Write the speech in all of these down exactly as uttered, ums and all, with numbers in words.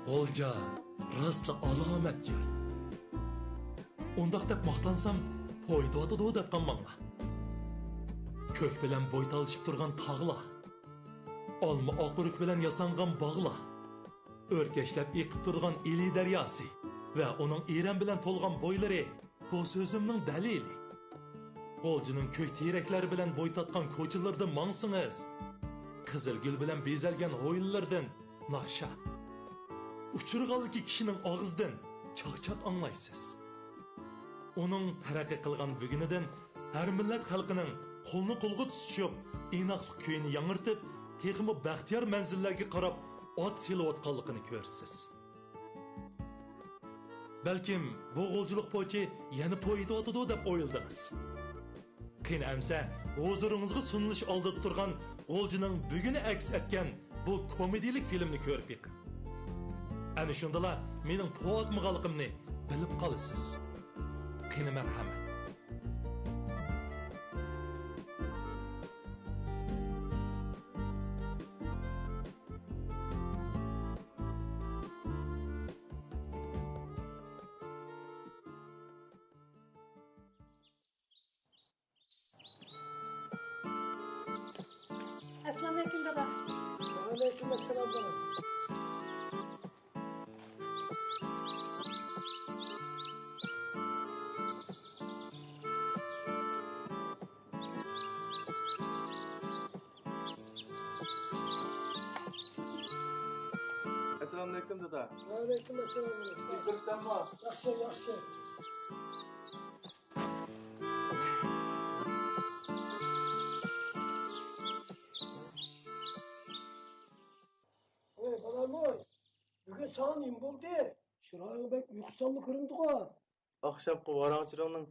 غۇلجا راستلا ئالامەت يۇرت. ئۇنداق دەپ ماختانسام، پويىتىۋاتىدۇ دەپ قالماڭلار. كۆك بىلەن بوي تالىشىپ تۇرغان تاغلار، ئالما ئاقئۆرۈك بىلەن ياسانغان باغلار، ئۆركەشلەپ ئېقىپ تۇرىدىغان ئىلى دەرياسى ۋە ئۇنىڭ ئىرەن بىلەن تولغان بويلىرى بۇ سۆزۈمنىڭ دەلىلى. غۇلجىنىڭ كۆك تېرەكلەر بىلەن بوي تارتقان كوچىلىرىدا ماڭسىڭىز، قىزىل گۈل بىلەن بېزەلگەن ھويلىلىرىدىن ناخشا، ئۇچرىغانلىكى كىشىنىڭ ئاغزىدىن چاقچاق ئاڭلايسىز. ئۇنىڭ تەرەققىي قىلغان بۈگۈنىدىن ھەر مىللەت خەلقىنىڭ قولنى قولغا تۇتۇشۇپ، ئىناقلىق كۈيىنى ياڭرىتىپ، تېخىمۇ بەختىيار مەنزىللەرگە قاراپ ئات سېلىۋاتقانلىقىنى كۆرىسىز. بەلكىم بۇ غۇلجىلىق پوچى يەنە پويىتىۋاتىدۇ دەپ ئويلىدىڭىز. قېنى ئەمسە ھۇزۇرىڭىزغا سۇنۇلۇش ئالدىدا تۇرغان غۇلجىنىڭ بۈگۈنى ئەكس ئەتكەن بۇ كومېدىيىلىك فىلىمنى كۆرۈپ بېقىڭ. ئەنە شۇندىلا مېنىڭ پوۋاتمىغانلىقىمنى بىلىپ قالىسىز. قېنى مەرھەمەت. ئەسسالامۇئەلەيكۇم، دادا. ۋەئەلەيكۇم ئەسسالام، بالام. ئەسسالامۇئەلەيكۇم، دادا. ۋەئەلەيكۇم ئەسسالام، بالام. ياخشى تۇرۇپسەنمۇ؟ ياخشى، ياخشى. ۋاي، بالام، ۋاي. بۈگۈن ساڭا نېمە بولدى؟ چىرايىڭ بەك ئۇيقۇسىزلا كۆرۈندىغۇ. ئاخشامقى ۋاراڭ-چۇرۇڭنىڭ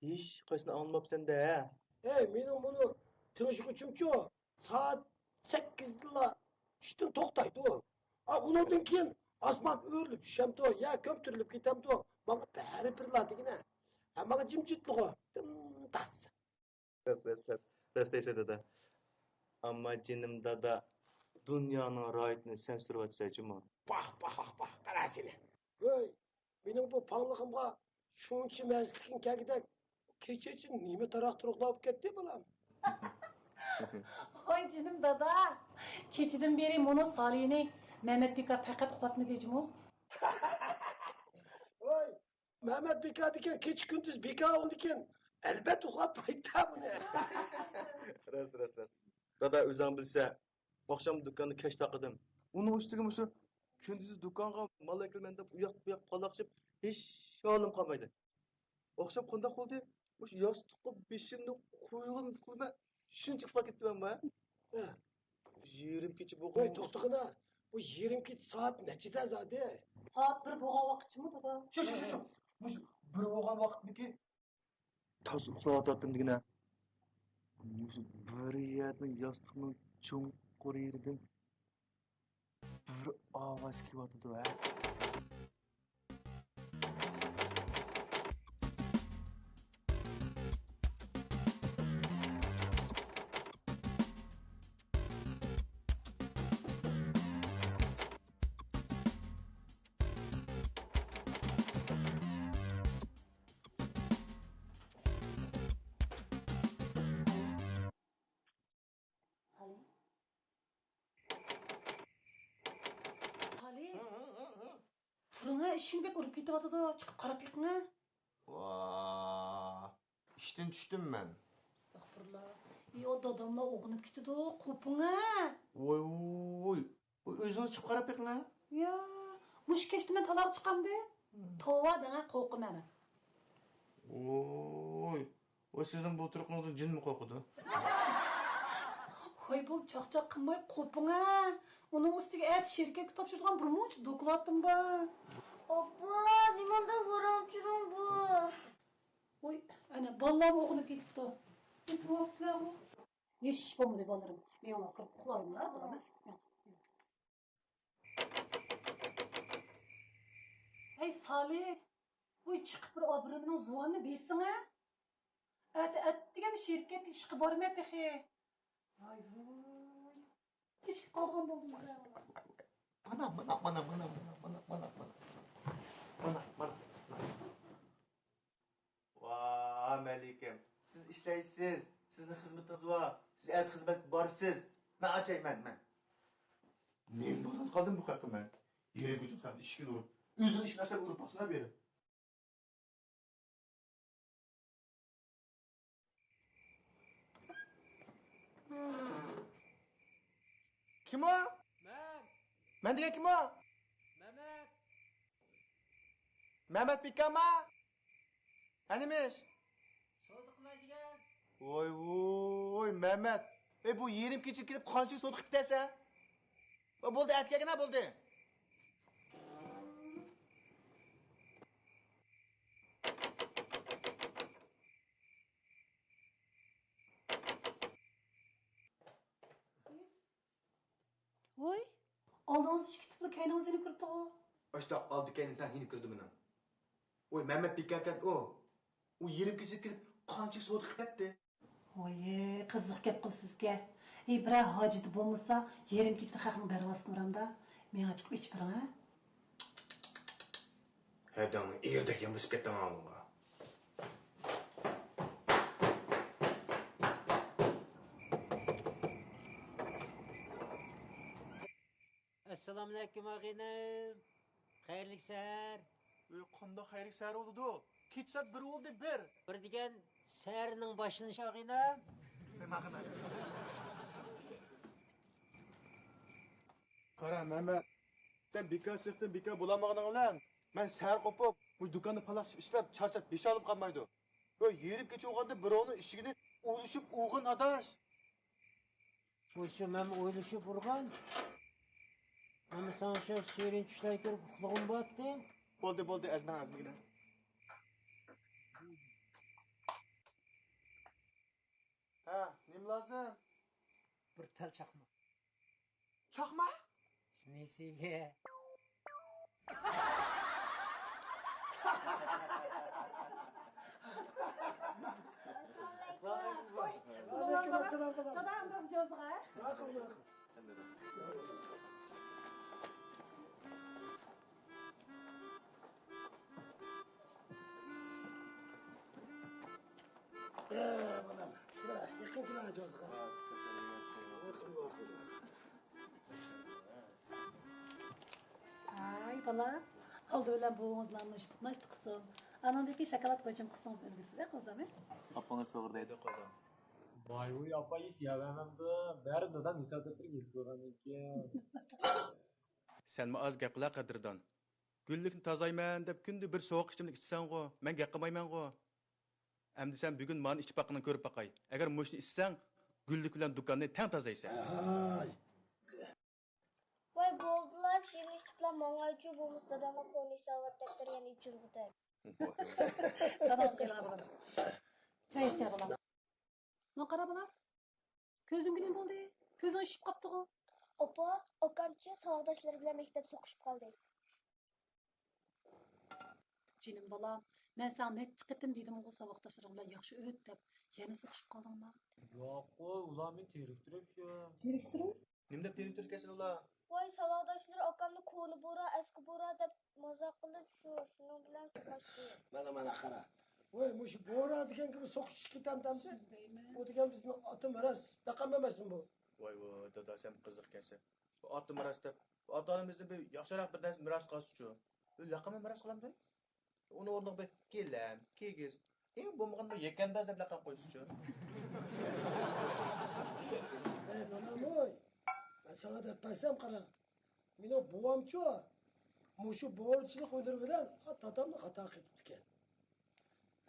ھېچقايسىنى ئاڭلىماپسەن-دە، ھە؟ ھەي، مېنىڭ مۇنۇ تىڭشىغۇچۇمچۇ سائەت سەككىزدىلا ئىشتىن توختايدۇ. ئا، ئۇنىڭدىن كېيىن ئاسمان ئۆرۈلۈپ چۈشەمدۇ يا كۆمتۈرۈلۈپ كېتەمدۇ، ماڭا بەرىبىرلا دېگىنە. ھە، ماڭا جىمجىتلىقى دىمداس. راست، راست، راست. راست دەيسەن، دادا. ئەمما جېنىم دادا، دۇنيانىڭ راھىتىنى سەن سۈرۈۋاتىسەن جۇمۇ. پاھ، پاھ، پاھ، پاھ، قارا سېنى. ۋەي، مېنىڭ بۇ پاڭلىقىمغا شۇنچە مەستلىكىڭ كەلگۈدەك، كېچىچە نېمە تاراق-تۇرۇقلار بولۇپ كەتتى، بالام؟ ۋاي جېنىم دادا، كېچىدىن بېرى مۇنۇ سالىنى مەمەت بىكار پەقەت ئۇخلاتمىدى جۇمۇ. ۋاي، مەمەت بىكار دېگەن كېچە-كۈندۈز بىكار، ئۇندىن كېيىن ئەلبەتتە ئۇخلاپ قايتا بۇنى. راست، راست، راست. دادا، ئۆزۈڭ بىلسە، ئاخشام دۇكاننى كەچ تاقىدىم. ئۇنىڭ ئۈستىگە مۇشۇ كۈندۈزى دۇكانغا مال ئەكىلىمەن دەپ ئۇياق-بۇياق پالاقشىپ، ھېچ ھالىم قالمايدۇ. ئاخشام قانداق بولدى؟ مۇشۇ ياستۇققا بېشىمنى قويغىنىمنى قىلماي، شۇنچە ئۇخلاپ كەتتىمەن. ھە. يېرىم كېچە بولغان. ۋاي، توختىغىنا، بۇ يېرىم كېچە سائەت نەچچىدە زادى؟ سائەت بىر بولغان ۋاقىتچىمۇ، دادا؟ شۇ، شۇ، شۇ، شۇ. مۇشۇ بىر بولغان ۋاقىتمىكى؟ تازا ئۇخلاۋاتاتتىم دېگىنە. مۇشۇ بىر يەردىن ياستۇقنىڭ چوڭقۇر يېرىدىن بىر ئاۋاز كېلىۋاتىدۇ، ھە. سالى. سالى. تۇرۇڭە، ئىشىكنى بەك ئۇرۇپ كېتىۋاتىدۇ، چىقىپ قاراپ بېقىڭە. ۋا، ئىشتىن چۈشتۈم مەن. ئەستەغپۇرۇللا. ئى، ئۇ داداملا ئويغىنىپ كېتىدۇ، قوپۇڭە. ۋوي، ۋوي، ۋوي. ئۆزىڭىز چىقىپ قاراپ بېقىڭە. يا، مۇشۇ كەچتە مەن تالاغا چىقامدى؟ توۋا دەڭە، قورقىمەن مەن. ۋوي، ۋوي، سىزنىڭ بۇ تۇرقىڭىزدىن جىنمۇ قورقىدۇ. ھاي، بول، چاقچاق قىلماي قوپۇڭە. ئۇنىڭ ئۈستىگە ئەتە شىركەتكە تاپشۇرىدىغان بىر مۇنچە دوكلاتىم بار. ئاپا، نېمانداق ۋاراڭ-چۇرۇڭ بۇ؟ ۋوي، ئەنە، بالىلارمۇ ئويغىنىپ كېتىپتۇ. ئۇيقۇۋاپسىلەرغۇ؟ ھېچ بولمىدى، بالىلىرىم. مېڭىڭلار كىرىپ ئۇخلاۋېلىڭلار، بالىلار. ھەي، سالى، ۋوي، چىقىپ بىر ئابرىمنىڭ زۇۋانىنى بېسىڭە. ئەتە ئەتىگەن شىركەتكە ئىشقا بارىمەن تېخى. ۋاي، ۋاي. كېچىكىپ قالغان بولدۇم. مانا، مانا، مانا. ۋا، مەلىكەم، سىز ئىشلەيسىز، سىزنىڭ خىزمىتىڭىز بار، سىز ئەتە خىزمەتكە بارىسىز. مەن ئاچاي، مەن، مەن. نېمە بولۇپ قالدىم بۇ خەققە مەن؟ يېرىم كېچە خەقنى ئىشىكىنى ئۇرۇپ، ئۆزىنىڭ ئىشىنى ئاشۇنداق ئۇرۇپ باقسىلا بېرىپ. كىم ئۇ؟ مەن. مەن دېگەن كىم ئۇ؟ مەمەت. مەمەت بىكامما؟ ھە نېمە ئىش؟ سودا قىلاي دېگەن. ۋاي ۋوي، مەمەت. ئەي، بۇ يېرىم كېچىگە كېلىپ قانچىلىك سودا قىلىپ كېتەسەن؟ ۋاي، بولدى، ئەتە كەلگىنە، بولدى. ۋوي. ئالدىڭىزدا ئىشىك تۇتۇپلا كەينىڭىزدىن يېنىپ كىرىپتىغۇ. ئاشتاق ئالدى كەينىدىن تەڭ يېنىپ كىردى مېنىڭ. ۋوي، مەمەت بىكاركەنتۇ. ئۇ يېرىم كېچىدە كېلىپ قانچىلىك سودا قىلىپ كەتتى. ۋوي، قىزىق گەپ قىلىسىزكەن. ئەي، بىرەر ھاجىتى بولمىسا، يېرىم كېچىدە خەقنىڭ دەرۋازىسىنى ئۇرامدا؟ مېڭە چىقىپ ئېچىپ بېرىڭ، ھە؟ ھەدەڭ ئېرىدەك يامىشىپ كەتتىڭ ھاڭا. ئەسسالامۇئەلەيكۇم، ئاغىنەم. خەيرلىك سەھەر. ئۆي، قانداق خەيرلىك سەھەر بولىدۇ؟ كېچە سائەت بىر بولدى، بىر. بىر دېگەن سەھەرنىڭ باشلىنىشى، ئاغىنەم. قارا، مەمەت، سەن بىكار سىرتتىن بىكار بولالمىغىنىڭ بىلەن، مەن سەھەر قوپۇپ، بۇ دۇكاندا پالاقشىپ ئىشلەپ، چارچاپ، بېشى ئاغرىپ قالمايدۇ. ۋە يېرىم كېچە بولغاندا بىراۋنىڭ ئىشىكىنى ئۇرۇشۇپ ئۇرغىن، ئاداش. مۇشۇ مەن ئويلىشىپ ئۇرغان. مەن ساڭا شۇ شېرىن چۈشلەر كۆرۈپ ئۇخلىغۇم بارتتى. بولدى، بولدى، ئەزمەڭ، ئەزمىگىنە. ھە، نېمە لازىم؟ بىر تال چاقماق. چاقماق؟ نېسىگە؟ ئەسسالامۇئەلەيكۇم. ۋەئەلەيكۇم ئەسسالام، بالام. ساداڭدىن جوزغا. ماقۇل، ماقۇل. ئە، بالام، كېلە، يېقىن كېلە، جوزغا. ماقۇل، ماقۇل. ھاي، بالام، ئالدى بىلەن بوۋىڭىز نان ناشتا، ناشتا قىلسۇن. ئانىڭدىن كېيىن شاكىلات قويچىم قىلسىڭىز ئۈلگۈسىز، ھە، قوزام، ھە؟ ئاپىڭىز توغرا دەيدۇ، قوزام. ۋاي، ۋۇي، ئاپا يېسە يەۋەرمەمدۇ؟ بەرىدۇ دادام ھېساب دەپتىرىگە يېزىپ قويغاندىن كېيىن. سەنمۇ ئاز گەپ قىلا، قەدىردان. گۈللۈكنى تازىلايمەن دەپ كۈندە بىر سوغۇق ئىچىملىك ئىچىسەنغۇ، مەن گەپ قىلمايمەنغۇ. ئەمدى سەن بۈگۈن مانا ئىچىپ باققىنىڭ كۆرۈپ باقاي. ئەگەر مۇشۇنى ئىچسەڭ، گۈللۈك بىلەن دۇكاننى تەڭ تازىلايسەن. ھاي. ۋاي، بولدىلا، چېيىمنى ئىچىپلا ماڭايچۇ، بولمىسا دادامغا كونا ھېسابات دەپتەر يەنە ئېچىلغۇدەك. ساداڭ قىلىڭ، بالام. چاي ئىچە، بالام. ماڭا قارا، بالام. كۆزۈڭگە نېمە بولدى؟ كۆزۈڭ ئىششىپ قاپتىغۇ؟ ئاپا، ئاكامچۇ ساۋاقداشلىرى بىلەن مەكتەپتە سوقۇشۇپ قالدى. جېنىم بالام، مەن ساڭا نەچچە قېتىم دېدىمغۇ، ساۋاقداشلىرىڭ بىلەن ياخشى ئۆت دەپ، يەنە سوقۇشۇپ قالدىڭما؟ ياققۇ، ئۇلار مېنى تېرىكتۈرۈپ شۇ. تېرىكتۈرۈپ؟ نېمە دەپ تېرىكتۈركەنسەن ئۇلار؟ ۋاي، ساۋاقداشلىرى ئاكامنى كونا بورا، ئەسكى بورا دەپ مازاق قىلىپ، شۇ، شۇنىڭ بىلەن سوقۇشتى. مانا، مانا، قارا. ۋاي، مۇشۇ بورا دېگەن گېپى سوقۇشۇپ كېتەمدۇ؟ ئۇ دېگەن بىزنىڭ ئاتا مىراس لەقەم ئەمەسمۇ بۇ؟ ۋاي، ۋاي، دادا، سەن قىزىقكەنسەن. ئاتا مىراس دەپ، ئاتا-ئانىمىزدىن بىر ياخشىراق بىر نەرسە مىراس قالسىچۇ؟ لەقەممۇ مىراس قالامدۇ؟ ئۇنىڭ ئورنىغا بىر گىلەم، كىگىز، ئەڭ بولمىغاندا بىر يەكەنداز دەپ لەقەم قويسىچۇ؟ ئەي، بالام، ۋوي، مەن ساڭا دەپ بەرسەم، قارا، مېنىڭ بوۋامچۇ مۇشۇ بورىچىلىق ھۈنىرى بىلەن دادامنى خاتا قىلىپتىكەن.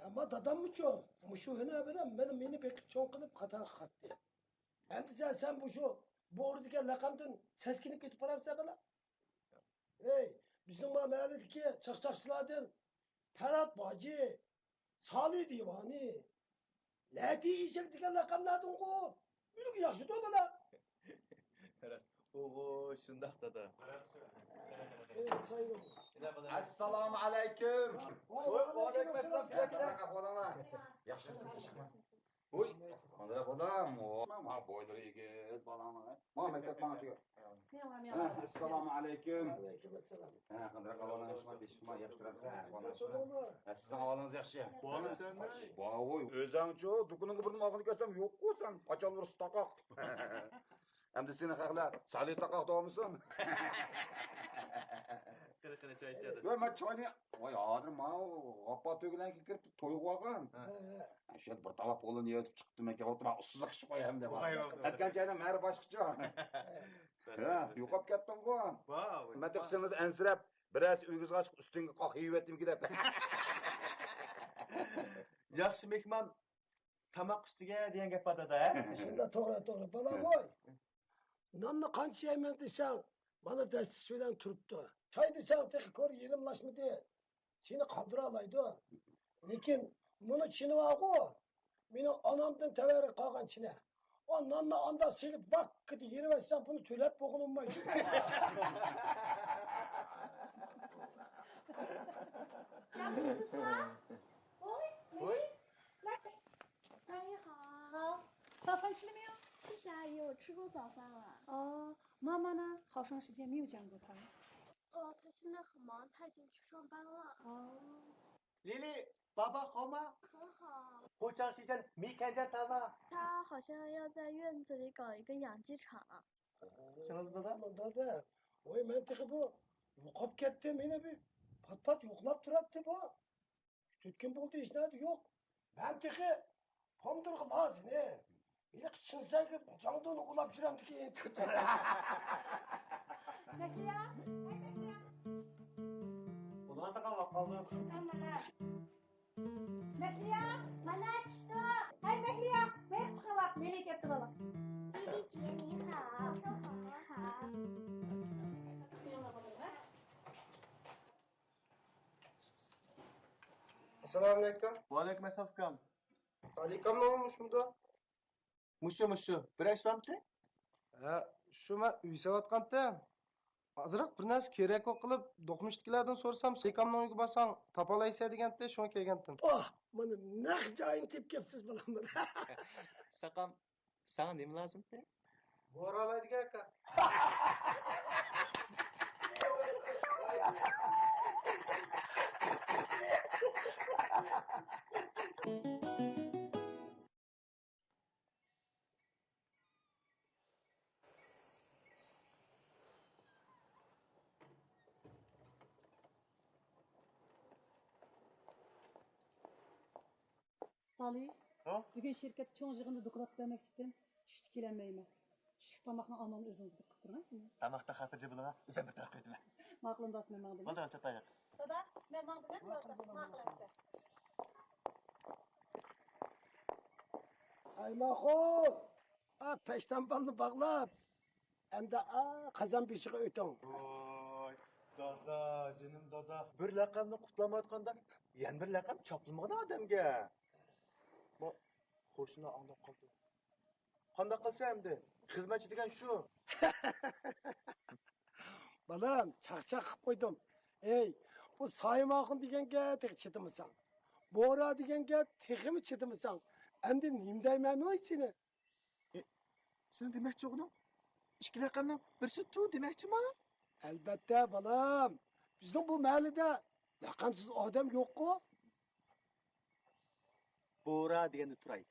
ئەمما داداممۇچۇ مۇشۇ ھۈنەر بىلەن مېنى، مېنى بېقىپ چوڭ قىلىپ خاتا قىلىپتى. ئەمدى سەن، سەن مۇشۇ بورا دېگەن لەقەمدىن سەسكىنىپ كېتىپ قالامسەن، بالام؟ ھەي، بىزنىڭ ما مەھەللىدىكى چاقچاقچىلاردىن پەرھات باجى، سالى دىۋانى، لەتى ئېشەك دېگەن لەقەملەردىنغۇ ئۆلۈك ياخشىدۇ، بالام. راست. ئوغۇ، شۇنداق، دادا. ئەسسالامۇ ئەلەيكۇم. ۋەي، ۋەئەلەيكۇم ئەسسالام. قانداق ئەھۋالىڭلار؟ ياخشىمۇسىز؟ ۋۇي، قانداق بالام؟ ھو، ما بويلىرى ئېگىز، بالام. ماڭا مەكتەپ ماڭا چىقىپ. ھە، ئەسسالامۇ ئەلەيكۇم. ۋەئەلەيكۇم ئەسسالام. ھە، قانداق ئەھۋالىڭىز ياخشىمۇ، بېشىمۇ ياخشى تۇرامسىز؟ ھە، ئەھۋالىڭىز ياخشى. ھە، سىزنىڭ ئەھۋالىڭىز ياخشى؟ بولىسەن. باۋۇي، ئۆزۈڭچۇ دۇكىنىڭغا بۇرۇن ئالغىنى كەلسەم يوققۇ سەن، قاچان بىر تاقاق. ئەمدى سېنى خەقلەر سالى تاقاق دەۋالمىسۇن. قېنى، قېنى، چاي ئىچەدۇ. ياق، مەن چاينى، ۋاي، ھازىر ماۋۇ غاپپار تۆگىلەرنىڭكىگە كىرىپ تويغا بارغان. ھە. ھە. شۇ يەردە بىر تاۋاق پولۇنى يەۋېتىپ چىقتىم، مەن كەۋاپتىم، ئۇسسۇزلۇق ئىچىپ قوياي ئەمدى. ۋاي، ۋاي، ۋاي. ئەتكەن چاينىڭ مەھرى باشقىچە. ھە، يوقاپ كەتتىڭغۇ. ۋاي، ۋاي. مەن تېخى سېنى ئەنسىرەپ، بىرەرسى ئۆگىزىگە چىقىپ ئۈستۈڭگە قاق يېيىۋەتتىمكى دەپ. ياخشى مېھمان تاماق ئۈستىگە دېگەن گەپ بار دادا، ھە؟ شۇنداق، توغرا، توغرا. بالام، ھە، ۋاي. ناننى قانچە يەيمەن دېسەڭ، مانا دەستىسى بىلەن تۇرۇپتۇ. چاي دېسەڭ تېخى كور يېرىملاشمىدى. سېنى قاندۇرالايدۇ. لېكىن مۇنۇ چىنى بارغۇ، مېنىڭ ئانامدىن تەۋەررۈك قالغان چىنە. ئۇ ناننى ئاندا سېلىپ ۋاككىدە يېرىۋەتسەڭ، بۇنى تۆلەپ بولغىلى بولمايدۇ. ياخشىمۇسىز؟ ۋوي، ۋوي. 大家好。早饭吃了没有？吃啥？有吃过早饭了。哦，妈妈呢？好长时间没有见过她。哦，她现在很忙，她已经去上班了。哦。 लीली, बाबा 好吗？很好。 هوچاڭ شىجەن، مى كەنجەن تازا؟ 他好像要在院子里搞一个养鸡场。 شۇڭىز دادا؟ دادا، ۋاي، مەن تېخى بۇ يوقاپ كەتتىم، مېنى بىر پات-پات يوقلاپ تۇراتتى بۇ. تۈتكۈن بولدى، ھېچنەدە يوق. مەن تېخى پومدۇرغا لازىنى، ھېلىقى چىنسەگە جاڭدۇنى ئۇلاپ يۈرەمدىكىن. مەھلىيا، ھەي مەھلىيا. بولغان ساقال ۋاق قالدى. مەھلىيا، مانا چۈشتۇق. ھەي مەھلىيا، مېيىق چىقىۋاق، مېلى كەپتۇ بالا. 姐姐你好。 ئەسسالامۇئەلەيكۇم. ۋەئەلەيكۇم ئەسسالام ئۇكام. ئالىكاممۇ مۇشۇمدا؟ مۇشۇ، مۇشۇ. بىر ئىش بارمىتى؟ ھە، شۇ مەن ئۆي سېلىۋاتقانتىم. ئازراق بىر نەرسە كېرەك بولۇپ قېلىپ، دوقمۇشتىكىلەردىن سورىسام، سېكامنىڭ ئۆيىگە بارساڭ تاپالايسەن دېگەنتى، شۇڭا كەلگەنتىم. ئوھ، مانا نەق جايىنى تېپىپ كەپسىز، بالام. ساقام، ساڭا نېمە لازىمتى؟ بورالايدىكەن ئاكا. سالى، ھە؟ بۈگۈن شىركەت چوڭ يىغىنىدا دوكلات بەرمەكچىدىم. چۈشتە كېلەلمەيمەن. چۈشلۈك تاماقنىڭ ئامىلىنى ئۆزىڭىز بىر قىلىپ تۇرۇڭ، ھە، سىلى. تاماقتا خاتىرجەم بولۇڭ، ھە؟ ئۆزۈم بىر تەرەپ قىلىۋېتىمەن. ماقۇل، ئۇندا ئاچاتايىق. دادا، مەن ماڭدىمەن، دادا. ماقۇل ئەمدى. سايماخۇن! ئا، پەشتانبالنى باغلاپ، ئەمدى، ئا، قازان بېشىغا ئۆتۈڭ. ۋاي، دادا، جېنىم دادا. بىر لەقەمنى قۇتلىمايۋاتقاندا يەنە بىر لەقەم چاپلىمىغىن ئادەمگە. بۇ قوشنا ئاڭلاپ قالدى. قانداق قىلسا ئەمدى؟ خىزمەتچى دېگەن شۇ. بالام، چاقچاق قىلىپ قويدۇم. ئەي، بۇ سايماخۇن دېگەنگە تېخى چىدىمىساڭ، بورا دېگەنگە تېخىمۇ چىدىمىساڭ، ئەمدى نېمە دەيمەن ۋاي سېنى؟ ئى، سېنىڭ دېمەكچى بولغىنىڭ ئىككى لەقەمنىڭ بىرسى تۇ دېمەكچىما؟ ئەلبەتتە، بالام. بىزنىڭ بۇ مەھەللىدە لەقەمسىز ئادەم يوققۇ. بورا دېگەندە تۇراي.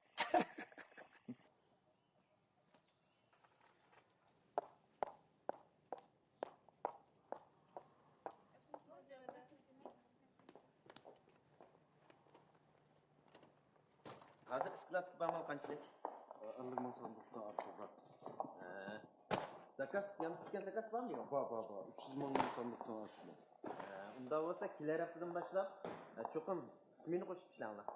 ھازىر ئىسكىلاتتىكى بار مال قانچىلىك؟ ئەللىك مىڭ ساندۇقتىن ئارتۇقراق. ھە. زاكاز، يانىپ كەتكەن زاكاز بارمۇ يوق؟ بار، بار، بار. ئۈچ يۈز مىڭ ساندۇقتىن ئاشىدۇ. ھە، ئۇنداق بولسا كېلەر ھەپتىدىن باشلاپ، ھە، چوقۇم سمېنا قوشۇپ ئىشلەڭلار.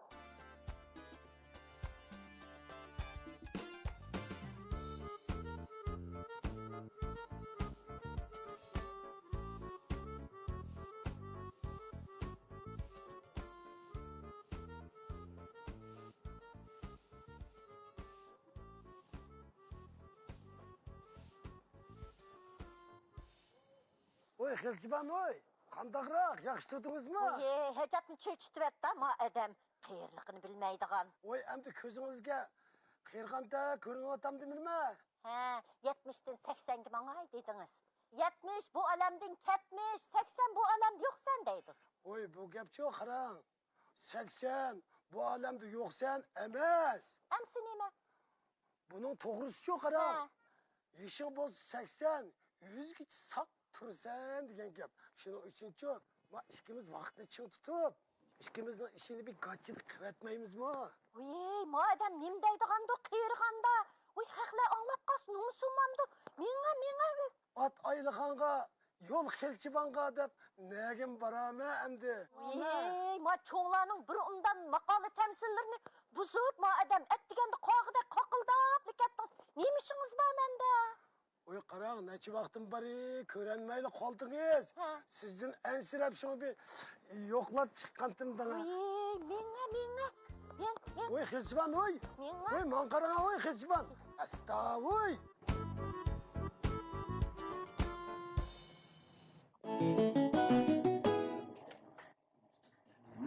ۋوي، خېلچىبان ۋوي، قانداقراق، ياخشى تۇردىڭىزمۇ؟ ۋوي، ھاجەتنى چۆچۈتۈۋەتتى ما ئادەم، قېرىلىقىنى بىلمەيدىغان. ۋوي، ئەمدى كۆزىڭىزگە قېرىغاندا كۆرۈنۈۋاتامدىمىلىمە؟ ھە، يەتمىشتىن سەكسەنگە ماڭاي دېدىڭىز. يەتمىش بۇ ئالەمدىن كەتمىش، سەكسەن بۇ ئالەمدە يوقسەن دەيدۇ. ۋوي، بۇ گەپچۇ قاراڭ. سەكسەن بۇ ئالەمدە يوقسەن ئەمەس. ئەمسە نېمە؟ بۇنىڭ توغرىسىچۇ قاراڭ. ھە. يېشىڭ بولسا سەكسەن، يۈزگىچە ساق تۇرىسەن دېگەن گەپ. شۇنىڭ ئۈچۈنچۇ، ما ئىككىمىز ۋاقىتنى چىڭ تۇتۇپ، ئىككىمىزنىڭ ئىشىنى بىر گاچىلىق قىلىۋەتمەيمىزمۇ؟ ۋىي، ما ئادەم نېمە دەيدىغاندۇ قېرىغاندا؟ ۋىي، خەقلەر ئاڭلاپ قالسا نومۇسۇم مامدۇ؟ مېڭە، مېڭە. ئات ئايلىغانغا، يول خېلچىۋانغا دەپ نەگىمۇ بارامەن ئەمدى؟ ۋىي، ما چوڭلارنىڭ بىر ئومدان ماقالە تەمسىللىرىنى بۇزۇپ، ما ئادەم ئەتىگەندە قاغىدەك قاقىلداپلا كەتتىڭىز. نېمە ئىشىڭىز بار مەندە؟ ۋوي، قاراڭ، نەچچە ۋاقىتتىن بېرى كۆرەلمەيلا قالدىڭىز. ھە. سىزدىن ئەنسىرەپ شۇڭا بىر يوقلاپ چىققانتىم داڭا. ۋىي، مېڭە، مېڭە. مېڭ، مېڭ. ۋوي، خېلچىۋان، ۋوي. مېڭە. ۋوي، ماڭا قاراڭ، ۋوي، خېلچىۋان. ئەستا، ۋوي.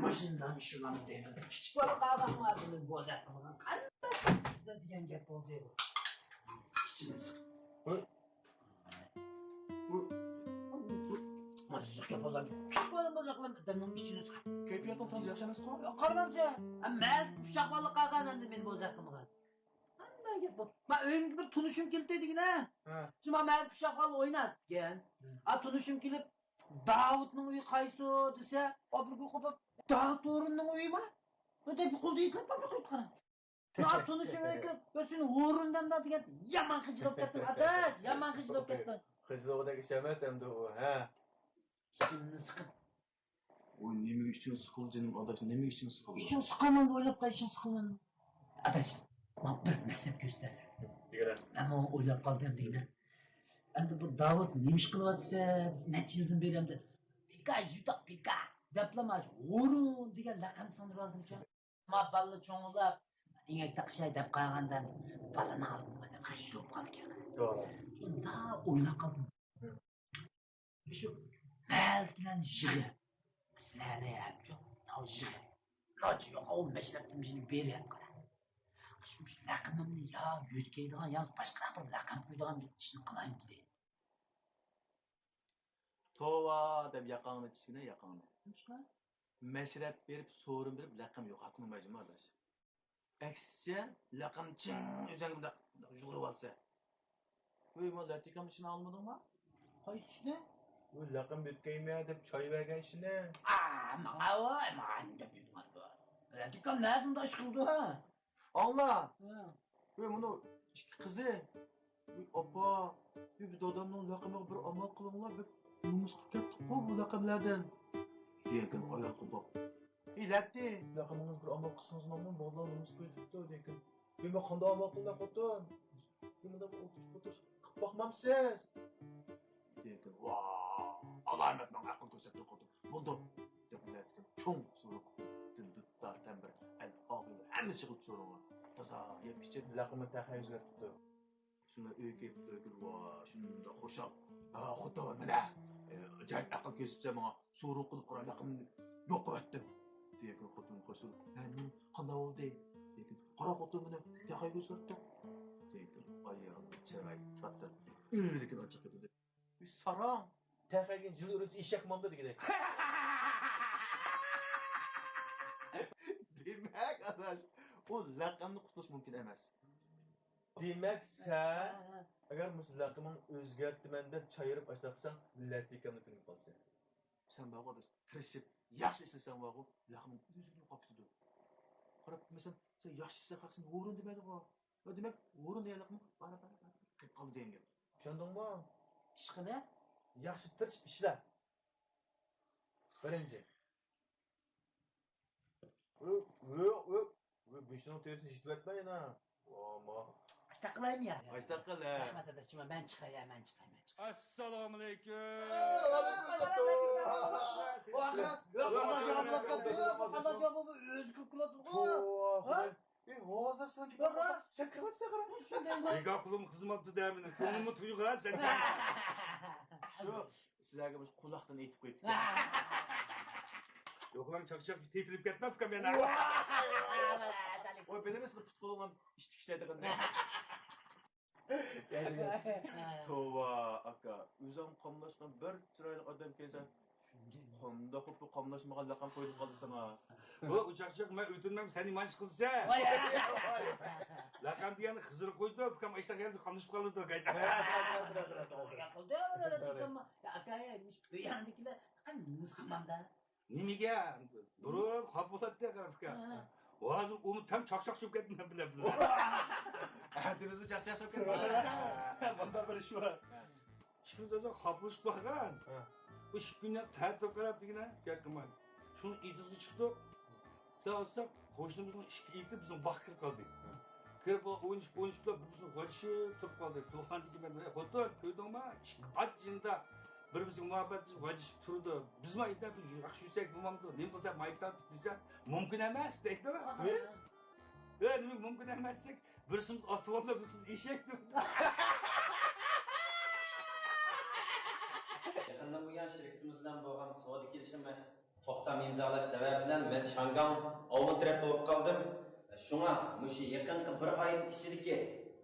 مۇشۇنداق شۇلام دەيمەن. كىچىك بالا قالغانغا بىلىم بوزەك قىلغان قانداق دېگەن گەپ بولدى بۇ. ئىچىنى سىقىپ. مانا سىزىق گەپ بولغان. كىچىك بالا بوزەك قىلغان ئادەمنىڭ ئىچىنى سىقىپ. كەيپىياتىڭ تازا ياخشى ئەمەسقۇ؟ قارىمامسەن؟ مەن ئۇششاق بالا قالغان ئەمدى مېنى بوزەك قىلمىغان. قانداق گەپ بۇ؟ ما ئۆيۈمگە بىر تونۇشۇم كېلىپ دېگىنە. ھە. شۇ ما مەن ئۇششاق بالا ئويناپ دېگەن. ھە. ئا تونۇشۇم كېلىپ، داۋۇتنىڭ ئۆيى قايسى دېسە، ئا بىر گۈل قوپۇپ، داۋۇت ھورۇننىڭ ئۆيىما؟ بۇ دەپ قولدا يېتىلىپ بار بىر قويۇپ قارا. شۇ تونۇشۇم ئۆيگە كىرىپ، بىر سېنى ھورۇن دەمدا دېگەن، يامان خىجىل بولۇپ كەتتىم، ئاداش، يامان خىجىل بولۇپ كەتتىم. خىجىل بولغۇدەك ئىش ئەمەس ئەمدى ئۇ، ھە. ئىچىمنى سىقىپ. ۋوي، نېمىگە ئىچىڭ سىقىلدى جېنىم ئاداش، نېمىگە ئىچىڭ سىقىلدى؟ ئىچىڭ سىقىلمامدۇ، ئويلاپ قاراي، ئىچىڭ سىقىلمامدۇ؟ ئاداش، ماڭا بىر مەسلىھەت كۆرسىتەرسەن. دېگىنە. مەن ماڭا ئويلاپ قالدىم دېگىنە. ئەمدى بۇ داۋۇت نېمە ئىش قىلىۋاتىسەن؟ نەچچە يىلدىن بېرى ئەمدى بىكار، يۈتەك بىكار دەپلا مانا ھورۇن دېگەن لەقەم سىڭدۈرۈۋالدىمچۇ. ما بالىلار چوڭلاپ، ئىنەك تېقىشاي دەپ قالغاندا بالىنىڭ ئالدىدا ئادەم خەجلىنىپ قالىدىكەن. توغرا. شۇنداق ئويلاپ قالدىم. شۇ مەلكىلەن يىغى. سىلەرنى ھەمجۇ، تاۋ يىغى. ناچى يوق، ئاۋۇ مەشرەپتىن بىرنى بېرىپ قارا. شۇ لەقىمىمنى يا يۆتكەيدىغان، يا باشقىراق بىر لەقەم قويىدىغان بىر ئىشنى قىلايمىكىن دېدى. توۋا دەپ ياقاڭنى چىشكىنە ياقاڭنى. نېمىشقا؟ مەشرەپ بېرىپ، سورۇن بېرىپ لەقەم يوقاتمىمايدىمۇ ئاداش. ئەكسىچە، لەقەم چىڭ ئۆزەڭگە مۇنداق يۇغۇرۇۋالسا. ۋوي، ما لەتىكەمنىڭ ئىشىنى ئاڭلىمىدىڭما؟ قايسى ئىشنى؟ ۋوي، لەقەم يۆتكەيمەن دەپ چاي بەرگەن ئىشىنى. ئا، ماڭا ۋوي، ماڭا دەپ يۈرمەپتۇ. لەتىكەم نەدە مۇنداق ئىش قىلىدۇ، ھە؟ ئاڭلا. ھە. ۋوي، مۇنۇ ئىككى قىزى. ۋوي، ئاپا، ۋوي، بۇ دادامنىڭ لەقىمىغا بىر ئامال قىلىڭلار، بەك نومۇس قىلىپ كەتتۇققۇ بۇ لەقەملەردىن. دېگەنكەن ئايال قىلدۇق. ئى لەتى، لەقىمىڭىز بىر ئامال قىلسىڭىز ماڭا، بالىلار نومۇس قويۇۋېتىپتۇ دېگەن. ۋوي، مەن قانداق ئامال قىلىمەن خوتۇن؟ ۋوي، مۇنداق ئولتۇرۇپ ئولتۇرۇپ قىلىپ باقمامسىز؟ دېگەن. ۋاھ، ئالامەت ماڭا ئەقىل كۆرسەتتىڭ خوتۇن. بولدى. دەپ چوڭ سورۇقتىن دۇتار تەمبىر ئەل ئاغىنە ھەممىسى يىغىلىپ سورۇنغا. تازا يەپ ئىچىپ لەقىمنى تېخى ئۆزگەرتىپتۇ. شۇنداق ئۆيگە كېلىپ ئۆيگە، ۋاھ، شۇنداق خۇشال. ھە، خوتۇن مانا، ئە، ئاجايىپ ئەقىل كۆرسىتىپسەن ماڭا. سورۇن قىلىپ قارا، لەقىمنى يوق قىلىۋەتتىم. دېگەن خوتۇن قوشۇلۇپ، ھە، نېمە، قانداق بولدى؟ دېگەن. قارا خوتۇن مېنى تېخى ئۆزگەرتتى. دېگەن. ئايال چىراي تارتىپ ئىلىكىنى ئاچچىق كۆتۈردى. ساراڭ، تېخى يىل ئۆتسە ئېشەك ماڭدى دېگۈدەك. دېمەك، ئاداش، ئۇ لەقەمنى قۇتۇلۇش مۇمكىن ئەمەس. دېمەك، سەن ئەگەر مۇشۇ لەقىمىڭنى ئۆزگەرتىمەن دەپ چايرىپ ئاشۇنداق قىلساڭ، لەتىكەمنى كۆنۈپ قالىسەن. سەن بارغۇ، ئاداش، تىرىشىپ ياخشى ئىشلىسەڭ بارغۇ، لەقىمىڭ ئۆزى كۆنۈپ قاپتىدۇ. قاراپ، مەسىلەن، سەن ياخشى ئىشلىسەڭ، خەق سېنى ھورۇن دېمەيدىغۇ. ۋە دېمەك، ھورۇن دېگەنلىكمۇ بارا، بارا، بارا قېلىپ قالدى دېگەن گەپ. چۈشەندىڭمۇ؟ ئىشقىلىپ؟ ياخشى تىرىشىپ ئىشلە. بىرىنچى. ۋۆ، ۋۆ، ۋۆ، ۋۆ، گۆشنىڭ تېرىسىنى يىتىۋەتمە يەنە. ۋاما. ئاشتاق قىلايمۇ يا؟ ئاشتاق قىل، ھە. رەھمەت ئاداش، جۇما، مەن چىقاي، يا، مەن چىقاي، مەن چىقاي. ئەسسالامۇئەلەيكۇم. ۋەئەلەيكۇم ئەسسالام. ئۆزى كىرىپ كېلىۋاتىدىغۇ. توۋا، ھە؟ خۇدايىم. ئى، ھازىر سەن كىرىپ، سەن كىرىۋاتىسەن، قارا. شۇنداق. بىكار پۇلۇم خىزمەتتە دەمىنى. كۆڭلۈممۇ تۇيۇق، ھە، سەن. شۇ سىلەرگە مۇشۇ قۇلاقتىن ئېيتىپ قويۇپ كېتەي. يوقلاڭ، چاقچاق تېپىلىپ كەتمە، ئۇكام، يەنە. ۋاي، بىلىمىسىز پۇت-قولۇڭلام ئىشتىك ئىشلەيدىغىنىنى. توۋا، ئاكا، ئۆزۈڭ قاملاشقان بىر چىرايلىق ئادەم كەلسە، قانداق بولۇپ بۇ قاملاشمىغان لەقەم قويۇلۇپ قالدى ساڭا؟ بۇ ئۇچاق چىق، مەن ئۆتۈنمەم، سەن نېمانچە قىلىسەن؟ لەقەم دېگەننى خىزىر قويدى، ئۇكام ئاشتاق يەردە قاملىشىپ قالىدۇ، قايتا. ياقىلدى، ئاكا، مۇشۇ بۇ يەردىكىلەر نېمە قىلمامدا؟ نېمىگە؟ بۇرۇن خاپا بولاتتى، قاراپكەن. ھە. ھازىر ئۇمۇ تەڭ چاقچاق چۈشۈپ كەتتى مەن بىلەن بىللە. ئەتىمىزمۇ چاقچاق چۈشۈپ كەتتى. مۇنداق بىر ئىش بار. ھە. ئىككىمىز ئۆزى خاپىلىشىپ قالغان. ھە. بۇ ئىككى كۈندە تەتۈر قاراپ دېگىنە گەپ قىلماي. شۇنى ئېتىزغا چىقتۇق. شۇنداق قىلساق، قوشنىمىزنىڭ ئىككى ئېتى بىزنىڭ باغقا كىرىپ قالدى. ھە. كىرىپ ئوينىشىپ، ئوينىشىپ تۇرۇپ، بىر بىرسىنى غاجىشىپ تۇرۇپ قالدى. گۈلخاندىكى مەن، «خوتۇن، كۆردۈڭمۇ؟ ئىككى ئات يېنىدا بىر بىرسىگە مۇھەببەت غاجىشىپ تۇرىدۇ. بىزمۇ ئېيتىمىز، ياخشى يۈرسەك بولمامدۇ؟ نېمە قىلساق مايتاپ» دېسەم، «مۇمكىن ئەمەس» دەيدۇ. ھە، نېمە مۇمكىن ئەمەس دېسەك، بىرسىمىز ئات بولامدۇ، بىرسىمىز ئېشەك دەپ. يېقىندىن بۇيان شىركىتىمىز بىلەن بولغان سودا كېلىشىمى توختام ئىمزالاش سەۋەبى بىلەن مەن شياڭگاڭ ئاۋۇ تەرەپتە بولۇپ قالدىم. شۇڭا مۇشۇ يېقىنقى بىر ئاينىڭ ئىچىدىكى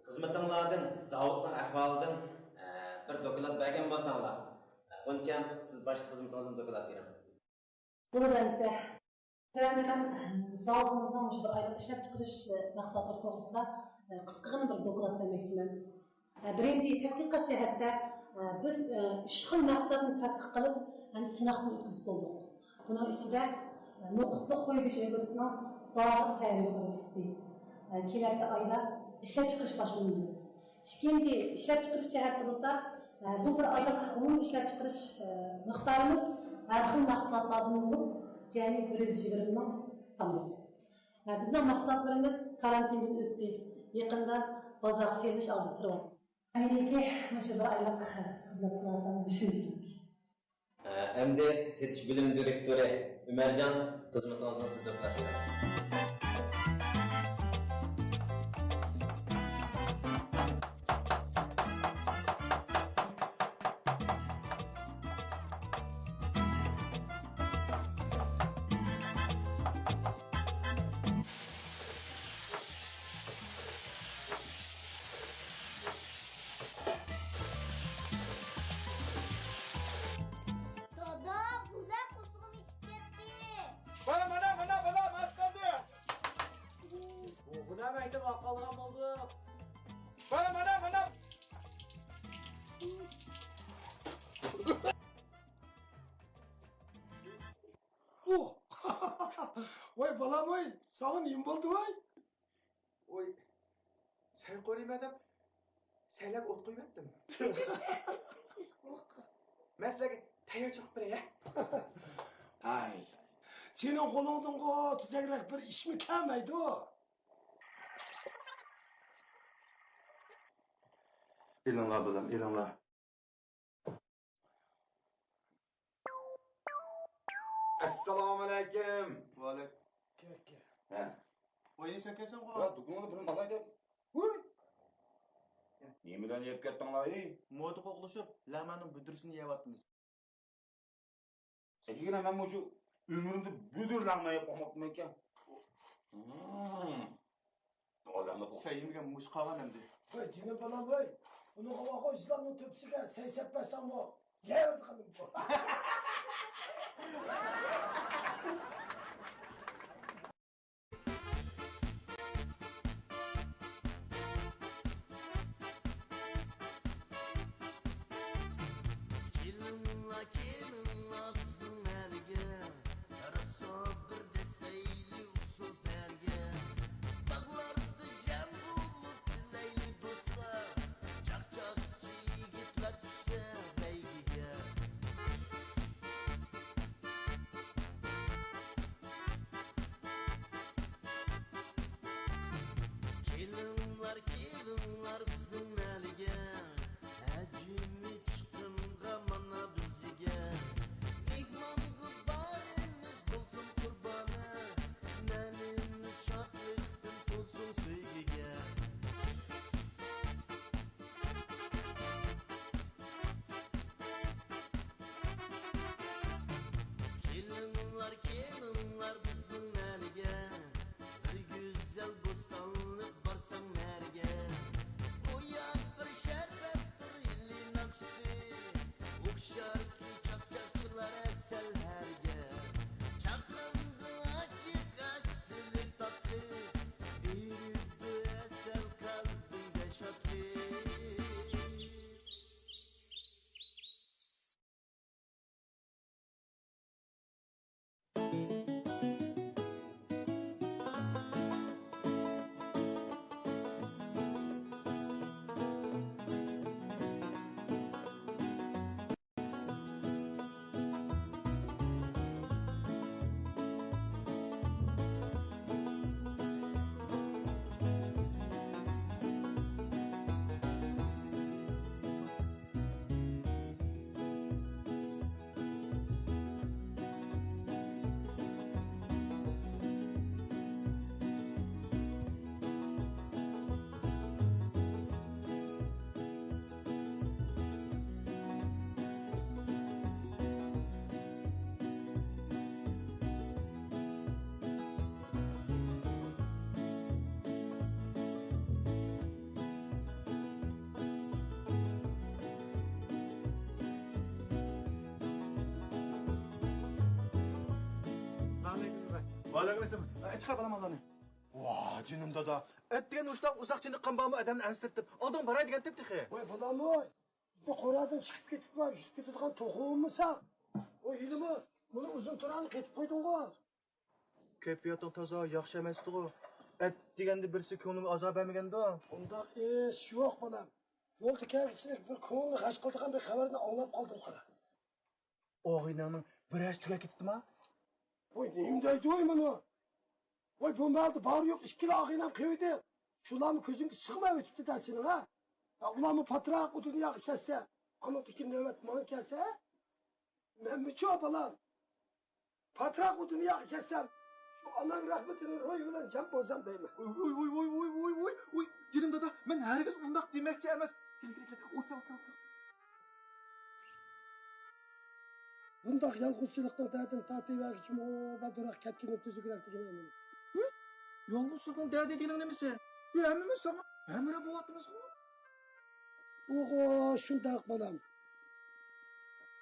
خىزمىتىڭلاردىن، زاۋۇتنىڭ ئەھۋالىدىن، ئە، بىر دوكلات بەرگەن بولساڭلار. ئە، غۇنچەم، سىز باشتا خىزمىتىڭىزدىن دوكلات بېرىڭ. بولىدۇ ئەمىسە. تۆۋەندە مەن زاۋۇتىمىزنىڭ مۇشۇ بىر ئايلىق ئىشلەپچىقىرىش مەھسۇلاتلىرى توغرىسىدا، ئە، قىسقىغىنە بىر دوكلات بەرمەكچىمەن. بىرىنچى، تەتقىقات جەھەتتە، بىز ئۈچ خىل مەھسۇلاتنى تەتقىق قىلىپ، يەنى سىناقتىن ئۆتكۈزۈپ بولدۇق. بۇنىڭ ئىچىدە نوقۇتلۇق قوي گۆشى ئۆگىتىسىنىڭ بارلىق تەييارلىق ئۆگىتىسى كېلەركى ئايدا ئىشلەپچىقىرىش باشلىنىدۇ. ئىككىنچى، ئىشلەپچىقىرىش جەھەتتە بولسا، بۇ بىر ئايلىق ئومۇمىي ئىشلەپچىقىرىش مىقدارىمىز ھەر خىل مەھسۇلاتلاردىن بولۇپ، جەمئىي بىر يۈز يىگىرمە مىڭ سانىدۇ. بىزنىڭ مەھسۇلاتلىرىمىز كارانتىندىن ئۆتتى. يېقىندا بازارغا سېلىنىش ئالدىدا تۇرۇۋاتىدۇ. مېنىڭكى مۇشۇ بىر ئايلىق خىزمەت خۇلاسەم مۇشۇنچىلىك. ئەمدى سېتىش بۆلۈمى دىرېكتورى ئۆمەرجان، خىزمىتىڭىزنى سىزدە بىلەن. دادا، بۇلار قورسىقىم ئېچىپ كەتتى. مانا، مانا، مانا، بالام، ئاز قالدى. بۇ نېمە ئەيدىپ ئاقالغان بولدۇق. مانا، مانا، مانا. ۋاي بالام ۋاي، ساڭا نېمە بولدى ۋاي؟ ۋاي، سەن قورۇيمەن دەپ سەنلەرگە ئوت قويۇۋەتتىم. مەن سىلەرگە تەييار چېقىپ بېرەي ھە. ھەي، سېنىڭ قولۇڭدىنغۇ تۈزەكرەك بىر ئىشمۇ كەلمەيدۇ. ئېلىڭلار بالام، ئېلىڭلار. ئەسسالامۇئەلەيكۇم. ۋەئەلەيكۇم. كىر، كىر. ھە. ئوينىشىپ كەلسەڭغۇ. يا، دۇكىنىڭدا بىرنېمە ئالاي دەپ. ھۇي. نېمە بىلەن يەپ كەتتىڭلار، ئەي؟ مودا قوغلىشىپ، لەڭمەننىڭ بۈدرىسىنى يەۋاتىمىز. ئەگىنە مەن مۇشۇ ئۆمرۈمدە بۈدۈر لەڭمەن يەپ باقماپتىمەنكەن. ھىم. ئادەمنى بۇ. سەن يېمىگەن مۇشۇ قالغان ئەمدى. ۋاي جېنىم بالام ۋاي. ئۇنىڭغا بارغۇ يىلاننىڭ تۆپىسىگە سەي سەپ بەرسەڭمۇ يەۋېرىدىغىنىم بۇ. كېلىڭلار، كېلىڭلار بىزنىڭ ئەلگە، ياراشسا بىر دەسسەيلى ئۇسسۇل پەلگە. باغلاردا جەم بولۇپ تىلەيلى دوستلار، چاقچاقچى يىگىتلەر چۈشسە بەيگىگە. ئەلەيكۇم ئەسسالام. ئە، چىقار بالام ئاللانى. ۋاھ، جېنىم دادا. ئەتىگەن مۇشۇنداق ئۇزاق چېنىققان بارمۇ ئادەمنى ئەنسىرىتىپ؟ ئالدىڭ باراي دېگەنتىم تېخى. ۋاي بالامۇ، بىزنى قورادىن چىقىپ كېتىپلا، يۈزۈپ كېتىدىغان توخۇ بولمىسا. ۋاي ھېلىمۇ، مۇنۇ ئۇزۇن تۇرانى قېتىپ قويدۇڭغۇ. كەيپىياتىڭ تازا ياخشى ئەمەستىغۇ. ئەتىگەندە بىرسى كۆڭلۈمگە ئازار بەرمىگەندۇ؟ ئۇنداق ئىش يوق بالام. يولدا كەلگۈچىلىك بىر كۆڭۈلنى غەش قىلىدىغان بىر خەۋەرنى ئاڭلاپ قالدىم قارا. ئاغىنەڭنىڭ بىر ئەرشى تۈگەپ كېتىپتىما؟ ۋاي، نېمە دەيدۇ ۋاي مانا؟ ۋاي، بۇ مەھەلدە بار يوق ئىككىلا ئاغىنەم قېلىۋىدى. شۇلارمۇ كۆزۈڭگە سىغماي ئۆتۈپتۇ-دە سېنىڭ، ھە؟ ھە، ئۇلارمۇ پاتراق ئۇ دۇنياغا كەتسە، ئاندىن كېيىن نۆۋەت ماڭا كەلسە، ھە؟ مەنمۇچۇ بالام؟ پاتراق ئۇ دۇنياغا كەتسەم، شۇ ئاناڭ رەھمىتىنىڭ روھى بىلەن جەم بولسام دەيمەن. ۋوي، ۋوي، ۋوي، ۋوي، ۋوي، ۋوي، ۋوي، ۋوي، ۋوي، جېنىم دادا، مەن ھەرگىز ئۇنداق دېمەكچى ئەمەس. كېلىڭ، كېلىڭ، كېلىڭ، ئولتۇرۇڭ، ئولتۇرۇڭ، ئولتۇرۇڭ. بۇنداق يالغۇزچىلىقنىڭ دەردىنى تارتىۋەرگۈچىمۇ بالدۇرراق كەتكىنىڭ تۈزۈكرەك دېگىنى ئۇنىڭ. ھە؟ يالغۇزچىلىقنىڭ دەردى دېگىنىڭ نېمىسى؟ ھە، ھەممىمىز ساڭا ھەمراھ بولۇۋاتىمىزغۇ. ئوغۇ، شۇنداق بالام.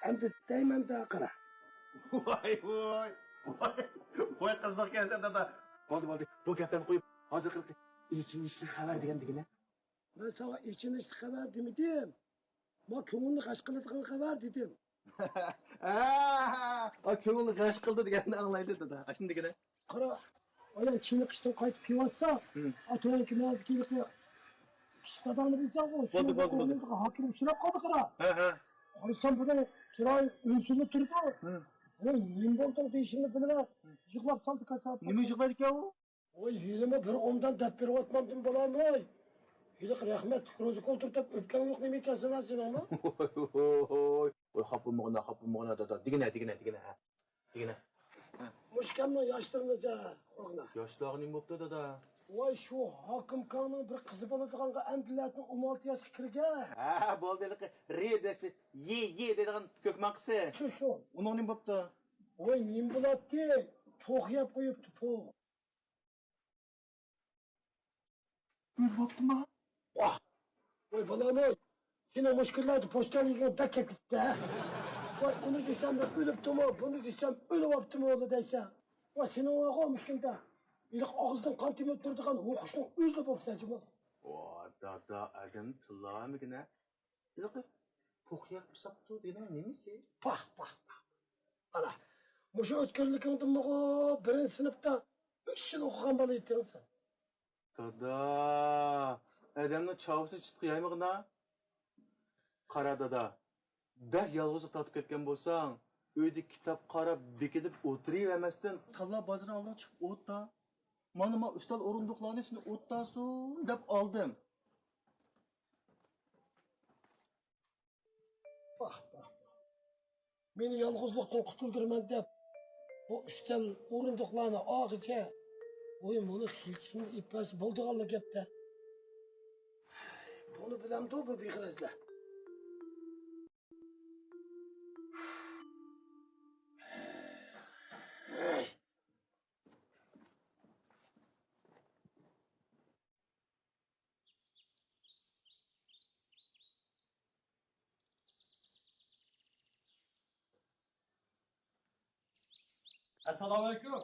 ئەمدى دەيمەن-دە، قارا. ۋاي، ۋاي، ۋاي، ۋاي، قىزىقكەنسەن، دادا. بولدى، بولدى، بۇ گەپلەرنى قويۇپ، ھازىر قىلىقى ئېچىنىشلىق خەۋەر دېگەن دېگىنە. مەن ساڭا ئېچىنىشلىق خەۋەر دېمىدىم. ما كۆڭۈلنى غەش قىلىدىغان خەۋەر دېدىم. ھە، ئا، كۆڭۈلنى غەش قىلىدۇ دېگەننى ئاڭلايلى، دادا. ئاشۇنى دېگىنە. قارا، ئايال چېنىقىشتىن قايتىپ كېلىۋاتسا، ھە. ئاتىڭنىڭكى مەھەلدىكى ھېلىقى كىچىك داداڭنى بىلسەڭغۇ، بولدى، شۇنىڭ بولدى، بولدى. ئورنىدا ھاكىم ئۇچراپ قالدى، قارا. ھە، ھە. قارىسام، بۇنىڭ چىرايى ئۈنسىزلا تۇرىدۇ. ھە. ۋاي، نېمە بولدۇڭ دېيىشىمنى بىلمەي، يىغلاپ سالدى كاساپەت. نېمە يىغلايدىكەن ئۇ؟ ۋاي، ھېلىمۇ بىر ئومدان دەپ بېرىۋاتمامدىم، بالام، ۋاي. ھېلىقى رەھمەتلىك روزى كولتۇر دەپ ئۆپكەڭ يوق نېمە ئىكەنسەن سېنىڭمۇ؟ ۋوي، ۋوي، ۋوي، خاپا بولمىغىنا، خاپا بولمىغىنا، دادا. دېگىنە، دېگىنە، دېگىنە، ھە. دېگىنە. مۇشۇ ئاكامنىڭ ياشلىرىنىڭ جا، ئورنى. ياشلارغا نېمە بوپتۇ، دادا؟ ۋاي، شۇ ھاكىم ئاكاڭنىڭ بىر قىزى بولىدىغانغا ئەمدىلەتىن ئون ئالتە ياشقا كىرگەن. ھە، بولدى، ھېلىقى رى دېسە، يې، يې دەيدىغان كۆك ماڭقىسى. شۇ، شۇ. ئۇنىڭ نېمە بوپتۇ؟ ۋاي، نېمە بولاتتى؟ پوخ يەپ قويۇپتۇ، پوخ. ئۆلۈۋاپتىما؟ ۋاھ! ۋاي بالام-ئاي، سېنىڭ مۇشۇ كۈنلەردە پوستەرلىرىڭ بەك كېلىپ كېتىپتۇ-ھە. ۋاي، ئۇنى دېسەم ئۆلۈپتىمۇ، بۇنى دېسەم ئۆلۈۋاپتىمۇ دەيسەن. ۋاي، سېنىڭ بارغۇ مۇشۇنداق ھېلىقى ئاغزىدىن قان تېمىپ تۇرىدىغان ھوقۇشنىڭ ئۆزىلا بوپسەن جۇمۇ. ۋا دادا، ئادەم تىللامىكىنە. ھېلىقى پوخ يەپ ساپتۇ دېگىنىڭ نېمىسى؟ پاھ، پاھ، پاھ. ئانا، مۇشۇ ئۆتكەنلىكىڭدىنمۇغۇ بىرىنچى سىنىپتا ئۈچ يىل ئوقۇغان بالا ئىدىڭ سەن. دادا، ئادەمنىڭ چاۋىسى چىتقا يايمىغىنا. قارا دادا، بەك يالغۇزلۇق تارتىپ كەتكەن بولساڭ، ئۆيدە كىتاب قاراپ، بېكىنىپ ئولتۇرۇۋەرمەستىن، تاللا بازىرىنىڭ ئالدىغا چىقىپ ئولتۇر. مانا، ما ئۈستەل ئورۇندۇقلارنى سېنى ئولتۇرسۇن دەپ ئالدىم. ۋاھ، ۋاھ، ۋاھ. مېنى يالغۇزلۇقتىن قۇتۇلدۇرىمەن دەپ، بۇ ئۈستەل ئورۇندۇقلارنى ئالغىچە، ۋوي، مۇنى خېلىچىمنى ئېلىپ بەرسە بولىدىغانلا گەپتە. بۇنى بىلەمدۇ بۇ بىغەرەزلەر؟ ئەسسالامۇئەلەيكۇم.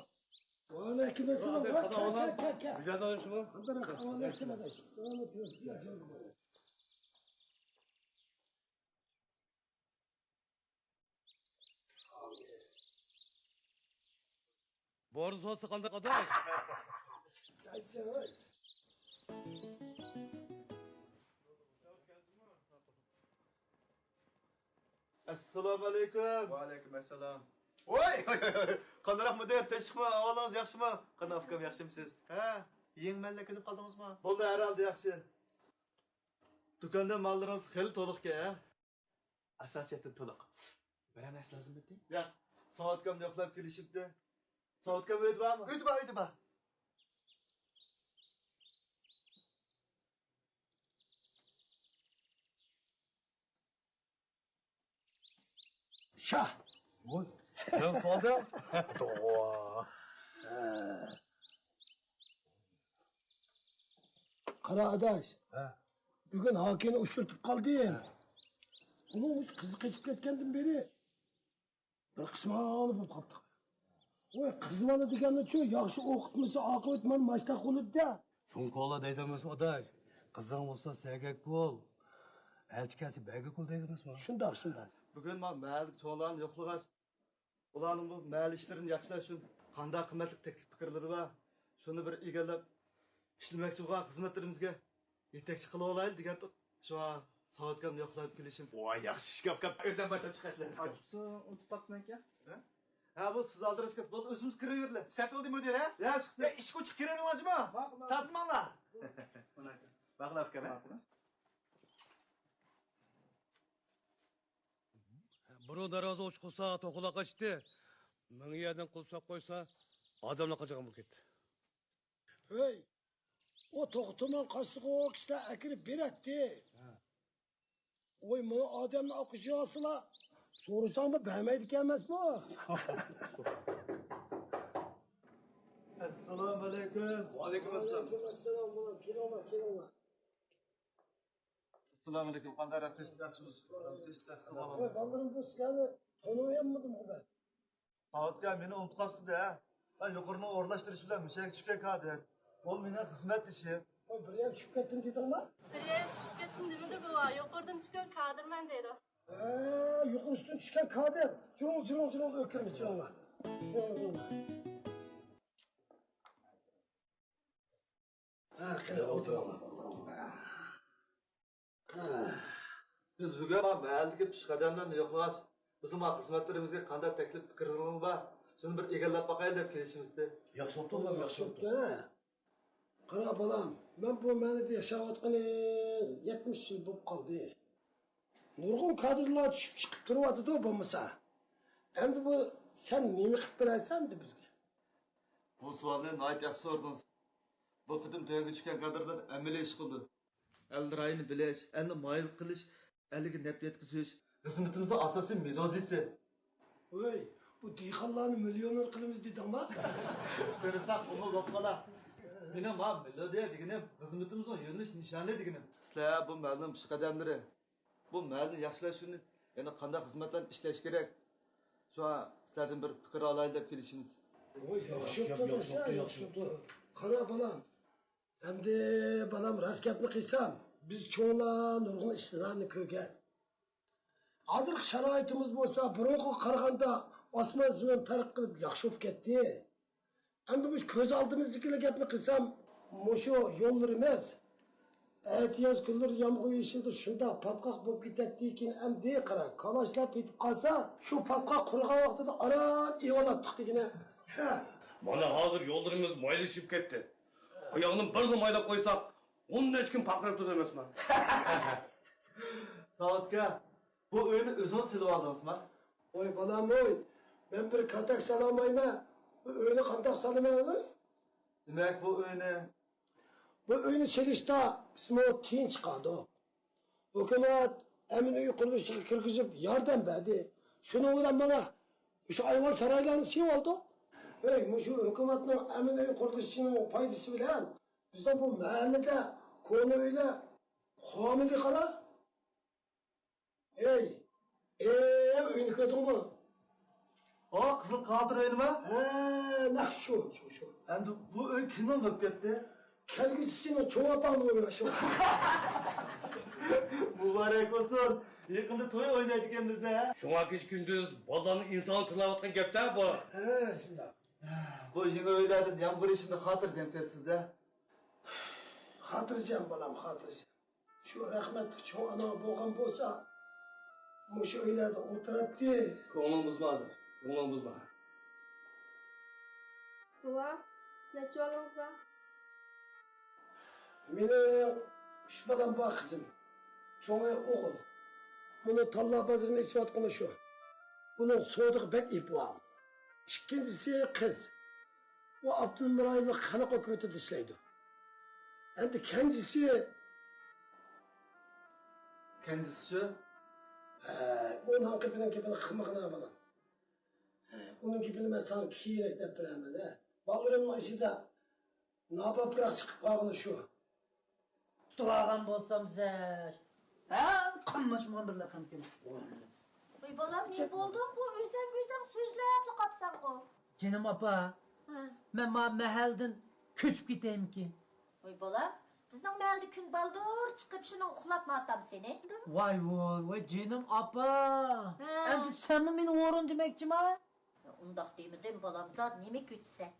ۋەئەلەيكۇم ئەسسالام. ۋە كەل، كەل، كەل، كەل. مىجەز ئالىشىمۇ؟ بورا سوتسا قانداق ئاداش؟ ئەسسالامۇئەلەيكۇم. ۋەئەلەيكۇم ئەسسالام. ۋاي، ۋاي، ۋاي، ۋاي. قانداق مۇدىر، تىنچلىقمۇ؟ ئەھۋالىڭىز ياخشىمۇ؟ قانداق ئۇكام، ياخشىمۇسىز؟ ھە، يېڭى مەھەللە كېلىپ قالدىڭىزمۇ؟ بولدى، ھەر ھالدا ياخشى. دۇكاندا ماللىرىڭىز خېلى تولۇقكەن، ھە؟ ئاساسىيەتتىن تولۇق. بىرەر نەرسە لازىممىدى؟ ياق، ساۋۇت ئاكام يوقلاپ كېلىشىپتۇ. ساۋۇت ئاكام ئۆيدە بارمۇ؟ ئۆيدە بار، ئۆيدە بار. شاھ! ۋوي، سەن سودا؟ توۋا. قارا ئاداش. ھە. بۈگۈن ھاكىنى ئۇچرىتىپ قالدىم. ھە. ئۇنىڭ ئۆزى قىزى قېچىپ كەتكەندىن بېرى بىر قىسمالا بولۇپ قاپتۇ. ۋاي، قىز بالا دېگەننىچۇ، ياخشى ئوقۇتمىسا، ئاقىۋىتى مانا ماشتاق بولىدۇ-دە. چوڭ كولا دەيدۇ ئەمەسمۇ، ئاداش؟ قىزىڭ بولسا سەگەك بول، ئەتە كەلسە بەگەك بول دەيدۇ ئەمەسمۇ؟ شۇنداق، شۇنداق. بۈگۈن مانا مەھەللىدىكى چوڭلارنى يوقلىغاچ، ئۇلارنىڭ بۇ مەھەللە ئىشلىرىنى ياخشىلاش ئۈچۈن قانداق قىممەتلىك تەكلىپ پىكىرلىرى بار، شۇنى بىر ئىگىلەپ ئىشلىمەكچى بولغان خىزمەتلىرىمىزگە يېتەكچى قىلىۋالايلى دېگەنتۇق. شۇڭا ساۋۇتكامنى يوقلاپ كېلىشىم. ۋاي، ياخشى ئىشكەن ئۇكام، ئۆزۈم باشلاپ چىقىسىلەر. ئاچچىقسۇ ئۇنتۇپ قاپتىمەنكەن. ھە؟ ھە، بۇ سىز ئالدىراشكەن. بولدى، ئۆزىمىز كىرىۋېرىلە. سەتىۋالدى مۇدىر، ھە؟ يا، چىقسا. يا، ئىشىك ئوچۇق كىرىۋېرىڭلار جۇما. ماقۇل، ماقۇل. تارتماڭلار. ماقۇل. باقلا ئۇكام، ھە؟ ماقۇل. بۇرۇن دەرۋازا ئوچۇق قىلسا، توخۇلار قاچتى. مىڭ يەردىن قۇلۇپ ساپ قويسا، ئادەملەر قاچىدىغان بولۇپ كەتتى. ھەي، ئۇ توختىماي قاچسىغۇ، كىشىلەر ئەكىرىپ بېرەتتى. ھە. ۋاي، مانا ئادەمنى ئاققۇچى ئالسىلا، سورىساڭمۇ بەرمەيدىكەن ئەمەسمۇ؟ ئەسسالامۇ ئەلەيكۇم. ۋەئەلەيكۇم ئەسسالام. ۋەئەلەيكۇم ئەسسالام، بالام، كېلىڭلار، كېلىڭلار. ئەسسالامۇ ئەلەيكۇم. قانداق ئەھۋال؟ ياخشىمۇ؟ ۋاي، بالىلىرىم، بۇ سىلەرنى تونۇيالمىدىمغۇ مەن؟ ساۋۇتكا، مېنى ئۇنتۇپ قاپسىز-دە. مەن يۇقىرىنىڭ ئورۇنلاشتۇرۇشى بىلەن مۇشۇ يەرگە چۈشكەن كادىر. ئۇ مېنىڭ خىزمەتدىشىم. ۋاي، بىر يەرگە چۈشۈپ كەتتىم دېدىڭما؟ بىر يەرگە چۈشۈپ كەتتىم دېمىدى بوۋا، يۇقىرىدىن چۈشكەن كادىرمەن دەيدۇ. ھە، يۇقىرىسىدىن چۈشكەن كادىر. جۇڭ، جۇڭ، جۇڭ، ئۆكۈرمە، جۇڭ. ھە، قېنى، ئولتۇرۇڭلار، ئولتۇرۇڭلار. ھە. بىز بۈگۈن مەھەللىدىكى پېشقەدەملەرنى يوقلىغاچ، بىزنىڭ خىزمەتلىرىمىزگە قانداق تەكلىپ پىكىرلىرىڭلار بار، شۇنى بىر ئىگىلەپ باقايلى دەپ كېلىشىمىزدى. ياخشى بوپتۇ، ياخشى بوپتۇ. قارا بالام، مەن بۇ مەھەللىدە ياشاۋاتقىنى يەتمىش يىل بولۇپ قالدى. نۇرغۇن كادىرلار چۈشۈپ چىقىپ تۇرۇۋاتىدۇ بولمىسا. ئەمدى بۇ سەن نېمە قىلىپ بېرەيسەن ئەمدى بىزگە؟ بۇ سوئالنى ناھايىتى ياخشى سورىدىڭىز. بۇ قېتىم تۆۋەنگە چۈشكەن كادىرلار ئەمەلىي ئىش قىلىدۇ. ئەل رايىنى بىلىش، ئەلنى مايىل قىلىش، ئەلگە نەپ يەتكۈزۈش خىزمىتىمىزنىڭ ئاساسىي مېلودىيىسى. ۋەي، بۇ دېھقانلارنى مىليونېر قىلىمىز دېدىڭما؟ قىلساق ئۇمۇ بولۇپ قالا. مېنىڭ ما مېلودىيە دېگىنىم خىزمىتىمىزنىڭ يۆنىلىش نىشانى دېگىنىم. سىلەر بۇ مەھەللىنىڭ پېشقەدەملىرى. بۇ مەھەللىنى ياخشىلاش ئۈچۈن يەنە قانداق خىزمەتلەرنى ئىشلەش كېرەك؟ شۇڭا سىلەردىن بىر پىكىر ئالايلى دەپ كېلىشىمىز. ۋاي، ياخشى بوپتۇ، ياخشى بوپتۇ، ياخشى بوپتۇ. قارا بالام، ئەمدى بالام، راست گەپنى قىلسام، بىز چوڭلار نۇرغۇن ئىشلارنى كۆرگەن. ھازىرقى شارائىتىمىز بولسا بۇرۇنقىغا قارىغاندا ئاسمان زېمىن پەرق قىلىپ ياخشى بولۇپ كەتتى. ئەمدى مۇشۇ كۆز ئالدىمىزدىكىلا گەپنى قىلسام، مۇشۇ يوللىرىمىز ئەتىياز كۈنلىرى يامغۇر يېشىلدا شۇنداق پاتقاق بولۇپ كېتەتتىكىن، ئەمدى قارا، كالاشلار پېتىپ قالسا، شۇ پاتقاق قۇرۇغان ۋاقتىدا ئاران ئېۋالاتتۇق دېگىنە. مانا ھازىر يوللىرىمىز مايلىشىپ كەتتى. ئاياغنى بىرلا مايلاپ قويساق، ئون نەچچە كۈن پارقىراپ تۇرىدۇ ئەمەسمۇ؟ ساۋۇتكا، بۇ ئۆينى ئۆزىڭىز سېلىۋالدىڭىزما؟ ۋاي بالام ۋاي، مەن بىر كاتەك سالالمايمەن. بۇ ئۆينى قانداق سالىمەن؟ دېمەك، بۇ ئۆينى بۇ ئۆينى سېلىشتا بىزمۇ تىيىن چىقاردۇق. ھۆكۈمەت ئەمىن ئۆي قۇرۇلۇشىغا كىرگۈزۈپ ياردەم بەردى. شۇنىڭ بىلەن مانا مۇشۇ ئايۋان سارايلارنى سېلىۋالدۇق. ھەي، مۇشۇ ھۆكۈمەتنىڭ ئەمىن ئۆي قۇرۇلۇشىنىڭ پايدىسى بىلەن بىزنىڭ بۇ مەھەللىدە كونا ئۆيلەر قالمىدى قارا. ھەي، ئەي، ئۆينى كۆردۈڭمۇ؟ ئا، قىزىل قاتۇر ئۆينىمۇ؟ ھە، نەق شۇ، شۇ، شۇ. ئەمدى بۇ ئۆي كىمنىڭ بولۇپ كەتتى؟ كەلگۈسى سېنىڭ چوڭ ئاپاڭنىڭ ئۆيى شۇ. مۇبارەك بولسۇن. يېقىندا توي ئوينايدىكەنمىز-دە. شۇڭا كېچە-كۈندۈز بالىلارنىڭ ئىنسانى تىللاۋاتقان گەپ-دە بۇ. ھە، شۇنداق. بۇ يېڭى ئۆيلەردىن يامغۇر يېشىمدا خاتىرجەم كەتسىز-دە. خاتىرجەم، بالام، خاتىرجەم. شۇ رەھمەتلىك چوڭ ئاناڭ بولغان بولسا، مۇشۇ ئۆيلەردە ئولتۇراتتى. كۆڭلۈڭ بۇزما ھازىر، كۆڭلۈڭ بۇزما. بوۋا، نەچچە بالىڭىز بار؟ مېنىڭ ئۈچ بالام بار، قىزىم. چوڭى ئوغۇل. بۇنىڭ تاللا بازىرىنى ئېچىۋاتقىنى شۇ. بۇنىڭ سودىغا بەك ئېپى بار. ئىككىنچىسى قىز. ئۇ ئاپتونوم رايونلۇق خەلق ھۆكۈمىتىدە ئىشلەيدۇ. ئەمدى كەنجىسى. كەنجىسى شۇ؟ ھە، ئۇنىڭ گېپىنىڭ گېپىنى قىلمىغىنا، بالام. ھە، ئۇنىڭ گېپىنى مەن ساڭا كېيىنرەك دەپ بېرەرمەن، ھە. بالىلىرىمنىڭ ئىچىدە ناپاپراق چىقىپ قالغىنى شۇ. تۇتۇۋالغان بولسام زەش. ھە، قاملاشمىغان بىر لەقەم كېلىپ. ۋاي بالام، نېمە بولدۇڭ؟ بۇ ئۆيسەڭ-كۆيسەڭ سۆزلەپلا قاپسەنغۇ. جېنىم ئاپا، ھە. مەن ما مەھەللىدىن كۆچۈپ كېتەيمىكىن؟ ۋاي بالام، بىزنىڭ مەھەللىدە كۈن بالدۇر چىقىپ، شۇنىڭ ئۇخلاتمايتتىم سېنى. ۋاي، ۋاي، ۋاي، جېنىم ئاپا. ھە. ئەمدى سەنمۇ مېنى ھورۇن دېمەكچىما؟ ئۇنداق دېمىدىم، بالام، زادى نېمە كۈتىسەن؟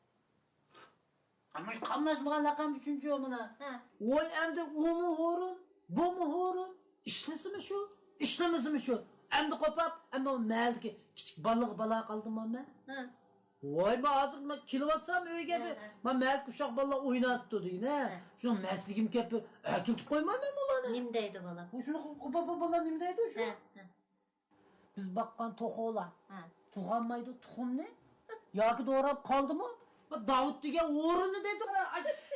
مۇشۇ قاملاشمىغان لەقەم ئۈچۈنچۇ مانا. ھە. ۋاي، ئەمدى ئۇمۇ ھورۇن، بۇمۇ ھورۇن. ئىشلىسىمۇ شۇ، ئىشلىمىسىمۇ شۇ. ئەمدى قوپاپ، ئەمدى ئۇ مەھەللىدىكى كىچىك بالىغا بالا قالدىمۇ مەن؟ ھە. ۋاي، مەن ھازىر مەن كېلىۋاتسام ئۆيگە، ھە، بىر، ھە. مانا مەھەللىدىكى ئۇششاق بالىلار ئويناۋاتىدۇ دېگىنە. ھە. شۇنىڭ مەستلىكىمگە كەپ بىر ئەكېلىپ قويمايمەن بۇلارنى. نېمە دەيدۇ بالا؟ شۇنى، بۇ، بۇ، بۇ بالىلار نېمە دەيدۇ شۇ؟ ھە، ھە. بىز باققان توخۇلار ھە. تۇغالمايدۇ تۇخۇمنى. ياكى دوراپ قالدىمۇ؟ داۋۇت دېگەن ھورۇننى دەيدۇ.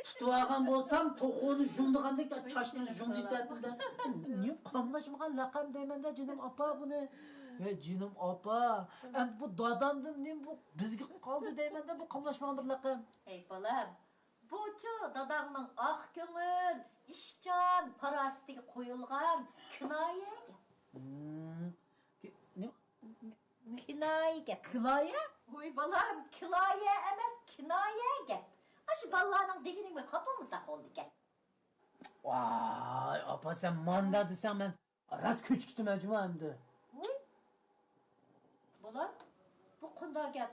تۇتۇۋالغان بولسام، توخۇنى ژۇندىغاندەك چاچلىرىنى ژۇندىتەتتىم-دە. نېمە قاملاشمىغان لەقەم دەيمەن-دە، جېنىم ئاپا بۇنى. ھە، جېنىم ئاپا، ئەمدى بۇ دادامدىن نېمە بۇ بىزگە قالدى دەيمەن-دە، بۇ قاملاشمىغان بىر لەقەم. ئەي بالام، بۇچۇ داداڭنىڭ ئاق كۆڭۈل، ئىشچان، پاراسىتىگە قويۇلغان كىنايە گەپ. ھىم، كى-، نېمە؟ كىنايە گەپ. كىلايە؟ ۋوي بالام، كىلايە ئەمەس، كىنايە گەپ. ئاشۇ بالىلارنىڭ دېگىنىگە خاپا بولمىساق بولىدىكەن. ۋاي، ئاپا، سەن ماندا دېسەڭ، مەن راست كۆچۈپ كېتىمەن جۇمۇ ئەمدى. ۋوي. بالام، بۇ قانداق گەپ؟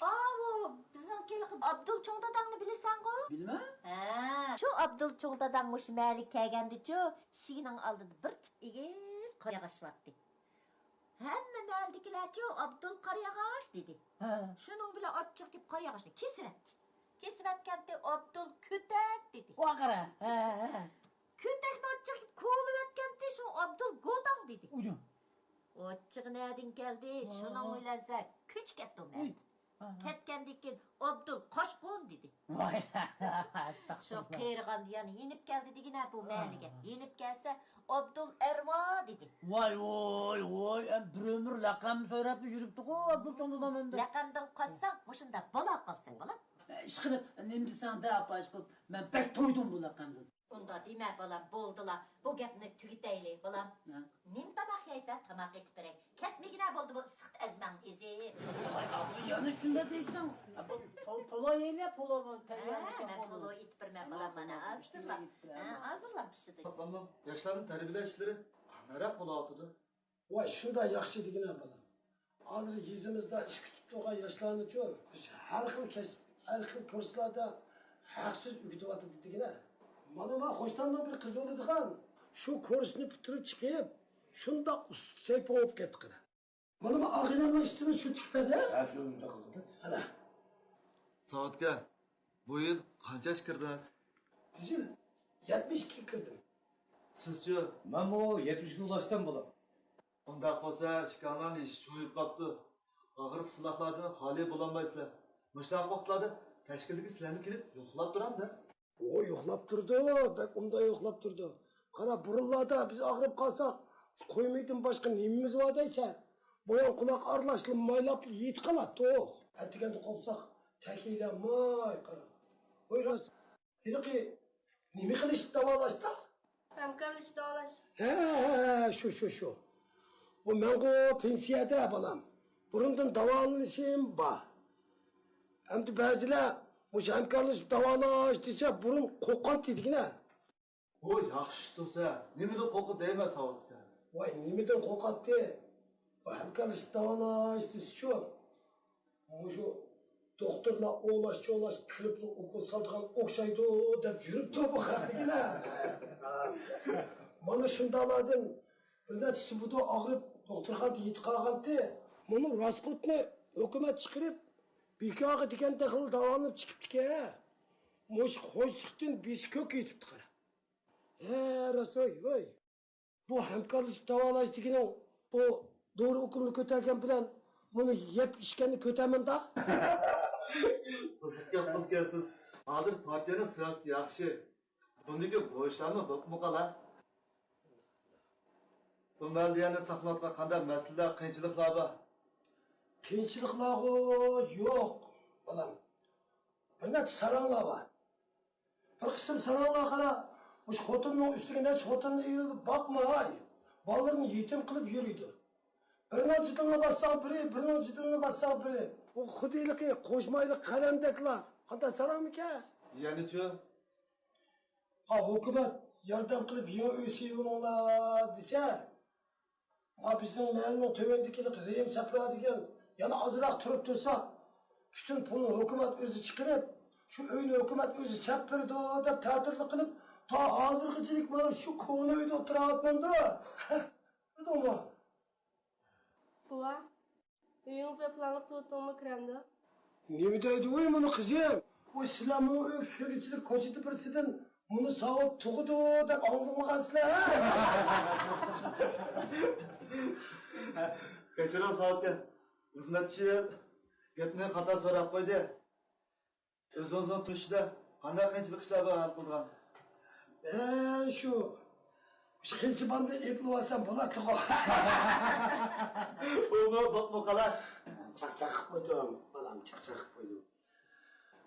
ئاۋۇ، بىزنىڭكى ھېلىقى ئابدۇل چوڭ داداڭنى بىلىسەنغۇ؟ بىلىمەن. ھە، شۇ ئابدۇل چوڭ داداڭ مۇشۇ مەھەللىگە كەلگەندىچۇ، ئىشىكنىڭ ئالدىدا بىر تۈپ ئېگىز قارا ياغاچ بارتتى. ھەممە مەھەللىدىكىلەرچۇ ئابدۇل قارا ياغاچ دېدى. ھە. شۇنىڭ بىلەن ئاچچىق كېلىپ قارا ياغاچنى كېسىۋەتتى. كېسىۋەتكەنتى ئابدۇل كۆتەك دېدى. ۋاقىرا. ھە، ھە. كۆتەكنى ئاچچىق كېلىپ كوۋلىۋەتكەنتى، شۇ ئابدۇل گوداڭ دېدى. ئۇيۇ. ئاچچىقى نەدىن كەلدى؟ ۋاھ. شۇنىڭ بىلەن سەن كۆچۈپ كەتتىڭ ئۇي. مەھەللىدىن. ھە، ھە. كەتكەندىن كېيىن ئابدۇل قاشقۇن دېدى. ۋاي، شۇ ئەستەغپۇرۇللا. قېرىغاندا يەنە يېنىپ كەلدى دېگىنە بۇ مەھەللىگە. ھە. يېنىپ كەلسە ئابدۇل ئەرۋا دېدى. ۋاي، ۋاي، ۋاي، ئەم بىر ئۆمۈر لەقەم سۆرەپلا يۈرۈپتىغۇ ئابدۇل چوڭ دادام ئەمدى. لەقەمدىن قاچساڭ مۇشۇنداق بالا قالىسەن بالام. ئىشقىلىپ، نېمە دېسەڭ دە ئاپا، ئىشقىلىپ، مەن بەك تويدۇم بۇ لەقەمدىن. ئۇنداق دېمە بالام، بولدىلا، بۇ گەپنى تۈگىتەيلى بالام. ھە. نېمە تاماق يەيسەن، تاماق ئېتىپ بېرەي. كەتمىگىنە بولدى بۇ ئىسسىقتا ئەزمەڭنى ئېزىپ. ۋاي ئاپا، يەنە شۇنداق دەيسەن. ئاپا، پول-، پولو يەيلى، پولو تەييار ھە، ئىكەن، مەن پولو. پولو ئېتىپ بېرىمەن بالام، مانا ھازىرلا. ھە، ھازىرلا پىشىدى. ئاتامنىڭ ياشلارنى تەربىيەلەش ئىشلىرى قانداقراق بولۇۋاتىدۇ؟ ۋاي شۇنداق ياخشى دېگىنە بالام. ھازىر يېزىمىزدا ئىش كۈتۈپ تۇرغان ياشلارنىچۇ، بىز ھەر خىل كەسىپ، ھەر خىل كۇرسلاردا ھەقسىز ئۆگىتىۋاتىدۇ دېگىنە. مانا ما خوشتامنىڭ بىر قىزى بولىدىغان، شۇ كۇرسنى پۈتتۈرۈپ چىقىپ، شۇنداق ئۇستا سەيپۇڭ بولۇپ كەتتى قېنى. مانا ما ئاغىنەمنىڭ ئىشتىنى شۇ تىكپەدە. ھە، شۇ ئۇنداق قىلدى. ئەنە. ساۋۇتكە، بۇ يىل قانچە ياشقا كىردىڭىز؟ بۇ يىل يەتمىش ئىككىگە كىردىم. سىزچۇ؟ مەنمۇ يەتمىشكە ئۇلاشتىم بولۇپ. ئۇنداق بولسا ئىككىڭلارنىڭ يېشى چوڭىيىپ قاپتۇ. ئاغرىق سىلاقلاردىن خالىي بولالمايسىلەر. مۇشۇنداق ۋاقىتلاردا تەشكىلدىكى سىلەرنى كېلىپ يوقلاپ تۇرامدۇ؟ ئۇ يوقلاپ تۇرىدۇ، بەك ئوبدان يوقلاپ تۇرىدۇ. قارا، بۇرۇنلاردا بىز ئاغرىپ قالساق، شۇ قويمىدىن باشقا نېمىمىز بار دەيسەن؟ بويۇن قۇلاق ئارىلاشلا مايلاپ يېتىپ قالاتتۇق. ئەتىگەندە قوپساق، تەكىيلەر ماي، قارا. ۋاي راست. ھېلىقى نېمە قىلىش داۋالاشتا؟ ھەمكارلىشىپ داۋالاش. ھە، ھە، ھە، شۇ، شۇ، شۇ. بۇ مەنغۇ پېنسىيەدە بالام. بۇرۇندىن داۋالىنىشىم بار. ئەمدى بەزىلەر مۇشۇ ھەمكارلىشىپ داۋالاش دېسە بۇرۇن قورققانتى دېگىنە. بۇ ياخشى ئىش تۇرسا، نېمىدىن قورقىدۇ دەيمەن ساۋۇتكە. ۋاي، نېمىدىن قورقاتتى؟ بۇ ھەمكارلىشىپ داۋالاش دېسىچۇ، مۇشۇ دوختۇرلار ئوۋلاش-چوۋلاش كىرىپلا ئوكۇل سالىدىغان ئوخشايدۇ دەپ يۈرۈپتۇ بۇ خەق دېگىنە. مانا شۇنداقلاردىن بىر نەچچىسى بۇدا ئاغرىپ دوختۇرخانىدا يېتىپ قالغانتى. مانا راسخوتنى ھۆكۈمەت چىقىرىپ، بىكارغا دېگەندەكلا داۋالىنىپ چىقىپتىكەن. مۇشۇ خوشلۇقتىن بېشى كۆككە يېتىپتۇ قارا. ھە، راست، ھوي، ھوي. بۇ ھەمكارلىشىپ داۋالاش دېگىنىڭ بۇ دورا ئوكۇلنى كۆتەرگەن بىلەن بۇنى يەپ ئىچكەننى كۆتەرمەمدا؟ قىزىق گەپ قىلىدىكەنسىز. ھازىر پارتىيەنىڭ سىياسىتى ياخشى. بۇندىكى بۇ ئىشلارمۇ بولۇپمۇ قالا. بۇ مەھەللىدە يەنە ساقلىنىۋاتقان قانداق مەسىلىلەر، قىيىنچىلىقلار بار؟ قىيىنچىلىقلارغۇ يوق، بالام. بىر نەچچە ساراڭلار بار. بىر قىسىم ساراڭلار قارا، مۇشۇ خوتۇننىڭ ئۈستىگە نەچچە خوتۇننى ئېلىپ باقماي، بالىلىرىنى يېتىم قىلىپ يۈرىدۇ. بىرىنىڭ جېدىلىنى باسساڭ بىرى، بىرىنىڭ جېدىلىنى باسساڭ بىرى. بۇ خۇددى ھېلىقى قوشمايلىق قەلەمدەكلا. قانداق ساراڭمىكەن؟ يەنىچۇ؟ ھا، ھۆكۈمەت ياردەم قىلىپ يېڭى ئۆي سېلىۋېلىڭلار دېسە، ھا، بىزنىڭ مەھەللىنىڭ تۆۋەندىكى ھېلىقى رېھىم سەپرا دېگەن يەنە ئازراق تۇرۇپ تۇرسا، پۈتۈن پۇلنى ھۆكۈمەت ئۆزى چىقىرىپ، شۇ ئۆينى ھۆكۈمەت ئۆزى سېلىپ بېرىدۇ دەپ تەتۈرلۈك قىلىپ، تا ھازىرغىچىلىك مانا شۇ كونا ئۆيدە ئولتۇراۋاتمامدۇ؟ بىلدىڭمۇ؟ بوۋا، ئۆيىڭىزگە پىلانلىق تۇتۇڭمۇ كىرەمدۇ؟ نېمە دەيدۇ ۋوي مۇنۇ قىزىم؟ ۋوي سىلەرمۇ ئۆيگە كىرگۈچىلىك كوچىدا بىرسىدىن مۇنۇ ساۋۇت تۇغىدۇ دەپ ئاڭلىمىغانسىلەر ھە؟ كەچۈرۈڭ ساۋۇتكەن، خىزمەتدىشىم گەپنى خاتا سوراپ قويدى. ئۆزىڭىزنىڭ تۇرۇشىدا قانداق قىيىنچىلىق ئىشلار بار ھەل قىلىدىغان؟ مەن شۇ، شۇ قىلچە باندىن ئېپىلىۋالسام بولاتتىغۇ. ئۇمۇ بوپمۇ قالار. چاقچاق قىلىپ قويدۇم، بالام، چاقچاق قىلىپ قويدۇم.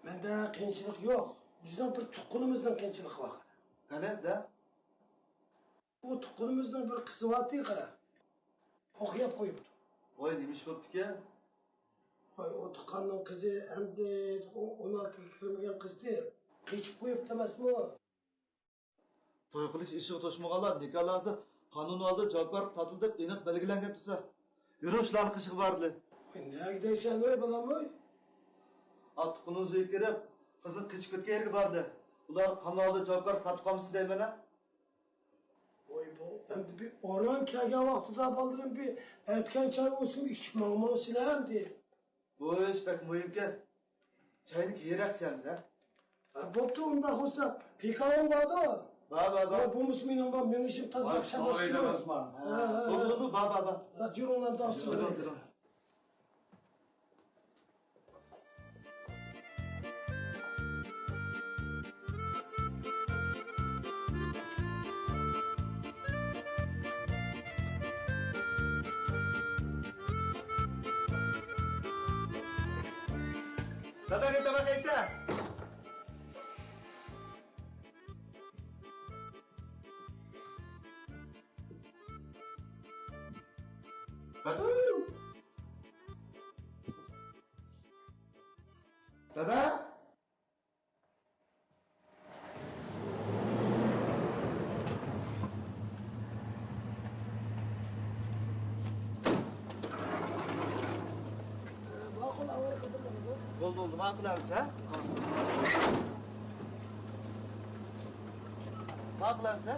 مەندە قىيىنچىلىق يوق. بىزنىڭ بىر تۇغقىنىمىزنىڭ قىيىنچىلىقى بار. قەنەدە؟ بۇ تۇغقىنىمىزنىڭ بىر قىزى بارتى قارا. ئوق يەپ قويۇپتۇ. ۋاي، نېمە ئىش بوپتىكەن؟ ۋاي، ئۇ تۇغقاننىڭ قىزى ئەمدى ئون ئالتىگە كىرمىگەن قىزتى. قېچىپ قويۇپتۇ ئەمەسمۇ؟ توي قىلىش ئېشىغا توشمىغانلار نىكاھلانسا قانۇن ئالدىدا جاۋابكارلىق تارتىلىدۇ دەپ ئېنىق بەلگىلەنگەن تۇرسا. يۈرۈڭ شۇلارنىڭ قېشىغا بارىلى. ۋاي، نەگە دەيسەن ۋاي بالام ۋاي؟ ئا، تۇغقىنىڭىز ئۆيگە كىرىپ، قىزنىڭ قېچىپ كەتكەن يېرىگە بارىلى. ئۇلار قانۇن ئالدىدا جاۋابكارلىق تارتىپ قالمىسۇن دەيمەن ھە. ۋاي، بۇ ئەمدى بىر ئوران كەلگەن ۋاقتىدا بالىلىرىم بىر ئەتكەن چاي بولسۇن ئىچىپ ماڭماڭ سىلەر ئەمدى. بۇ ئىش بەك مۇھىمكەن. چاينى كېيىنرەك ئىچەرمىز ھە. ھە، بوپتۇ، ئۇنداق بولسا پىكاپىڭ باردۇ؟ بار، بار، بار. ۋاي، بولمىسا مېنىڭ بار، مېڭىشىم تازا ياخشى باشلىدى. ھە، ھە، ھە. بولدى، بولدى، بار، بار، بار. ھە، يۈرۈڭلار، داۋام. يۈرۈڭ، يۈرۈڭ. دادا، نېمە تاماق يەيسەن؟ دادا! بولدى، بولدى، ماقۇل ئەمىسە. ماقۇل ئەمىسە.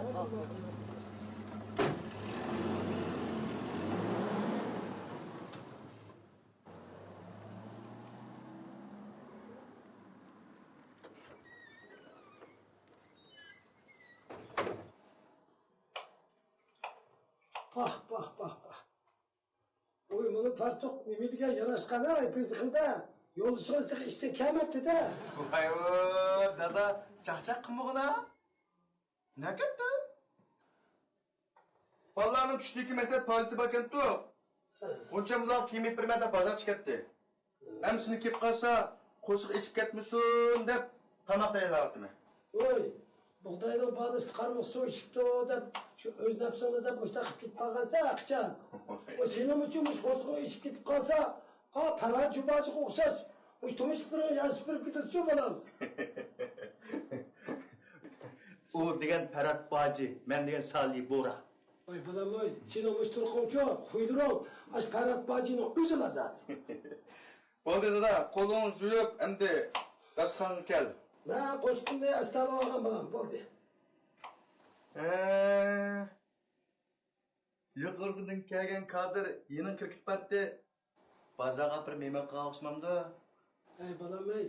پاھ، پاھ، پاھ، پاھ. ۋوي، مۇنۇ پارتوق نېمە دېگەن ياراشقان ھە، ئېپىزى خىلدا. يولدىشىڭىز تېخى ئىشتىن كەلمەپتۇ-دە. ۋاي، ۋوي، دادا، چاقچاق قىلمىغىنا. نەگەتتە؟ بالىلارنىڭ چۈشتىكى مەكتەپ پائالىيىتى باركەنتۇ. ئۇنچە بۇلار كىيىم ئېلىپ بېرىمەن دەپ بازارغا چىقىپ كەتتى. ئەمسىنى كېلىپ قالسا، قورسىقى ئېچىپ كەتمىسۇن دەپ تاماق تەييارلاۋاتىمەن. ۋوي، بۇغداينىڭ بالىسى قارمۇق سۇ ئىچىپتۇ دەپ، شۇ ئۆز نەپسىڭنى دەپ مۇشۇنداق قىلىپ كېتىپ قالغانسەن ھەقىچان. ۋوي، سېنىڭمۇچۇ مۇشۇ قورسىقىڭ ئېچىپ كېتىپ قالسا، ئا، پەرھات جۇباجىغا ئوخشاش مۇشۇ تۇمشۇقلىرىڭ يەر سۈپۈرۈپ كېتىدىچۇ بالام. ئۇ دېگەن پەرھات باجى، مەن دېگەن سالى بورا. ۋاي بالام ۋاي، سېنىڭ مۇشۇ تۇرقۇڭچۇ، خۇيلىرىڭ ئاشۇ پەرھات باجىنىڭ ئۆزىلا زادى. بولدى دادا، قولۇڭنى يۇيۇپ ئەمدى داستىخانغا كەل. مەن قوشۇقۇمنى ئەستە ئالىۋالغان بالام، بولدى. ھە، يۇقىرىقىدىن كەلگەن كادىر يېنىڭ كىرىپ كېتىپ بارتتى. بازارغا بىر مېھمان قىلغان ئوخشىمامدۇ؟ ھەي بالام ھەي،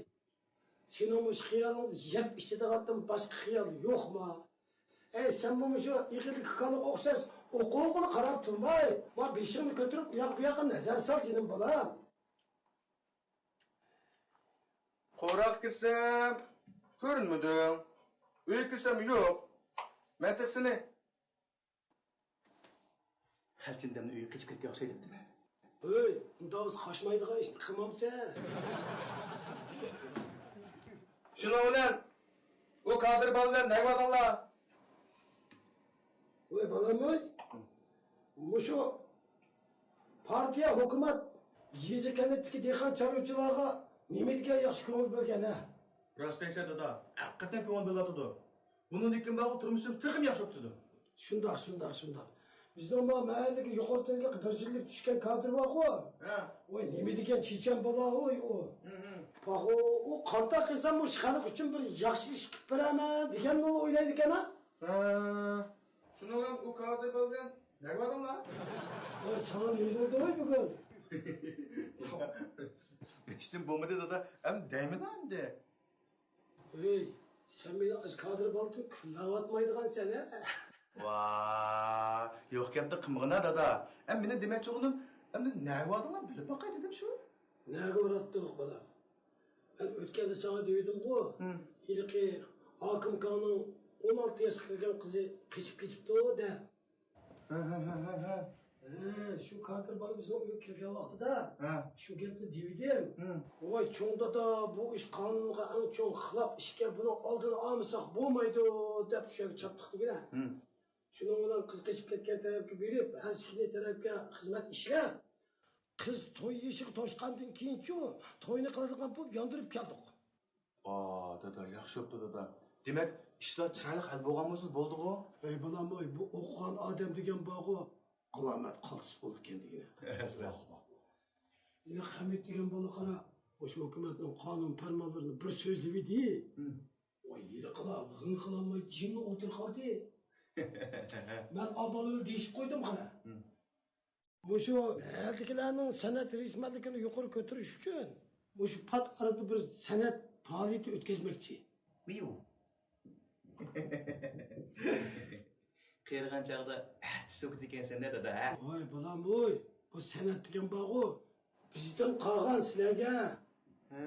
سېنىڭ مۇشۇ خىيالىڭدا يەپ ئىچىدىغاندىن باشقا خىيال يوقما؟ ھەي سەنمۇ مۇشۇ ئېغىردىكى كالىغا ئوخشاش ئوقۇغىلا قاراپ تۇرماي، ما بېشىڭنى كۆتۈرۈپ ئۇياق بۇياققا نەزەر سال جېنىم بالام. قوراغا كىرسەم كۆرۈنمىدىڭ، ئۆيگە كىرسەم يوق. مەن تېخى سېنى خەلچىندەمنى ئۆيگە قېچىپ كەتكەن ئوخشايدۇ دەپتىمەن. ھۆي، ئۇنداق بولسا قاچمايدىغان ئىشنى قىلمامسەن؟ شۇنىڭ بىلەن ئۇ كادىر بالىلار نەگە باردىڭلار؟ ۋاي بالام ۋاي، مۇشۇ پارتىيە، ھۆكۈمەت يېزا كەنتتىكى دېھقان چارۋىچىلارغا نېمە دېگەن ياخشى كۆڭۈل بۆلگەن ھە؟ راست دەيسەن دادا، ھەقىقەتەن كۆڭۈل بۆلۈۋاتىدۇ. بۇنىڭدىن كېيىن بارغۇ تۇرمۇشىمىز تېخىمۇ ياخشى بوپتىدۇ. شۇنداق، شۇنداق، شۇنداق. بىزنىڭ ما مەھەللىگە يۇقىرى تىللىق بىر يىللىق چۈشكەن كادىر بارغۇ. ھە. ۋاي نېمە دېگەن چېچەن بالا ۋاي ئۇ. ھە، ھە. باغۇ، ئۇ قانداق قىلسام مۇشۇ خەلق ئۈچۈن بىر ياخشى ئىش قىلىپ بېرەمەن دېگەننىلا ئويلايدىكەن ھە. ھە. شۇنىڭ بىلەن ئۇ كادىر بىلەن نەگە باردىڭلار؟ ۋاي ساڭا نېمە بولدى ۋاي بۈگۈن؟ ھېچنېمە بولمىدى دادا، ئەمدى دەيمىنا ئەمدى. ھەي، سەن مېنى ئاشۇ كادىر بالىدىن كۈنلەۋاتمايدىغانسەن ھە؟ ۋاي، يوق گەپنى قىلمىغىنا دادا. ئەمدى مېنىڭ دېمەكچى بولغىنىم، ئەمدى نەگە باردىڭلار بىلىپ باقاي دېدىم شۇ. نەگە باراتتۇق بالام؟ مەن ئۆتكەندە ساڭا دېۋىدىمغۇ، ھىم. ھېلىقى ھاكىم ئاكاڭنىڭ ئون ئالتە ياشقا كىرگەن قىزى قېچىپ كېتىپتۇ دە. ھە، ھە، ھە، ھە، ھە. ھە، شۇ كادىر بالا بىزنىڭ ئۆيگە كىرگەن ۋاقتىدا ھە. شۇ گەپنى دېۋىدىم. ھىم. ۋاي چوڭ دادا، بۇ ئىش قانۇنغا ئەڭ چوڭ خىلاپ ئىشكەن، بۇنىڭ ئالدىنى ئالمىساق بولمايدۇ دەپ شۇ يەرگە چاپتۇق دېگىنە. ھىم. شۇنىڭ بىلەن قىز قېچىپ كەتكەن تەرەپكە بېرىپ، ھەر ئىككى تەرەپكە خىزمەت ئىشلەپ، قىز توي يېشىغا توشقاندىن كېيىنچۇ توينى قىلىدىغان بولۇپ ياندۇرۇپ كەلدۇق. ۋا دادا، ياخشى بوپتۇ دادا. دېمەك، ئىشلار چىرايلىق ھەل بولغان بولسا بولدىغۇ. ھەي بالام ۋاي، بۇ ئوقۇغان ئادەم دېگەن بارغۇ، ئالامەت قالتىس بولىدىكەن دېگىنە. راست، راست. ھېلىقى خەمىت دېگەن بالا قارا، مۇشۇ ھۆكۈمەتنىڭ قانۇن پەرمانلىرىنى بىر سۆزلىۋىدى. ھىم. ۋاي ھېلىقىلا غىڭ قىلالماي جىملا ئولتۇرۇپ قالدى. مەن ئابالىۋىل دېيىشىپ قويدۇم قارا. ھىم. مۇشۇ مەھەللىدىكىلەرنىڭ سەنئەت ھېرىسمەنلىكىنى يۇقىرى كۆتۈرۈش ئۈچۈن مۇشۇ پات ئارىدا بىر سەنئەت پائالىيىتى ئۆتكۈزمەكچى. مىيۇ. قېرىغان چاغدا ئەتە سوكىدىكەنسەن-دە، دادا، ھە؟ ۋاي بالام ۋوي، بۇ سەنئەت دېگەن بارغۇ، بىزدىن قالغان سىلەرگە. ھە.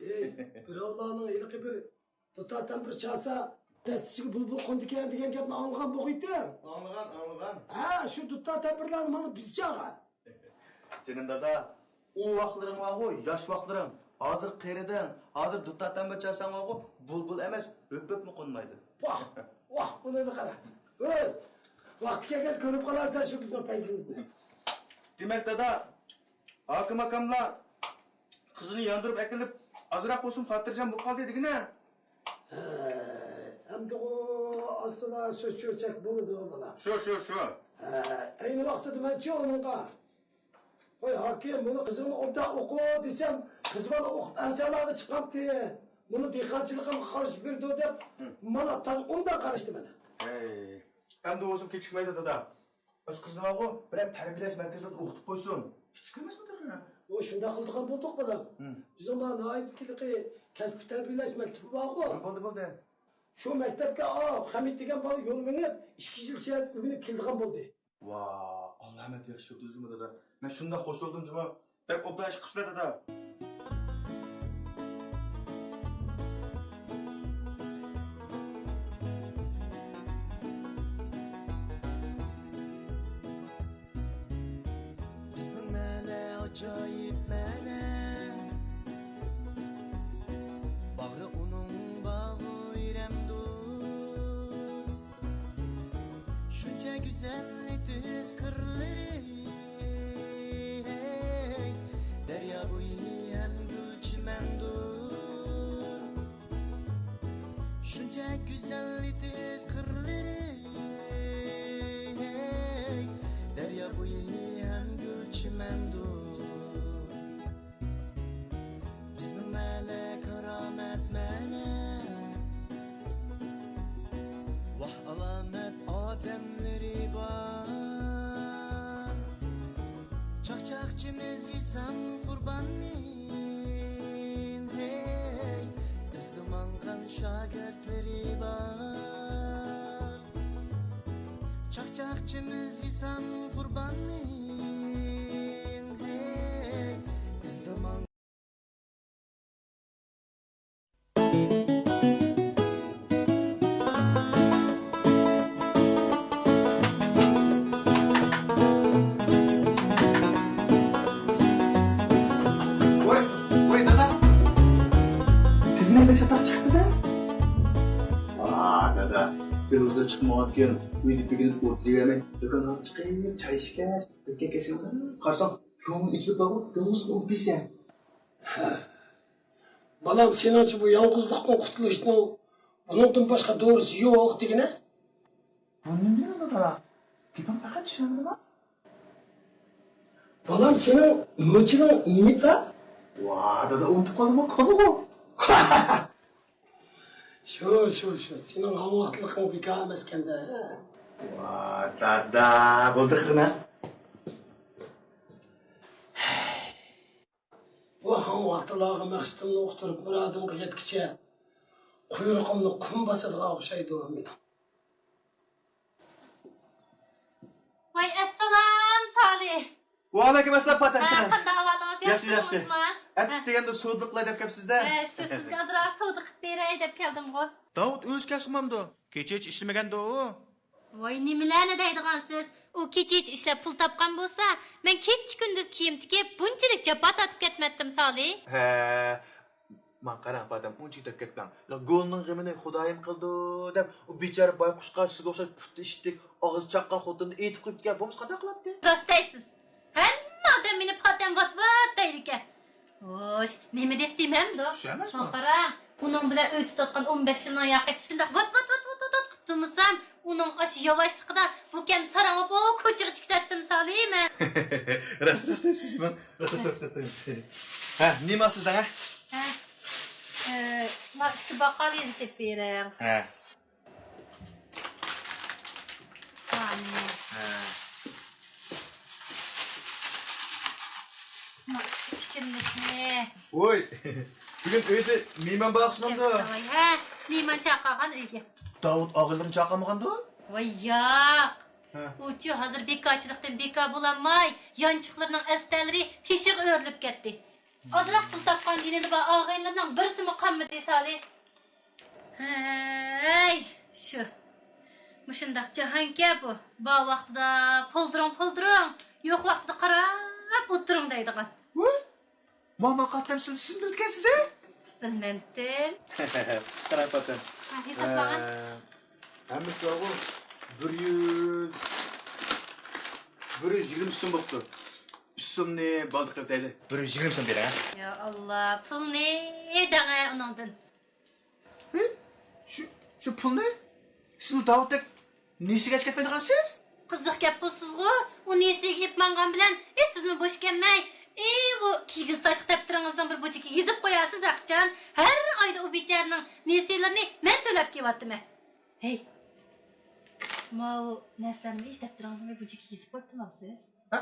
ئەي، بىراۋلارنىڭ ھېلىقى بىر دۇتار تەمبۇر چالسا، دەستىسىگە بۇلبۇل قونىدىكەن دېگەن گەپنى ئاڭلىغان بولغىيتتىڭ؟ ئاڭلىغان، ئاڭلىغان. ھە، شۇ دۇتار تەمبۇرلارنى مانا بىز چالغان. جېنىم دادا، ئۇ ۋاقىتلىرىڭ بارغۇ، ياش ۋاقىتلىرىڭ. ھازىر قېرىدىڭ، ھازىر دۇتار تەمبۇر چالساڭ بارغۇ، بۇلبۇل ئەمەس، ھۆپۈپمۇ قونمايدۇ. ۋاھ، ۋاھ، بۇنى قارا. ھۆي، ۋاقتى كەلگەندە كۆرۈپ قالارسەن شۇ بىزنىڭ پەيزىمىزنى. دېمەك، دادا، ھاكىم ئاكاملا قىزىنى ياندۇرۇپ ئەكېلىپ، ئازراق بولسىمۇ خاتىرجەم بولۇپ قالدى دېگىنە. ھە، ئەمدىغۇ ئاستىلا سۆز چۆچەك بولىدۇ، بالا. شۇ، شۇ، شۇ. ھە، ئەينى ۋاقتىدا مەنچۇ ئۇنىڭغا، ۋاي ھاكىم، بۇنى قىزىڭنى ئوبدان ئوقۇ دېسەم، قىز بالا ئوقۇپ ئەنسەرلارغا چىقامتى، بۇنى دېھقانچىلىقىمغا قارشى بېرىدۇ دەپ، ھە. مانا تازا ئۇنداق قاراشتى مانا. ھەي، ئەمدى بولسىمۇ كېچىكمەيدۇ، دادا. ئاشۇ قىزنى بارغۇ، بىرەر تەربىيەلەش مەركىزىدە ئوقۇتۇپ قويسۇن. كىچىك ئەمەسمۇ تېخى. ۋوي، شۇنداق قىلىدىغان بولدۇق، بالام. ھىم. بىزنىڭ مانا ناھايىتى ھېلىقى كەسپىي تەربىيەلەش مەكتىپى بارغۇ. ھە، بولدى، بولدى. شۇ مەكتەپكە، ئا، خەمىت دېگەن بالا يول مېڭىپ، ئىككى يىل شەرت ئۆگىنىپ كېلىدىغان بولدى. ۋا، ئاللامەت ياخشى بوپتۇ جۇمۇ دادا. مەن شۇنداق خۇش بولدۇم جۇمۇ. بەك ئوبدان ئىش قىپسىلەر دادا. بىزنىڭ مەھەللە ئاجايىپ مەھەللە. باغرى ئۇنىڭ باغرى ئېرەمدۇر. شۇنچە گۈزەل ئېتىز قىرلىرى، ھەي، دەريا بويى ھەم گۈل چىمەندۇر. شۇنچە گۈزەل ئېتىز قىرلىرى، ھەي، دەريا بويى ھەم گۈل چىمەندۇر. بىزنىڭ مەھەللە كارامەت مەھەللە. ۋاھ، ئالامەت ئادەملىرى بار. چاقچاقچىمىز ئېسام قۇرباننىڭ، ھەي، ئىزدا ماڭغان شاگىرتلىرى بار. چاقچاقچىمىز ئېسام قۇرباننىڭ، ھەي، ئىزدا ماڭ- ۋاي، ۋاي، دادا! قىزنى بەك چاتاق چىقىپتۇ-دە. ۋا، دادا، كۈندۈزدە چىقمايۋاتقان، ئۆيدە بېكىنىپ ئولتۇرۇۋەرمەي، دۇكانغا چىقىپ چاي ئىچكەچ، ئۆتكەن كەچكە قارىسام، كۆڭلۈم ئېچىلىپ بارغۇ، كۆڭلۈمنى ئۇنتۇيسەن. بالام، سېنىڭچە بۇ يالغۇزلۇقتىن قۇتۇلۇشنىڭ بۇنىڭدىن باشقا دورىسى يوق دېگىنە؟ بۇ نېمە دېگەن دادا؟ گېپىڭ پەقەت چۈشەنمىدىم. بالام، سېنىڭ مۇچىنىڭ نېمىدا؟ ۋا، دادا، ئۇنتۇپ قالدىمغۇ، كولىغۇ. شۇ، شۇ، شۇ. سېنىڭ ھاڭۋاقتىلىقىڭ بىكار ئەمەسكەندە. ۋا، دادا، بولدى قىلغىنا. بۇ ھاڭۋاقتىلارغا مەقسىتىمنى ئۇقتۇرۇپ مۇرادىمغا يەتكىچە قۇيرۇقۇمنى قۇم باسىدىغان ئوخشايدۇ مېنىڭ. ۋاي، ئەسسالام، سالى. ۋەئەلەيكۇم ئەسسالام، پاتەم. ھە، قانداق ئەھۋالىڭىز؟ ياخشى، ياخشى. ئەتىگەندە سودىلىق قىلاي دەپ كەپسىز-دە. ھە، شۇ سىزگە ئازراق سودا قىلىپ بېرەي دەپ كەلدىمغۇ. داۋۇت ئۆزى كەلسە بولمامدۇ؟ كېچىچە ئىشلىمىگەندۇ ئۇ. ۋاي، نېمىلەرنى دەيدىغانسىز؟ ئۇ كېچىچە ئىشلەپ پۇل تاپقان بولسا، مەن كېچە-كۈندۈز كىيىم تىكىپ، بۇنچىلىك جاپا تارتىپ كەتمەتتىم، سالى. ھە، ماڭا قاراڭ، پاتەم، ئۇنچىلىك دەپ كەتمەڭ. گولنىڭ غېمىنى خۇدايىم قىلىدۇ دەپ، ئۇ بىچارە بايقۇشقا سىزگە ئوخشاش پۇتى ئىشتىك، ئاغزى چاققان خوتۇننى ئېيتىپ قويۇپتىكەن، بولمىسا قانداق قىلاتتى؟ راست دەيسىز. ھەممە ئادەم مېنى پاتەم ۋات-ۋات دەيدىكەن. ھوش، نېمە دېسە دېمەمدۇ؟ شۇ ئەمەسمۇ؟ قاراڭ، ئۇنىڭ بىلەن ئۆي تۇتۇۋاتقان ئون بەش يىلنىڭ ياقى شۇنداق ۋات، ۋات، ۋات، ۋات، ۋات قىلىپ تۇرمىسام، ئۇنىڭ ئاشۇ ياۋاشلىقىدا بۇ كەم ساراڭ بولۇپ كوچىغا چىقىپ كېتەتتىم، سالى مەن. راست، راست دەيسىز، مەن راست، راست، راست، راست. ھە، نېمە ئالسىز دەڭ، ھە؟ ھە، ئە، ما ئىككى باقالىنى سېتىپ بېرىڭ. ھە. مانى. ھە. ما ئىككى ئىچىملىكنى. ۋوي، بۈگۈن ئۆيدە مېھمان بار ئوخشىمامدۇ؟ ھە، مېھمان چاقىرغان ئۆيگە. داۋۇت ئاغىنىلىرىنى چاقىرمىغاندۇ؟ ۋاي ياق. ھە. ئۇچۇ ھازىر بىكارچىلىقتىن بىكار بولالماي، يانچۇقلىرىنىڭ ئەستەنلىرى تېشىغا ئۆرۈلۈپ كەتتى. ئازراق پۇل تاپقان يېنىدا بار ئاغىنىلىرىنىڭ بىرسىمۇ قالمىدى، سالى. ھەي، شۇ. مۇشۇنداق جاھانكەن بۇ. بار ۋاقتىدا پولدۇرۇڭ، پولدۇرۇڭ، يوق ۋاقتىدا قاراپ ئولتۇرۇڭ دەيدىغان. ۋوي، ماما قاتنام سىز، سىز بىلىدىكەنسىز، ھە؟ بىلمەمتىم. قاراڭ پاتەم. ھە، ھېسابلىغان. ئە، ھەممىسى بارغۇ، بىر يۈز، بىر يۈز يىگىرمە سوم بوپتۇ. ئۈچ سومنى بالدۇر قىلىپ دەيلى. بىر يۈز يىگىرمە سوم بېرىڭ، ھە؟ يا ئاللا، پۇلنى دەڭە ئۇنىڭدىن. ھە؟ شۇ، شۇ پۇلنى؟ سىزمۇ داۋۇتتەك نېسىگە ئەچ كەتمەيدىغانسىز؟ قىزىق گەپ قىلىسىزغۇ، ئۇ نېسىگە ئېلىپ ماڭغان بىلەن، ئى، سىزمۇ بوش كەلمەي، ئى، بۇ كىگىز تاشلىق دەپتىرىڭىزنىڭ بىر بۇجىكىگە يېزىپ قويارسىز ھەقىچان. ھەر ئايدا ئۇ بىچارىنىڭ نېسىلىرىنى مەن تۆلەپ كېلىۋاتىمەن. ھەي، ماۋۇ نەرسىلەرنى ھېچ دەپتىرىڭىزنىڭ بۇجىكىگە يېزىپ قويۇپتىمامسىز؟ ھە؟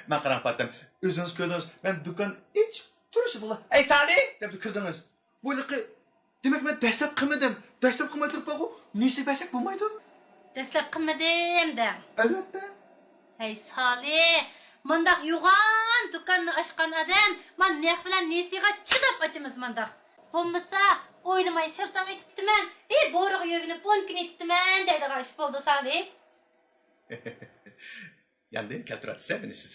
مانا قاراڭ پاتەم، ئۆزىڭىز كۆردىڭىز، مەن دۇكان ئېچىپ تۇرۇشۇمغىلا، «ھەي سالى!» دەپلا كىردىڭىز. بۇ ھېلىقى، دېمەك، مەن دەسلەپ قىلمىدىم. دەسلەپ قىلماي تۇرۇپ بارغۇ، نېسى بەرسەك بولمايدۇ؟ دەسلەپ قىلمىدىم دەڭ. ئەلۋەتتە. ھەي سالى، مۇنداق يوغان دۇكاننى ئاچقان ئادەم، مانا نەق بىلەن نېسىغا چىداپ ئاچىمىز مانداق. بولمىسا، ئويلىماي شىلتاڭ ئېتىپتىمەن، ئى، بورىغا يۆگىنىپ ئون كۈن ئېتىپتىمەن دەيدىغان ئىش بولدى سالى. ياندىن كەلتۈرۈۋاتىسىز مېنى سىز.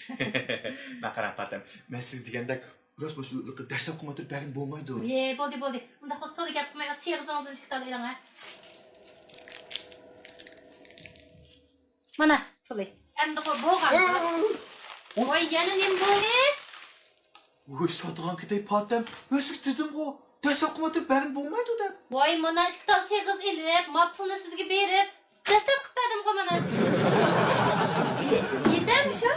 مانا قاراڭ پاتەم، مەن سىزگە دېگەندەك راست مۇشۇ دەسلەپ قىلماي تۇرۇپ بەرگىلى بولمايدۇ. ھە، بولدى، بولدى. ئۇنداق بولسا سودا گەپ قىلماي سېغىزىڭىزدىن ئىككى تال ئېلىڭ ھە. مانا پۇلى. ئەمدى بولغان. ۋاي، يەنە نېمە بولدى؟ ۋوي، ساتىدىغان كېتەي پاتەم، مەن سىزگە دېدىمغۇ، دەسلەپ قىلماي تۇرۇپ بەرگىلى بولمايدۇ دەپ. ۋاي، مانا ئىككى تال سېغىز ئېلىپ، ما پۇلنى سىزگە بېرىپ، دەسلەپ قىلىپ بەردىمغۇ مانا. يېتەرمۇ شۇ؟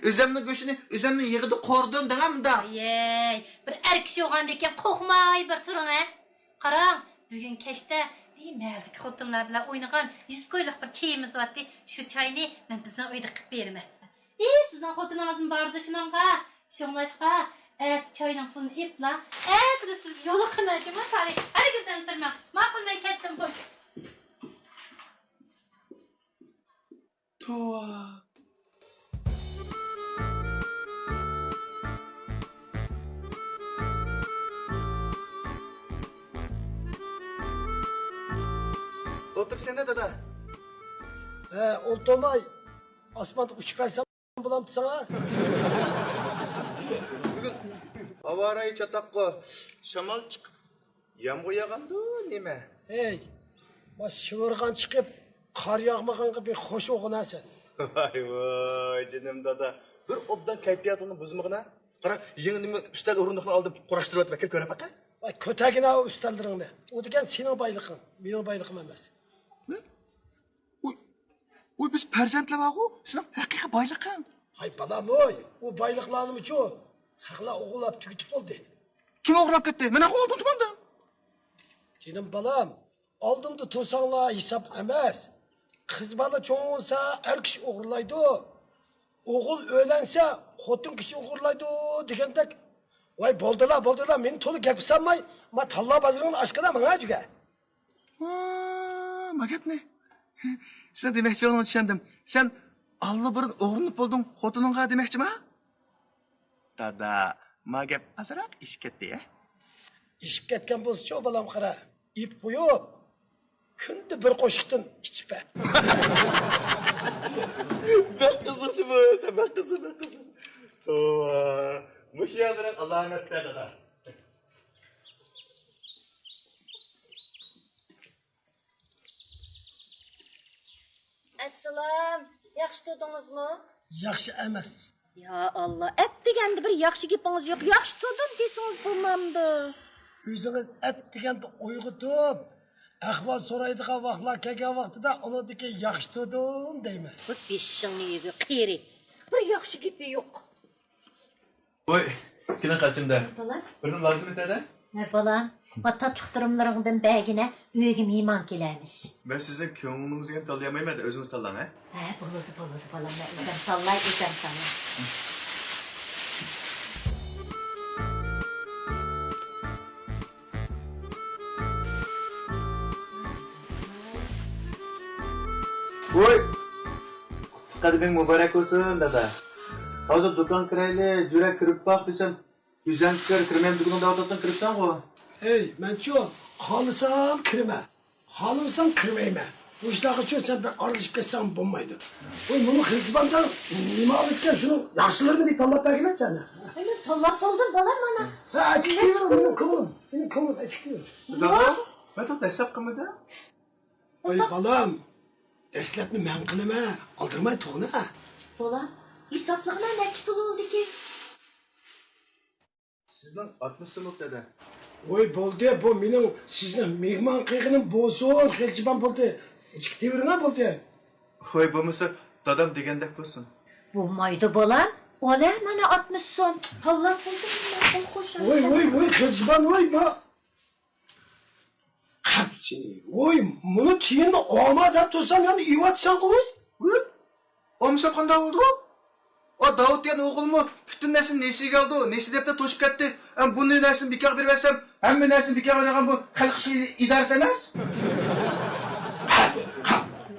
ئۆزۈمنىڭ گۆشىنى ئۆزۈمنىڭ يېغىدا قورۇدۇم دەڭە مۇنداق. ۋايەي، بىر ئەر كىشى بولغاندىكىن قورقماي بىر تۇرۇڭ ھە. قاراڭ، بۈگۈن كەچتە، ئى، مەھەللىدىكى خوتۇنلار بىلەن ئوينىغان يۈز كويلۇق بىر چېيىمىز بارتى، شۇ چاينى مەن بىزنىڭ ئۆيدە قىلىپ بېرىمەن. ئى، سىزنىڭ خوتۇنىڭىزمۇ باردۇ شۇنىڭغا. شۇڭلاشقا، ئەتە چاينىڭ پۇلىنى ئېلىپلا، ئەتىلا سىزگە يولۇقىمەن جۇمۇ سالى. ھەرگىز ئەنسىرىمەڭ. ماقۇل، مەن كەتتىم، خوش. توۋا. ئولتۇرۇپسەن-دە، دادا. ھە، ئولتۇرماي ئاسماندا ئۇچۇپ بەرسەم بولامتى ساڭا؟ بۈگۈن ھاۋا رايى چاتاققۇ، شامال چىقىپ، يامغۇر ياغامدۇ نېمە؟ ھەي، ما شىۋىرغان چىقىپ، قار ياغمىغانغا بىر خوش بولغىنا سەن. ۋاي ۋاي، جېنىم دادا. بىر ئوبدان كەيپىياتىڭنى بۇزمىغىنا. قارا، يېڭى نېمە ئۈستەل ئورۇندۇقنى ئالدىم، قۇراشتۇرۇۋاتىمەن، كەل كۆرۈپ باقە. ۋاي، كۆتەرگىنە ئۇ ئۈستەللىرىڭنى. ئۇ دېگەن سېنىڭ بايلىقىڭ، مېنىڭ بايلىقىم ئەمەس. نېمە؟ ئۇ، ئۇ بىز پەرزەنتلەر بارغۇ، سېنىڭ ھەقىقىي بايلىقىڭ. ھاي بالام ھوي، ئۇ بايلىقلارنىمۇچۇ خەقلەر ئوغرىلاپ تۈگىتىپ بولدى. كىم ئوغرىلاپ كەتتى؟ مەن ھەققى ئالدىن تۇتمامدىم. جېنىم بالام، ئالدىمدا تۇرساڭلار ھېساب ئەمەس. قىز بالا چوڭ بولسا ئەر كىشى ئوغرىلايدۇ، ئوغۇل ئۆيلەنسە خوتۇن كىشى ئوغرىلايدۇ دېگەندەك. ۋاي بولدىلا، بولدىلا، مېنى تولا گەپكە سالماي، ما تاللا بازىرىڭنى ئاچقىنا ماڭا جۈگە. ۋا، ما گەپنى. سەن دېمەكچى بولغىنىڭنى چۈشەندىم. سەن ئاللىبۇرۇن ئوغرىلىنىپ بولدۇڭ خوتۇنۇڭغا دېمەكچىما؟ دادا، ما گەپ ئازراق ئېشىپ كەتتى ھە؟ ئېشىپ كەتكەن بولسىچۇ بالام قارا. ئېيىپ قويۇپ، كۈندە بىر قوشۇقتىن ئىچىپ بەر. بەك قىزىقچى بۇ، سەن بەك قىزىق، بەك قىزىق. توۋا، مۇشۇ يەردىن ئالامەتلەر دادا. ئەسسالام، ياخشى تۇردىڭىزمۇ؟ ياخشى ئەمەس. يا ئاللا، ئەتىگەندە بىر ياخشى گېپىڭىز يوق، ياخشى تۇردۇم دېسىڭىز بولمامدۇ؟ ئۆزىڭىز ئەتىگەندە ئويغىتىپ، ئەھۋال سورايدىغان ۋاقىتلار كەلگەن ۋاقتىدا ئۇنىڭدىن كېيىن ياخشى تۇردۇم دەيمەن. بۇ بېشىڭنى يېگىر، قېرى. بىر ياخشى گېپى يوق. ۋوي، كېلىڭ قاچىمدا. بالام. بىرنېمە لازىم ئىدى؟ ھە، بالام. ما تاتلىق تۇرۇملىرىڭدىن بەرگىنە، ئۆيگە مېھمان كېلەرمىش. مەن سىزنىڭ كۆڭلىڭىزگە تاللىيالمايمەن، ئۆزىڭىز تاللاڭ، ھە؟ ھە، بولىدۇ، بولىدۇ، بالام. مەن ئۆزۈم تاللاي، ئۆزۈم تاللاي. ۋوي! قۇتلۇق قەدىمىڭ مۇبارەك بولسۇن، دادا. ھازىر دۇكانغا كىرەيلى، جۈرەك كىرىپ باق دېسەم، ئۆزۈڭ كىر، كىرمەيمەن دېگىنىڭدە ئاتاتتىن كىرىپسەنغۇ؟ ھەي، مەنچۇ، خالىسام كىرىمەن، خالىمىسام كىرمەيمەن. بۇ ئىشلارغىچۇ سەن بەك ئارىلىشىپ كەتسەڭ بولمايدۇ. ۋوي، مۇنۇ خىلجىباندا نېمە ئالىدىكەن، شۇنىڭ ياخشىلىرىنى بىر تاللاپ بەرگىلى سەن. ھەي، مەن تاللاپ بولدۇم، بالام، مانا. ھە، ئەچىقىۋېرىڭ، مېنىڭ كۆڭلۈم، مېنىڭ كۆڭلۈم ئەچىقىۋېرىڭ. دادا، مەن دەسسەپ قىلمىدىم. ۋاي بالام، دەسلەپنى مەن قىلىمەن، ئالدىرىماي تۇرغىنا. بالام، ھېسابلىغىنا نەچچە پۇل بولدىكىن؟ سىزنىڭ ئاتمىش سوملۇق دەدە. ۋوي بولدى، بۇ مېنىڭ سىزنى مېھمان قىلغىنىم بولسۇن، خېلىچىبان بولدى. ئىچىگە تېۋىرىڭا بولدى. ۋوي بولمىسا دادام دېگەندەك بولسۇن. بولمايدۇ بالام، ئالە مانا ئاتمىش سوم. تاللاپ بولدۇم، مەن قول قوشاي. ۋوي ۋوي ۋوي خېلىچىبان ۋوي ما. قەپسىنى، ۋوي، مۇنۇ تىيىننى ئالما دەپ تۇرسام، يەنە ئېۋاتساڭغۇ، ۋوي. ۋوي، ئالمىسام قانداق بولىدۇ؟ ئا، داۋۇت دېگەن ئوغۇلمۇ پۈتۈن نەرسىنى نېسىگە ئالىدۇ، نېسى دەپتەر توشۇپ كەتتى. ئەمما بۇنى نەرسىنى بىكارغا بېرىۋەتسەم، ھەممە نەرسىنى بىكارغا بېرىدىغان بۇ خەلق ئىشلىرى ئىدارىسى ئەمەس.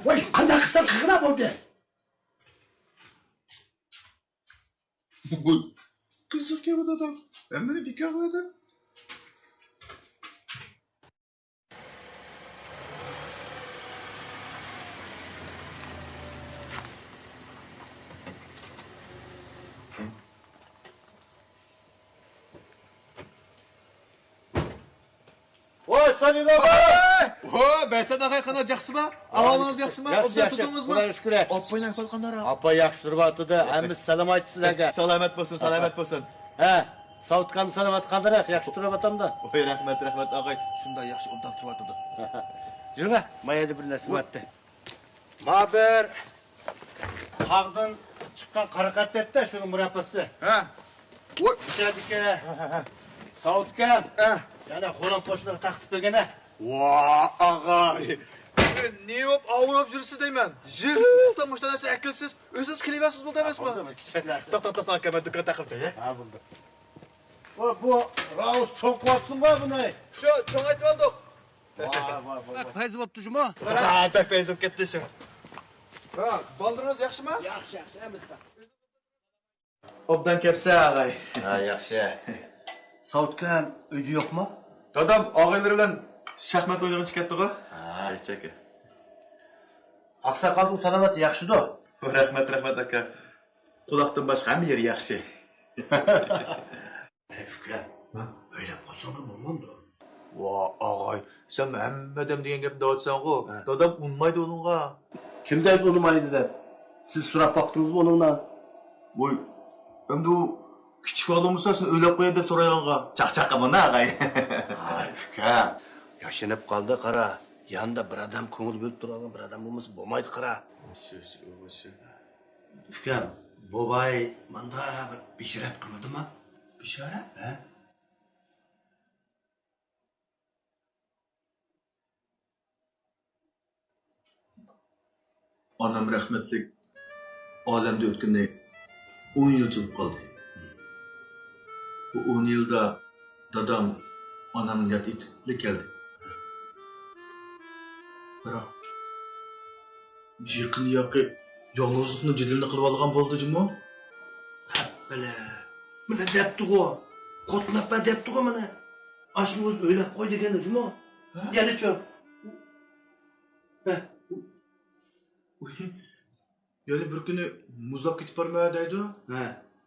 ۋوي، قانداق قىلساڭ قىلغىنا بولدى. ۋوي، قىزىقكەن بۇ دادام. ھەممىنى بىكار قىلىۋاتىدۇ. ۋاي، سامىل ئاغاي! ۋو، بەسەت ئاغاي، قانداق، ياخشىما؟ ئەھۋالىڭىز ياخشىما؟ ياخشى، ئوبدان ياخشى. تۇردىڭىزمۇ؟ خۇدايغا شۈكۈر. ئاپاينىڭ ئەھۋالى قانداقراق؟ ئاپا ياخشى تۇرۇۋاتىدۇ، ھەممىسى سالامەت سىلەرگە. سالامەت بولسۇن، سالامەت بولسۇن. ھە، ساۋۇتكام سالامەت قانداقراق، ياخشى تۇرۇۋاتامدۇ؟ ۋوي، رەھمەت، رەھمەت ئاغاي، شۇنداق ياخشى ئوبدان تۇرۇۋاتىدۇ. يۈرۈڭە، ما يەردە بىر نەرسە بارتتى. ما بىر تاغدىن چىققان قارا قاتتەتتە شۇنىڭ مۇرەپپىسى. ھە. ۋوي. ئىچەردىكى ساۋۇتكەن. ھە. يەنە خورام قوشنىغا تارقىتىپ بەرگەن ھە. ۋا، ئاغاي. نېمە بولۇپ ئاۋۇرۇپ يۈرسىز دەيمەن. يىلدا مۇشۇنداق نەرسە ئەكەلسىز، ئۆزىڭىز كېلىۋەرسىز بولدى ئەمەسمۇ؟ بولدى، بىر كىچىك نەرسە. توختا، توختا، توختا، ئاكا، مەن دۇكان تاقىپ بېرەي. ھە، بولدى. ۋا، بۇ راۋۇس چوڭ قىلىۋاتسىڭغۇ بۇنى. شۇ، چوڭ ئېتىۋالدۇق. ۋاي، ۋاي، ۋاي، ۋاي. پەيزى بوپتۇ شۇمۇ؟ ھە، بەك پەيزى بوپ كەتتى شۇ. ھە، بالدۇرىڭىز ياخشىمۇ؟ ياخشى، ياخشى، ئەمىسە. ئوبدان كەپسە، ئاغاي. ھە، ياخشى. ساۋۇتكام ئۆيدە يوقمۇ؟ دادام ئاغايلىرى بىلەن شاھمات ئوينىغىلى چىقىپ كەتتىغۇ. ھە. چەك، چەك. ئاقساقالنىڭ سالامىتى ياخشىدۇ؟ رەھمەت، رەھمەت، ئاكا. قۇلاقتىن باشقا ھەممە يېرى ياخشى. ھەي ئۇكام، ھە؟ ئۆيلەپ قويساڭلا بولمامدۇ؟ ۋا ئاغاي، سەن ھەممە ئادەم دېگەن گەپنى دەۋاتىسەنغۇ. ھە. دادام ئۇنىمايدۇ ئۇنىڭغا. كىم دەيدۇ ئۇنىمايدۇ دەپ؟ سىز سوراپ باقتىڭىزمۇ ئۇنىڭدىن؟ ۋوي، ئەمدى ئۇ كىچىك بالا بولمىسا سېنى ئۆيلەپ قوياي دەپ سورايدىغانغا چاقچاق قىلماڭ ئاغاي. ھاي ئۇكام، ياشىنىپ قالدى قارا. ياندا بىر ئادەم كۆڭۈل بۆلۈپ تۇرىدىغان بىر ئادەم بولمىسا بولمايدۇ قارا. ئۇكام، بوۋاي ماندا بىر بېشارەت قىلمىدىما؟ بېشارەت؟ ھە. ئانام رەھمەتلىك ئالەمدىن ئۆتكىنى ئون يىلچە بولۇپ قالدى. بۇ ئون يىلدا دادام ئانامنى ياد ئېتىپلا كەلدى. بىراق، يېقىن ياقى يالغۇزلۇقنىڭ جېدىلىنى قىلىۋالغان بولدى جۇمۇ. ھەپپىلە، مانا دەپتىغۇ، قوتناپمەن دەپتىغۇ مانا. ئاشۇنى ئۆزى ئويلاپ قوي دېگەن جۇمۇ. ھە؟ يەنىچۇ؟ ھە؟ يەنە بىر كۈنى مۇزلاپ كېتىپ بارىمەن دەيدۇ. ھە.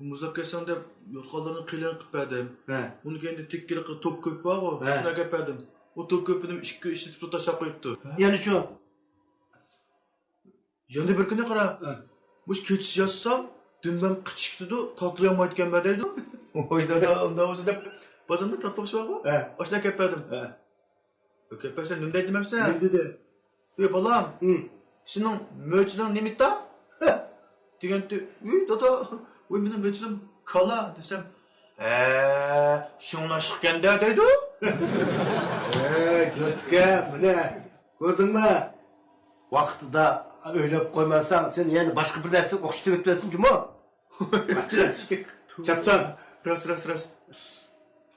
مۇزلاپ كەتسەڭ دەپ يوتقانلارنى قېلىن قىلىپ بەردىم. ھە. ئۇنىڭ كەينىدە تىككىلىك توك كۆپۈك بارغۇ، ھە. شۇنى ئەكەپ بەردىم. ئۇ توك كۆپۈكنى ئىككى ئۈچ تۇتۇپ تاشلاپ قويۇپتۇ. ھە. يەنىچۇ؟ يەنە بىر كۈنى قارا. ھە. مۇشۇ كېچىسى ياتسام، دۈمبەم قىچىشىپ كېتىدۇ، تاتلىيالمايدىكەنمەن دەيدۇ. ۋوي دادا، ئۇنداق بولسا دەپ، بازاردا تاتلىغۇچ بارغۇ. ھە. ئاشۇنى ئەكەپ بەردىم. ھە. ئەكەپ بەرسەم نېمە دەيدۇ دېمەمسەن؟ نېمە دېدى؟ ئېي بالام، ھە. سېنىڭ مۆچىنىڭ نېمىتا؟ ھە. دېگەنتى، ۋوي دادا، ۋوي مېنىڭ مۆچىنىم كالا دېسەم، ھە، شۇڭلاشقىكەندە دەيدۇ. ھە، كۆتكە، مىنە، كۆردۈڭمۇ؟ ۋاقتىدا ئويلاپ قويماساڭ، سېنى يەنە باشقا بىر نەرسىگە ئوخشىتىۋېتىۋەتسۇن جۇمۇ. چاپسان. راست، راست، راست.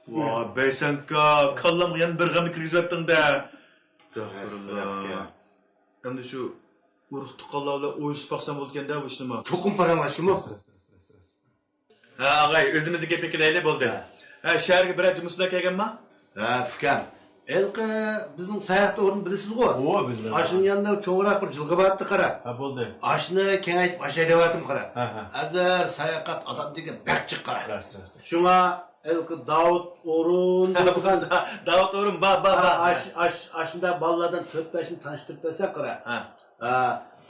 ۋا، بەيسەنكا، كاللامغا يەنە بىر غەمنى كىرگۈزۈۋەتتىڭ-دە. ئەستەغپۇرۇللا. ئەستەغپۇرۇللا. ئەمدى شۇ ئۇرۇق-تۇغقانلار بىلەن ئويلىشىپ باقسام بولىدىكەن-دە بۇ ئىشنىمۇ. چوقۇم پاراڭلاشتىمۇ؟ ھە، ئاغاي، ئۆزىمىزنىڭ گېپىگە كېلەيلى، بولدى. ھە. ھە، شەھەرگە بىرەر جۇمۇسىلەر كەلگەنما؟ ھە، ئۇكام. ھېلىقى بىزنىڭ ساياھەت ئورنىنى بىلىسىزغۇ؟ ئوۋا، بىلدىم. ئاشۇنىڭ يېنىدا چوڭراق بىر جىلغا باراتتى، قارا. ھە، بولدى. ئاشۇنى كېڭەيتىپ ئاشاي دەۋاتىمەن، قارا. ھە، ھە. ھازىر ساياھەت ئادەم دېگەن بەك جىق، قارا. راست، راست. شۇڭا ھېلىقى داۋۇت ئورۇن دەيدىغان. داۋۇت ئورۇن، بار، بار، بار. ئاش-، ئاش-، ئاشۇنداق بالىلاردىن تۆت-بەشنى تانىشتۇرۇپ بەرسەك، قارا. ھە. ھە،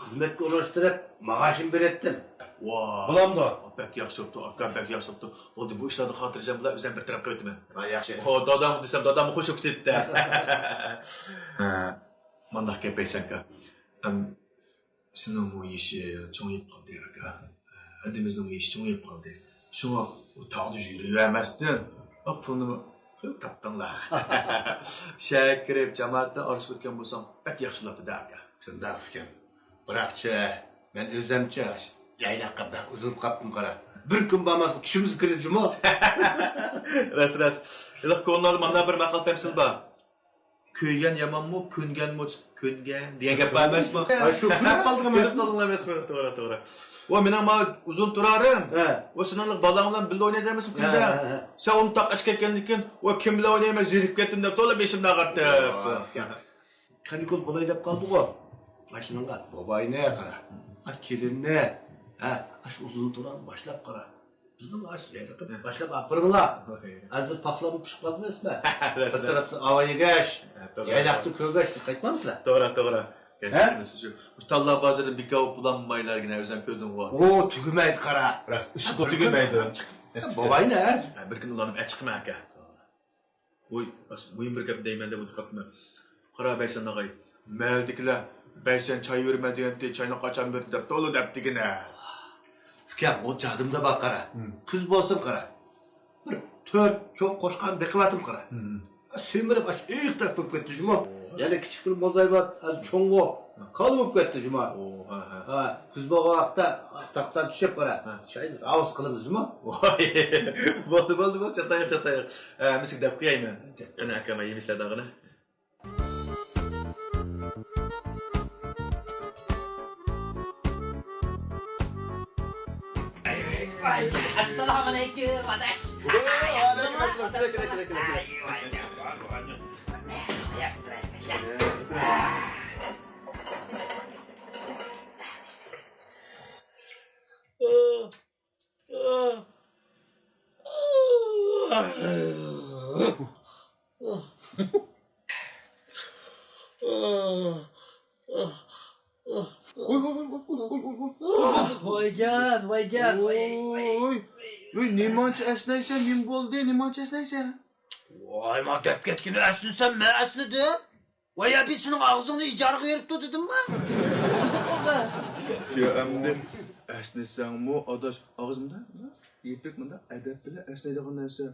خىزمەتكە ئورۇنلاشتۇرۇپ، مائاشىنى بېرەتتىم. ۋاي. بولامدۇ؟ بەك ياخشى بوپتۇ، ئاكا، بەك ياخشى بوپتۇ. بولدى، بۇ ئىشلاردا خاتىرجەم بولا، ئۆزۈم بىر تەرەپ قىلىۋېتىمەن. ھە، ياخشى. ھو، دادامغا دېسەم، داداممۇ خوش بولۇپ كېتىپتۇ. ھە، مانداق گەپ ئەيسەنكا. ئەم، سېنىڭمۇ يېشى چوڭىيىپ قالدى، ئاكا. ھەممىمىزنىڭ يېشى چوڭىيىپ قالدى. شۇڭا ئۇ تاغدا يۈرۈۋەرمەستىن، ئا، پۇلنىمۇ قىلىپ تاپتىڭلار. شەھەرگە كىرىپ، جامائەت بىلەن ئارىلىشىپ ئۆتكەن بولساڭ، بەك ياخشى بولاتتى-دە، ئاكا. شۇنداق ئىكەن. بىراقچە، مەن ئۆزەمچە يايلاققا بەك ئۇزىنىپ قاپتىم، قارا. بىر كۈن بارماسام، چۈشۈمگە كىرىدۇ جۇمۇ. راست، راست. ھېلىقى كونىلاردا مانا بىر ماقال تەمسىل بار. كۆيگەن يامانمۇ، كۆنگەنمۇ، كۆنگەن دېگەن گەپ بار ئەمەسمۇ؟ ھە، شۇ كۆنۈپ قالدىغان كۆنۈپ قالدىڭلار ئەمەسمۇ؟ توغرا، توغرا. ۋە مېنىڭ مانا ئۇزۇن تۇرارىم. ھە. ۋە سېنىڭ بالاڭ بىلەن بىللە ئوينايدۇ ئەمەسمۇ ھە، كۈندە؟ ھە، ھە. سەن ئۇنى تاقاچ كەتكەندىن كېيىن، ۋە كىم بىلەن ئوينايمەن، زېرىكىپ كەتتىم دەپ تولا بېشىمنى ئاغرىتتى. ۋاھ، كانىكۇل بولاي دەپ قالدىغۇ. ئاشۇنىڭغا بوۋاينى قارا. ئا، كېلىننى. ھە، ئاشۇ ئۇزۇن تۇرارنى باشلاپ قارا. بىزنىڭ ئاشۇ يايلاققا باشلاپ ئاپىرىڭلار. ھازىر پاخلاممۇ پىشىپ قالدى ئەمەسمۇ؟ بىر تەرەپتىن ھاۋا يېگەچ، ھە، توغرا. يايلاقتا كۆرگەچ قايتمامسىلەر؟ توغرا، توغرا. ھە؟ شۇ، شۇ تاللا بازىرىدىن بىكاۋۇپ بولالمايلاركىن، ئۆزۈڭ كۆردۈڭغۇ. ئۇ تۈگىمەيدۇ، قارا. راست، ئىشقا تۈگىمەيدۇ. بوۋاينى، ھە؟ ھە، بىر كۈنى ئۇلارنى ئەچىقىمەن ئاكا. ۋوي، راست مۇھىم بىر گەپ دەيمەن دەپ ئۇنتۇپ قاپتىمەن. قارا، بەيسەن ئاغاي، مەھەللىدىكىلەر، بەيسەن چاي بېرىمەن دېگەنتى، چاينى قاچان بېرىدۇ دەپ تولا دەپتىكىنە. ئۇكام، ئۇ جادىمدا بار قارا. ھىم. كۈز بولسۇن قارا. بىر تۆت چوڭ قوچقارنى بېقىۋاتىمەن قارا. ھىم. سېمىرىپ، ئاش ئېيىقتەك بولۇپ كەتتى جۇمۇ. يەنە كىچىك بىر موزاي بار، ھازىر چوڭغۇ. كالا بولۇپ كەتتى جۇمۇ. ھە، كۈز بولغان ۋاقىتتا تاختىدىن چۈشۈپ قارا. ھە. چاينى راۋۇس قىلىمىز جۇمۇ. بولدى، بولدى، بولدى، چاتاياق، چاتاياق. ھە، ھەممىسىگە دەپ قويايمەن. قېنى ئاكام، يېمىسىلەر داغىنى. ئەسسالامۇئەلەيكۇم، ئاداش. ۋەئەلەيكۇم ئەسسالام. كېلە، كېلە، كېلە، كېلە، كېلە. ۋايجان، ۋايجان، ۋاي، ۋاي. ۋوي، ۋوي، نېمانچە ئەسنەيسەن، نېمە بولدى، نېمانچە ئەسنەيسەن؟ ۋاي، ما دەپ كەتكىنى ئەسنىسەم، مەن ئەسنىدىم. ۋاي، يا بىز سېنىڭ ئاغزىڭنى ئىجارىغا بېرىپتۇ دېدىمما؟ يا ئەمدى ئەسنىسەڭمۇ، ئاداش، ئاغزىمدا يېپىق مۇنداق ئەدەپ بىلەن ئەسنەيدىغان نەرسە.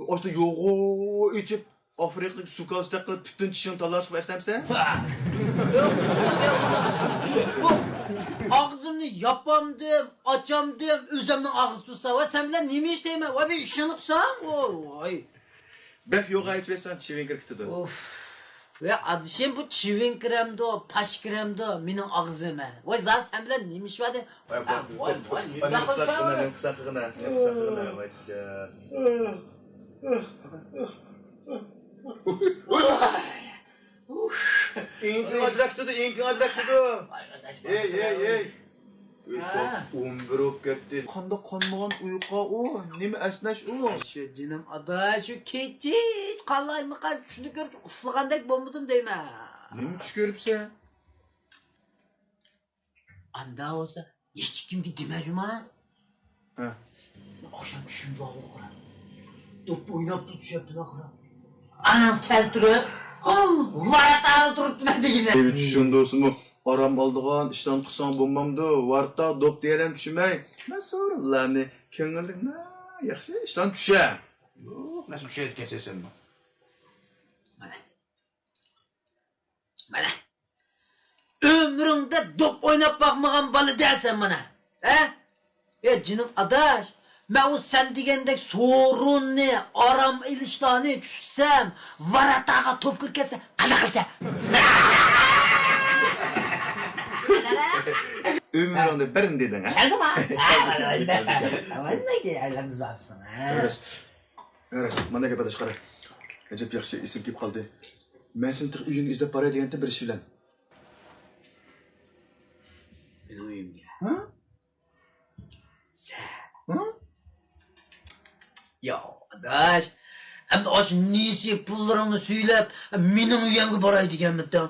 ئاشتا يوغۇ ئېچىپ، ئافرىقىدىكى سۇكالىستەك قىلىپ پۈتۈن چىشىڭنى تالاشقا ئەسنەمسەن؟ بۇ ئاغزىمنى ياپامدىم، ئاچامدىم، ئۆزۈمنىڭ ئاغزى تۇتسا، ۋە سەن بىلەن نېمە ئىش دەيمەن؟ ۋە بىر ئىشىنىقساڭ، ۋاي. بەك يوغان ئېيتىۋەتسەڭ، چىۋىن كىرىپ كېتىدۇ. ئۇف. ۋە ئادىشىم، بۇ چىۋىن كىرەمدۇ، پاش كىرەمدۇ، مېنىڭ ئاغزىم ھە. ۋاي، زادى سەن بىلەن نېمە ئىش بار دە؟ ۋاي، ۋاي، ۋاي، ۋاي، ۋاي، نېمە قىلساق قىلىنا، نېمە قىلساق قىلىنا، نېمە قىلساق قىلىنا، ۋايجان. ئېڭىكىڭ ئاجراپ كېتىدۇ، ئېڭىكىڭ ئاجراپ كېتىدۇ. ۋاي، ئاداش، ھەي، ھەي، ھەي. ھە. ئون بىر بولۇپ كەتتى. قاندا قانمىغان ئۇيقۇ ئۇ، نېمە ئەسنەش ئۇ؟ شۇ جېنىم ئاداش، شۇ كىچىك قالايمىقان چۈشنى كۆرۈپ ئۇخلىغاندەك بولمىدىم دەيمەن. نېمە چۈش كۆرۈپسەن؟ ئاندا بولسا ھېچكىمگە دېمە جۇما. ھە. ئاخشام چۈشۈم بارغۇ قارا. دوپپا ئويناپتۇ چۈشەپتىمەن قارا. ئانام كەلتۈرۈپ، ۋاراتالا تۇرۇپتىمەن دېگىنە. ئەي، چۈشۈمدە بولسىمۇ ئارام ئالىدىغان ئىشلارنى قىلساڭ بولمامدۇ؟ ۋارتا، دوپ دېگەنلەرنى چۈشىمەي. مەن سورۇنلارنى كۆڭۈللۈك، ياخشى ئىشلارنى چۈشە. يوق، نەرسە چۈشەيدىكەنسەن سەنمۇ. مانا. مانا. ئۆمرۈڭدە دوپ ئويناپ باقمىغان بالا دەسەن مانا. ھە؟ ئە، جېنىم ئاداش، مەن ئۇ سەن دېگەندەك سورۇننى، ئارام ئېلىشلارنى چۈشسەم، ۋاراتاغا توپ كىرىپ كەتسە، قانداق قىلىسەن؟ ئۆمرۈڭدە بىرنى دېدىڭ، ھە؟ كەلدىما؟ ھە، كەلدى، كەلدى، كەلدى. ھە، مانا گەپ ئاداش، قارا. ئەجەب ياخشى ئېسىم كېلىپ قالدى. مەن سېنى تېخى ئۆيۈڭگە ئىزدەپ باراي دېگەنتىم بىر ئىش بىلەن. مېنىڭ ئۆيۈمگە. ھە؟ سەن. ھە؟ يا ئاداش، ئەمدى ئاشۇ نېسى پۇللىرىڭنى سۈيلەپ، مېنىڭ ئۆيۈمگە باراي دېگەنمىتىڭ؟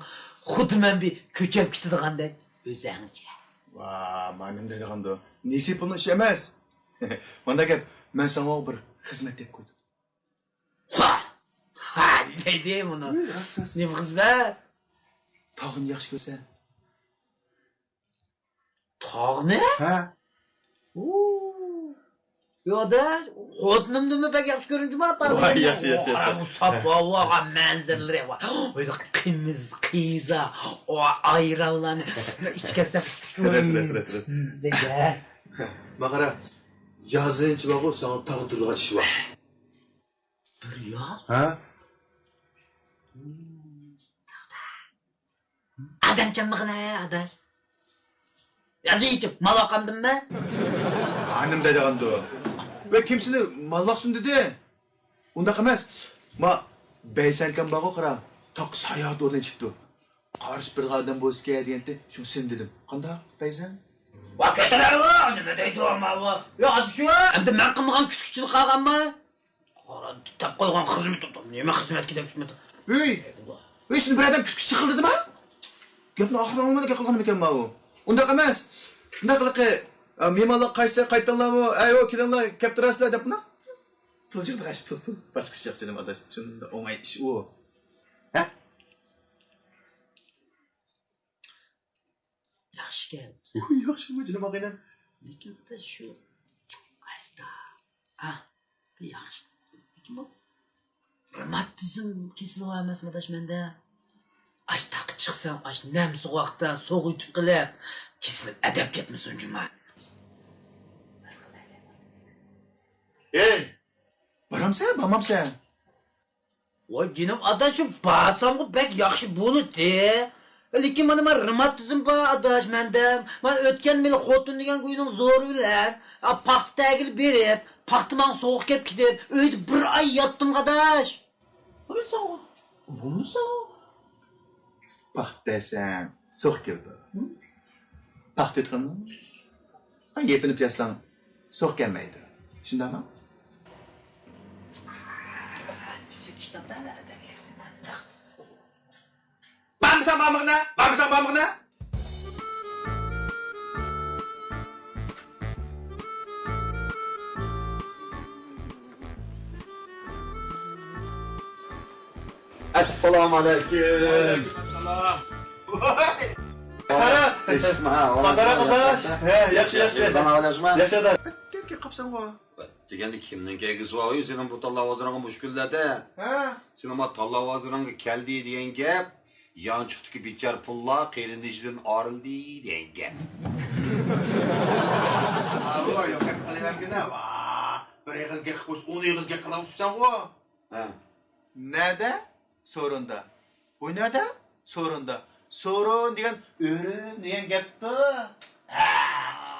خۇددى مەن بىر كۆچۈپ كېتىدىغاندەك ئۆزۈڭچە. ۋا، مانا نېمە دەيدىغاندۇ؟ نېسى پۇلنىڭ ئىشى ئەمەس. مانداق گەپ، مەن ساڭا بىر خىزمەت دەپ قويدۇم. ھا! ھا! دەيدۇ مۇنۇ. ۋىي، راست، راست. نېمە خىزمەت؟ تاغنى ياخشى كۆرسەن. تاغنى؟ ھە. ئۇ. يا ئاداش، خوتۇنۇمدىنمۇ بەك ياخشى كۆرىمەن جۇما تاغنى. ۋاي، ياخشى، ياخشى، ياخشى. ئۇ ساپ ھاۋا، مەنزىرىلىرى، ۋاي، قىمىز، قىزا، ئايرانلارنى ئىچىپ كەتسەم. راست، راست، راست، راست. دەيدۇ. مانا قارا، يازىنچە بارغۇ، ساڭا تاغدا تۇرىدىغان ئىش بار. بىر ياز؟ ھە؟ ئادەم كەلمىغىنە، ئاداش. يازى ئىچىپ مال باقامدىممەن؟ ھانىم دەيدىغاندۇ. ۋە كىم سېنى مال باقسۇن دېدى؟ ئۇنداق ئەمەس. ما بەيسەنكەم بارغۇ، قارا، تاق ساياھەت ئورنى ئېچىپتۇ. قارشى بىر ئادەم بولسىكەن دېگەنتى، شۇڭا سېنى دېدىم. قانداق، بەيسەن؟ ۋا كۆتۈرەرۋۇ، نېمە دەيدۇ ماۋۇ؟ يا ئادىشۇ، ئەمدى مەن قىلمىغان كۈتكۈچىلىك قالغانمۇ؟ قارا، دەپ قويغان خىزمىتىم، نېمە خىزمەتكە دەپ كۈتمىدىم؟ ھۆي! ھۆي، سېنى بىر ئادەم كۈتكۈچى قىلدىما؟ گەپنى ئاخىرىغا ئاڭلىماي گەپ قىلغانمىكەن ماۋۇ؟ ئۇنداق ئەمەس. ئۇنداق قىلىقى، ئە، مېھمانلار قايتسا، قايتىڭلارمۇ؟ ئەي، ھو، كېلىڭلار، كەپ تۇرارسىلەر دەپ مۇنداق. پۇل يىغىدىغان ئىش، پۇل، پۇل. باشقا ئىش يوق، جېنىم ئاداش. شۇنداق ئوڭاي ئىش ئۇ. ھە؟ ياخشىكەن. ۋۇي، ياخشىمۇ، جېنىم ئاغىنەم؟ لېكىن بىز شۇ ئاستا. ھا، ياخشى. لېكىن بۇ رېماتىزم كېسىلى بار ئەمەسمۇ ئاداش مەندە؟ ئاش تاغقا چىقسام، ئاش نەم سوغۇقتا سوغۇيتۇپ قېلىپ، كېسىلىپ ئەدەپ كەتمىسۇن جۇما. ھېي! بارامسەن، بارمامسەن؟ ۋاي جېنىم ئاداش، شۇ بارسامغۇ بەك ياخشى بولىتتى. لېكىن مانا، مانا رېماتىزم بار ئاداش مەندە. مانا ئۆتكەن مېلى خوتۇن دېگەن گۇينىڭ زورى بىلەن، ئا، پاختا تەگىلى بېرىپ، پاختا ماڭا سوغۇق كەپ كېتىپ، ئۆيدە بىر ئاي ياتتىم ئاداش. بولمىسا، بولمىسا. پاختا دەسەڭ، سوغۇق كېلىدۇ. پاختا ئېيتقانمۇ؟ يېپىنىپ ياتساڭ، سوغۇق كەلمەيدۇ. شۇنداقمۇ؟ بارمىساڭ بارمىغىنا، بارمىساڭ بارمىغىنا. ئەسسالامۇ ئەلەيكۇم. قارا، قازانا قارداش. ھە، ياخشى، ياخشى. ياخشى ئاداش. دېگەندە كىمنىڭ كەلگۈسى بار سېنىڭ بۇ تاللا بازىرىڭغا مۇشۇ كۈنلەردە؟ ھە؟ سېنىڭ ما تاللا بازىرىڭغا كەلدى دېگەن گەپ، يانچۇقتىكى بىچار پۇللار قېرىندىشىدىن ئايرىلدى دېگەن گەپ. ۋاي، ياق گەپ قىلىۋەرگىنە. ۋاھ، بىر ئېغىز گەپ قىلىپ ئون ئېغىز گەپ قىلىۋاتىسەنغۇ. ھە. نەدە؟ سورۇندا. بۇ نەدە؟ سورۇندا. سورۇن دېگەن ئۆرۈن دېگەن گەپتۇ. ھە،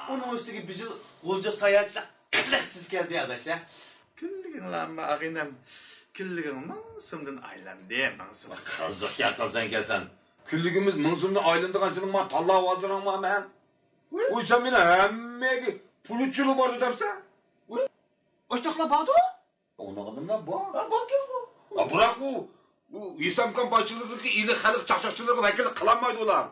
ئۇنىڭ ئۈستىگە بىزنىڭ غۇلجا ساياھەتچىلەر قىلىقسىز كەلدى ئاداش، ھە. كۈنلۈكۈڭلارمۇ ئاغىنەم، كۈنلۈكۈڭ مىڭ سومدىن ئايلاندى، مىڭ سوم. قىزىق گەپ قىلساڭ كەلسەن. كۈنلۈكىمىز مىڭ سومدىن ئايلىنىدىغان سېنىڭ ما تاللا بازىرىڭما مەن؟ ۋۇي. ۋۇي، سەن مېنى ھەممىگە پۇل ئۈچۈنلا باردى دەپسەن. ۋۇي. ئاشۇنداقلا باردۇ؟ ئۇنىڭدىنلا بار. ھە، باركەن بۇ. ھە، بىراق ئۇ، ئۇ ھېسامكان باشچىلىقىدىكى ئىلى خەلق چاقچاقچىلىرىغا ۋەكىللىك قىلالمايدۇ ئۇلار.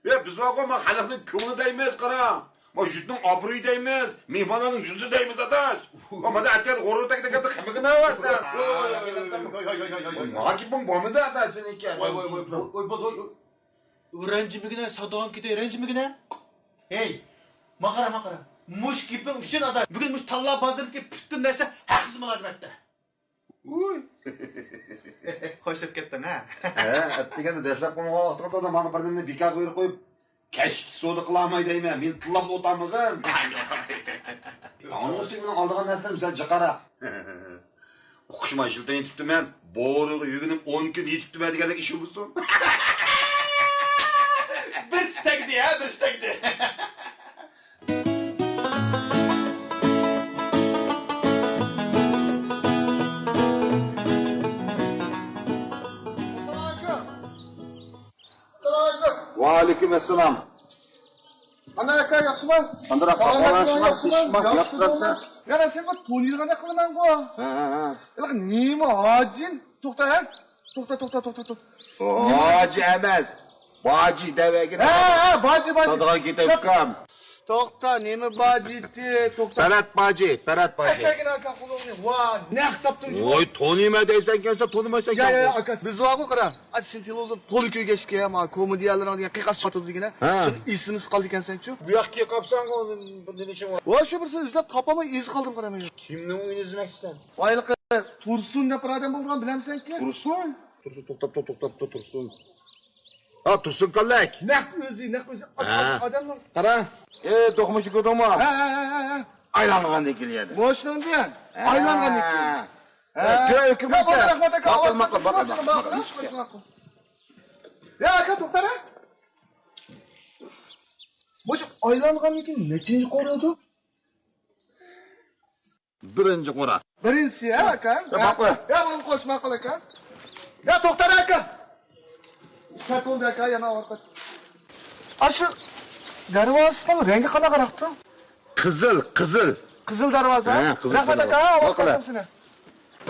يا، بىز بارغۇ، ما خەلقنىڭ كۆڭلى دەيمىز، قارا. ما يۇرتنىڭ ئابرۇيى دەيمىز، مېھمانلارنىڭ يۈزى دەيمىز، ئاداش. ما مانا ئەتىگەن غورۇ تەگدە كەلدى، خېمىغىنە ئەۋەتسەن. ۋاي، ۋاي، ۋاي، ۋاي. ما گېپىڭ بارمىدى، ئاداش، سېنىڭكى. ۋاي، ۋاي، ۋاي، ۋاي، ۋاي، ۋاي، ۋاي. ئۇ رەنجىمىگىنە، ساتىدىغان كېتەي، رەنجىمىگىنە. ھەي، ماقارا، ماقارا. مۇشۇ گېپىڭ ئۈچۈن ئاداش، بۈگۈن مۇشۇ تاللا بازىرىدىكى پۈتۈن نەرسە ھەقسىز مۇلازىمەتتە. ۋۇي. خوش بولۇپ كەتتىڭ ھە؟ ھە، ئەتىگەندە دەسلەپ قويغان ۋاقتىڭدا ماڭا بىر نېمىنى بىكار قويۇپ قويۇپ، كەچلىك سودا قىلالماي دەيمەن. مېنى تىللاپلا ئولتۇرمىغىن. ئۇنىڭ ئۈستىگە مېنىڭ ئالىدىغان نەرسىلىرىم سەل جىقراق. ئوقۇشماي ئىشلىتەي يېتىپتىمەن، بورىغا يۈگۈنۈپ ئون كۈن يېتىپتىمەن دېگەندەك ئىش بولسۇن. بىرسى تەگدى ھە، بىرسى تەگدى. ۋەئەلەيكۇم ئەسسالام. قانداق ئاكا، ياخشىما؟ قانداق ئەھۋال، ياخشىما؟ ياخشىما؟ ياخشى تۇردۇڭمۇ؟ يا، سەن بۇ تونۇيدىغاندەك قىلىمەنغۇ. ھە، ھە، ھە. ھېلىقى نېمە ھاجىم؟ توختا، ھە؟ توختا، توختا، توختا، توختا. ھاجى ئەمەس، باجى دەۋەرگىن. ھە، ھە، باجى، باجى. سادىغا كېتەي، ئۇكام. توختا، نېمە باجىسى؟ توختا. پەرەت باجى، پەرەت باجى. ئەكەگىن ئاكا قولۇڭنى. ۋا، نەق تاپتىم. ۋاي، تونۇيمەن دەيسەن ئىكەنسەن، تونۇمايسەن. يا، يا، يا، ئاكا، بىز بارغۇ، قارا. ئاچ، سېنى تېلېۋىزور تولا كۆرگەچكە، ما كومېدىيەلىرىڭ دېگەن قىيقاس چاتىدۇ دېگىنە. ھە. شۇنى ئېسىمىز قالدى ئىكەنسەنچۇ. بۇ ياققا كېلىپ قاپسەنغۇ، بىر نېمە ئىشىڭ بار؟ ۋاي، شۇ بىرسىنى ئىزدەپ تاپالماي ئېزىپ قالدىم، قارا مەن. كىمنىڭ ئۆيىنى ئىزدىمەكچىسەن؟ ۋايلىقى تۇرسۇن دەپ بىر ئادەم بولغان، بىلەمسەنكى؟ تۇرسۇن؟ تۇرسۇن، توختاپ، توختاپ، توختاپ، تۇرسۇن. ھا، تۇرسۇن كاللەك. نەق ئۆزى، نەق ئۆزى. ھە. ئادەمنىڭ. قارا. ئېي، توقۇمۇشنى كۆردۈڭمۇ؟ ھە، ھە، ھە، ھە، ھە. ئايلانغاندىن كېلىدۇ. مۇشۇنىڭدىن ھە. ئايلانغاندىن كېلىدۇ. ھە. كۆرۈپ كىرمەيسەن. يا، بولدى، رەھمەت ئاكا. ماقۇل، ماقۇل، ماقۇل، ماقۇل، ماقۇل. ماقۇل. يا، ئاكا، توختاڭ. مۇشۇ ئايلانغاندىن كېيىن نەچچىنچى قورۇلدى؟ بىرىنچى قورا. بىرىنچىسى، ھە، ئاكا؟ يا، ھە؟ ماقۇل. يا، بۇنى قوش، ماقۇل، ئاكا. يا، توختاڭ، ئاكا. سەت بولدى، ئاكا، يەنە ئاۋارە قايت. ئاشۇ دەرۋازىسىنىڭ رەڭگى قانداقراقتۇ؟ قىزىل، قىزىل. قىزىل دەرۋازا؟ ھە، قىزىل دەرۋازا. رەھمەت، ئاكا، ھە، ئاۋارە قايتامسىلەر.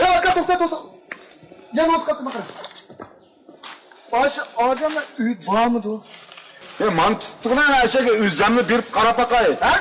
يا، ئاكا، توختا، توختا. يەنە ئوت قاپتۇ، ماقۇل. ئاشۇ ئادەملەر ئۆيدە بارمىدۇ؟ ئە، مانا تۇتتۇقلا ئەشەگە ئۆزۈمنى بېرىپ قاراپ باقاي. ھە؟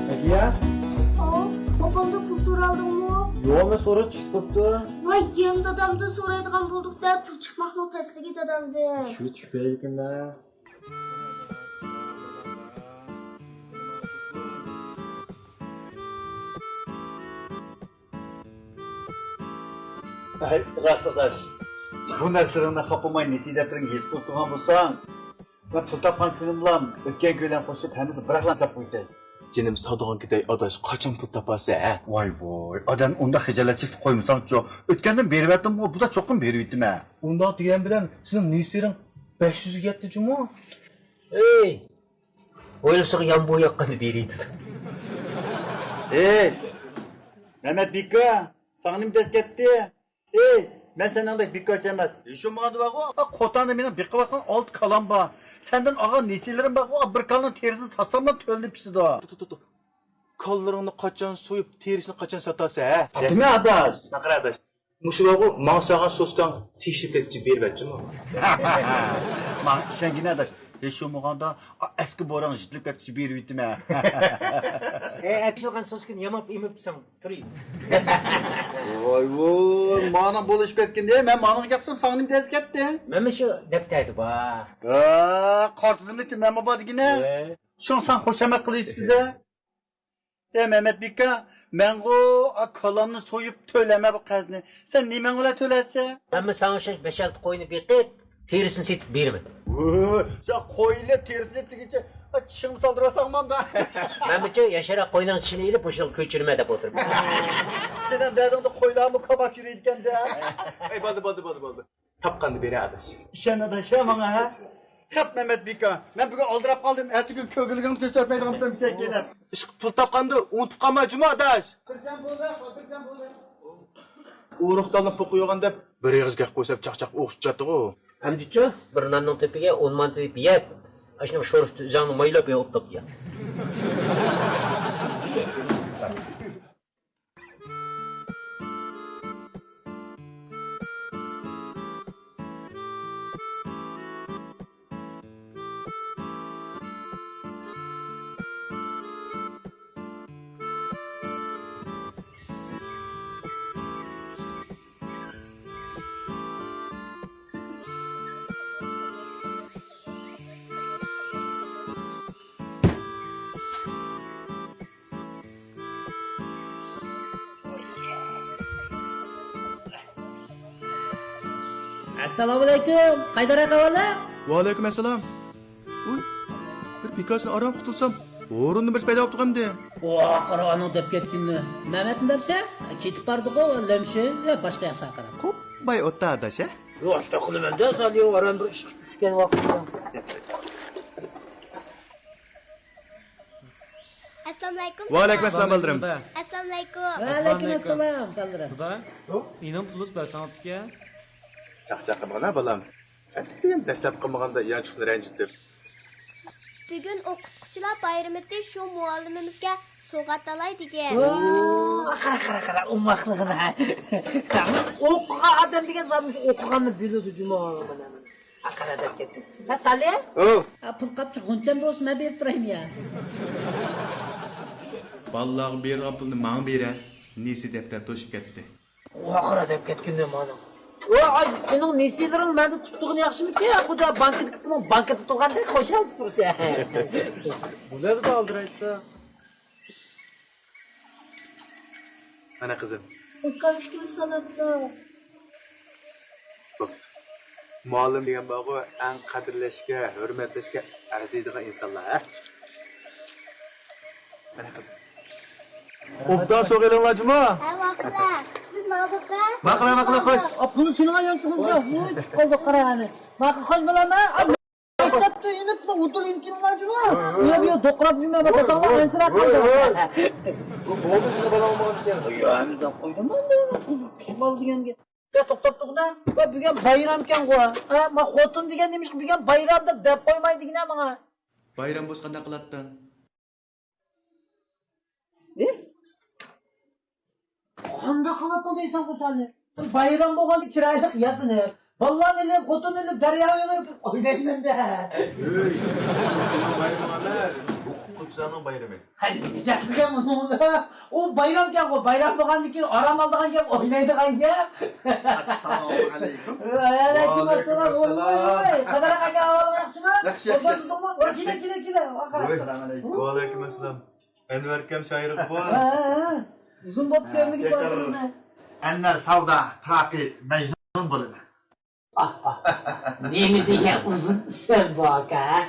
ئەدىيە؟ ئاۋۇ، ئاپامدىن پۇل سورالدىڭمۇ؟ يوق، مەن سوراپ چىقىپ بوپتۇ. ۋاي، يەنە دادامدىن سورايدىغان بولدۇق-دە، پۇل چىقماقنىڭ تەسلىكى دادامدىن. شۇ چىقىپ بېرەيلىكىن-دە. ھەي، راست ئاداش. بۇ نەرسىلىرىڭنى خاپىماي، نېسى دەپتىرىڭگە يېزىپ قويۇپ تۇرغان بولساڭ، مەن پۇل تاپقان كۈنۈملام ئۆتكەن كۈنلەرنى قوشۇپ ھەممىسىنى بىراقلا ھېساب قويۇپ كەل. جېنىم سادىغان كېتەي ئاداش، قاچان پۇل تاپارسەن ھە؟ ۋاي ۋاي، ئادەمنى ئۇنداق خىجالەت چېكىتىپ قويمىساڭچۇ. ئۆتكەندىن بېرىۋەتتىمغۇ، بۇدا چوقۇم بېرىۋېتىمەن. ئۇنداق دېگەن بىلەن سېنىڭ نېسىلىرىڭ بەش يۈزگە يەتتى جۇمۇ. ئەي، ھويلىسىغا يامبۇ ياغقاندا بېرىدۇ. ئەي، مەمەت بىكا، ساڭا نېمە دەس كەتتى؟ ئەي، مەن سېنىڭدەك بىكارچى ئەمەس. ھېچ بولمىغاندا بارغۇ، قوتاندا مېنىڭ بېقىۋاتقان ئالتە كالام بار. سەندىن ئالغان نېسىلىرىم بارغۇ، بىر كالىنىڭ تېرىسىنى ساتساملا تۆلىنىپ كېتىدۇ. توختا، توختا، توختا. كالىلىرىڭنى قاچان سويۇپ، تېرىسىنى قاچان ساتارسەن، ھە؟ ساتىمەن ئاداش. ماقۇل ئاداش. مۇشۇ بارغۇ، ماڭا سالغان سوسكاڭ تېگىشلىك دەكچە بېرىۋەتچىمۇ. ماڭا ئىشەنگىنە ئاداش. ھېچ بولمىغاندا ئەسكى بوران يېتىلىپ كەتكۈچە بېرىۋېتىمەن. ئەي، ئەكشىلغان سوسكىنى ياماپ ئېمىپسەن، تۇرۇي. ۋاي ۋوي، مانا بولۇشۇپ كەتكەندە، مەن مانىڭغا گەپ قىلسام ساڭا نېمە دەس كەتتى؟ مەنمۇ شۇ دەپتەردە بار. ھە، قارتىزىمنىڭكى مەنمۇ بار دېگىنە. ھە. شۇڭا ساڭا خۇشامەت قىلىۋېتىپتۇ-دە. ئەي مەمەت بىكا، مەنغۇ ئا كالامنى سويۇپ تۆلەمە بۇ قەرزنى. سەن نېمەڭ بىلەن تۆلەرسەن؟ مەنمۇ ساڭا ئوخشاش بەش-ئالتە قوينى بېقىپ، تېرىسىنى سېتىپ بېرىمەن. ۋوي، سەن قوينى تېرىسىنى سېتىدىغىچە چىشىڭنى سالدۇرۇۋالساڭ مانداق. مەنمۇچۇ ياشاراق قوينىڭ چىشىنى ئېلىپ، مۇشۇنىڭغا كۆچۈرىمەن دەپ ئولتۇرۇپتىمەن. سېنىڭ دەردىڭدە قويلارمۇ كاۋاپ يۈرىدىكەن-دە. ئەي، بولدى، بولدى، بولدى، بولدى. تاپقاندا بېرە ئاداش. ئىشەن ئاداش، ھە ماڭا، ھە؟ خەپ مەمەت بىكا، مەن بۈگۈن ئالدىراپ قالدىم، ئەتىگۈن كۆرگۈلۈكۈڭنى كۆرسەتمەيدىغان بولسام چەككىنە. ئىشقىلىپ پۇل تاپقاندا ئۇنتۇپ قالما جۇمۇ ئاداش. خاتىرجەم بول، خاتىرجەم بول. ئۇرۇق تالنى پوقۇيغان دەپ بىر ئېغىز گەپ قويسام چاقچاق ئوخشىتىپ كەتتىغۇ. ئەمدىچۇ؟ بىر ناننىڭ تېپىگە ئون مانتا تېپىپ يەپ، ئاشۇنىڭ شورپىسى ئۆزۈڭنى مايلاپ يوقىتىپ يا. ئەسسالامۇئەلەيكۇم، قايدار ئاكا، ۋالە؟ ۋەئەلەيكۇم ئەسسالام. ئۇي، بىر بىكارچىدىن ئاران قۇتۇلسام، ھورۇندىن بىرسى پەيدا بوپتۇ ئەمدى. ۋاھ، قارا ئانىڭ دەپ كەتكىنىنى. مەمەتنى دەپسە، كېتىپ باردىغۇ، لەمشە ۋە باشقا ياقلارغا قاراپ. قوپماي ئوتتا ئاداش، ھە؟ يوق، ئاشۇنداق قىلىمەن-دە، سالى ئاران بىر ئىشقا چۈشكەن ۋاقىتتا. ئەسسالامۇئەلەيكۇم. ۋەئەلەيكۇم ئەسسالام، بالىلىرىم. ئەسسالامۇئەلەيكۇم. ۋەئەلەيكۇم ئەسسالام، بالىلىرىم. خۇدا، ئىنىڭ پۇلۇس بەرسەڭ ئاپتىكەن. چاقچاق قىلمىغىنا، بالام. ئەتىگەن دەسلەپ قىلمىغاندا يانچۇقنى رەنجىتىپ. بۈگۈن ئوقۇتقۇچىلار بايرىمىتى، شۇ مۇئەللىمىمىزگە سوۋغات ئالاي دېگەن. ۋوي، قارا، قارا، قارا، ئوماقلىقىنى. ئوقۇغان ئادەم دېگەن زادى مۇشۇ ئوقۇغاننى بىلىدۇ جۇمۇ. قارا دەپ كەتتى. ھە، سالى؟ ئوۋ. ھە، پۇل قاپچۇق غۇنچەمدە بولسا مەن بېرىپ تۇرايمۇ يا؟ بالىلارغا بېرىدىغان پۇلنى ماڭا بېرە. نېسى دەپتەر توشۇپ كەتتى. ۋاقىرا دەپ كەتكىنى مانا. ۋاي، سېنىڭ نېسىلىرىڭ مەندە تۇتتۇغىنى ياخشىمىكەن؟ خۇدا بانكىدا، بانكىدا تۇرغاندەك خۇشال تۇرسەن. بۇلاردا ئالدىرايتتى. مانا قىزىم. ئۇكام ئىككىمىز سالامدۇ. بوپتۇ. مۇئەللىم دېگەن بارغۇ، ئەڭ قەدىرلەشكە، ھۆرمەتلەشكە ئەرزىيدىغان ئىنسانلار، ھە؟ مانا قىزىم. ئوبدان سوغىلىڭلار جۇمۇ. ھە، ۋاقىللار. بىز ماڭدۇق-ھە. ماقۇل، ماقۇل، خوش. ئا، پۇل سېنىڭ يانچۇقۇڭدا. ۋۇي، چىقىپ قالدۇق، قارا ئەنە. ماقۇل، خوش بالام-ھە. مەكتەپتە ئېنىپ، ئۇدۇل ئىنكىنلار جۇمۇ. ھە، ھە. يا، بۇ يا دوقراپ يۈرمە، ۋاي، ئەنسىرەپ قالدى. ۋاي، ۋاي. بۇ بولدى، سىزنىڭ بالاڭ بولغان ئىكەن. يا، ئەمدى قويدۇم، ماقۇل دېگەنگە. يا، توختاپ تۇرغىنا. ۋە بۈگۈن بايرامكەنغۇ. ھە، ما خوتۇن دېگەن نېمىشقا بۈگۈن بايرام دەپ دەپ قويماي دېگىنە ماڭا. بايرام بولسا قانداق قىلاتتىڭ؟ ئى؟ قانداق قىلاتتىڭ دەيسەن قۇرسانى. بايرام بولغاندا چىرايلىق ياسىنىپ، بالىلارنى ئېلىپ، خوتۇننى ئېلىپ دەرياغا ئېغىپ ئوينايمەن-دە. ئۆي، سېنىڭ بايرىمىڭ ئەمەس، ئوقۇتقۇچىلارنىڭ بايرىمى. ھەي، نېمە گەپ بۇ؟ ئۇ بايرامكەنغۇ، بايرام بولغاندىن كېيىن ئارام ئالىدىغان گەپ، ئوينايدىغان گەپ. ئەسسالامۇئەلەيكۇم. ۋەئەلەيكۇم ئەسسالام. ۋەئەلەيكۇم ئەسسالام. ۋاي، ۋاي، ۋاي. قادىر ئاكا، ئەھۋالىڭ ياخشىمۇ؟ ياخشى، ياخشى. ئوبدانمۇ؟ ۋاي، كېلە، كېلە، كېلە. ۋەئەلەيكۇم ئەسسالام. ۋەئەلەيكۇم ئەسسالام. ئەنۋەركەم شائىرغا بار. ھە، ھە، ھە. ئۇزۇن بولۇپ كۆرمىگىن. ئەنۋەر ساۋدا، تاقى مەجنۇن بولىمەن. ئاھ، ئاھ. نېمە دېگەن ئۇزۇن ئىسىم بۇ، ئاكا، ھە؟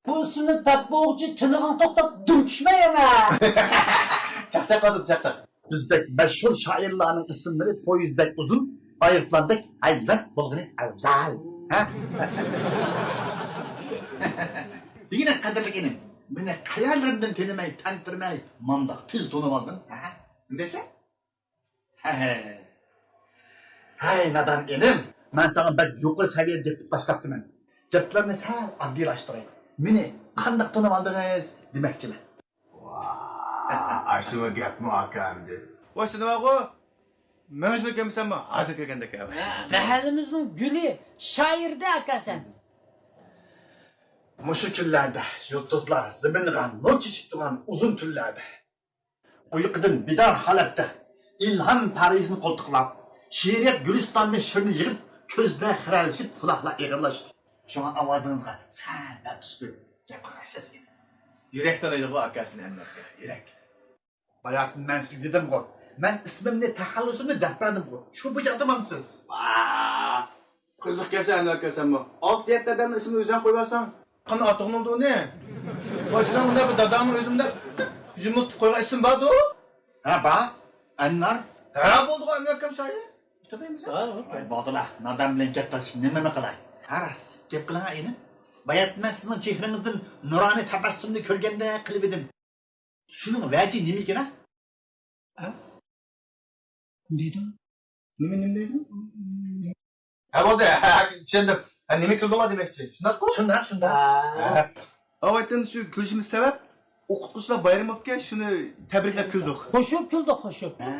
بۇ ئىسىمنى دەپ بولغۇچە تىنىقىڭ توختاپ دۈركۈشمە يەنە. چاقچاق قىلدىم، چاقچاق. بىزدەك مەشھۇر شائىرلارنىڭ ئىسىملىرى پويىزدەك ئۇزۇن، ئايروپىلاندەك ھەيۋەت بولغىنى ئەۋزەل. ھە؟ دېگىنە قەدىرلىك ئىنىم، مېنى قەيەرلىرىمدىن تېنىمەي، تەنتىرىمەي، مانداق تېز تونۇۋالدىڭ، ھە؟ نېمە دەيسەن؟ ھەي، نادان ئىنىم، مەن ساڭا بەك يۇقىرى سەۋىيەدە گەپ قىلىپ باشلاپتىمەن. گەپلەرنى سەل ئاددىيلاشتۇراي. مېنى قانداق تونۇۋالدىڭىز دېمەكچىمەن. ۋا، ئاشۇمۇ گەپمۇ ئاكا ئەمدى؟ ۋاي، سېنى بارغۇ، مەن شۇنى كۆرمىسەممۇ ھازىر كۆرگەندەك. ھە، مەھەللىمىزنىڭ گۈلى، شائىردە ئاكا سەن. مۇشۇ كۈنلەردە يۇلتۇزلار زېمىنغا نۇر چېچىپ تۇرغان ئۇزۇن تۈنلەردە، ئۇيقۇدىن بىدار ھالەتتە ئىلھام پەرىزىنى قولتۇقلاپ، شېئىرىيەت گۈلىستانىدىن شىرنى يىغىپ، كۆزلەر خىرەلىشىپ، قۇلاقلار ئېغىرلاشتى. شۇڭا ئاۋازىڭىزغا سەل دەرد چۈشۈپ، گەپ قىلغان سەزگىن. يۈرەك تونۇيدىغۇ ئاكا سېنى ئەنۋەر ئاكا، يۈرەك. باياتىن مەن سىزگە دېدىمغۇ، مەن ئىسمىمنى، تەخەللۇسۇمنى دەپ بەردىمغۇ، شۇ بۇ چاغدىمامسىز؟ ۋاھ! قىزىق ئىكەنسەن ئەنۋەر ئاكا سەنمۇ. ئالتە يەتتە ئادەمنىڭ ئىسمىنى ئۆزۈڭ قويۇۋالساڭ. قانداق ئاتىغىنى ئۇنى؟ ۋاي، سېنىڭ مۇنداق بىر داداڭنىڭ ئۆزى مۇنداق يۇمۇرتۇپ قويغان ئىسمى باردۇ. ھە، بار. ئەنۋەر. ھە، بولدىغۇ ئەنۋەر ئاكام شايى. ئۇچرىدىمىز. ۋاي، بولدىلا، نادان بىلەن گەپ تالىشىپ نېمىنى قىلاي؟ ھە، راست، گەپ قىلىڭا ئىنىم. باياتىن مەن سىزنىڭ چېھرىڭىزدىن نۇرانىي تەبەسسۇمنى كۆرگەندەك قىلىۋىدىم. شۇنىڭ ۋەجى نېمىكىن ھە؟ ھە؟ نېمە دەيدۇ؟ نېمە، نېمە دەيدۇ؟ ھە، بولدى، ھە، ھە، چۈشەندىم. ھە، نېمە كۈلدۈڭلار دېمەكچى، شۇنداققۇ؟ شۇنداق، شۇنداق. ھە. ھە. ئاۋايتىن شۇ كۈلۈشىمىز سەۋەب، ئوقۇتقۇچىلار بايرىمى بوپتىكەن، شۇنى تەبرىكلەپ كۈلدۇق. قوشۇپ كۈلدۇق، قوشۇپ. ھە.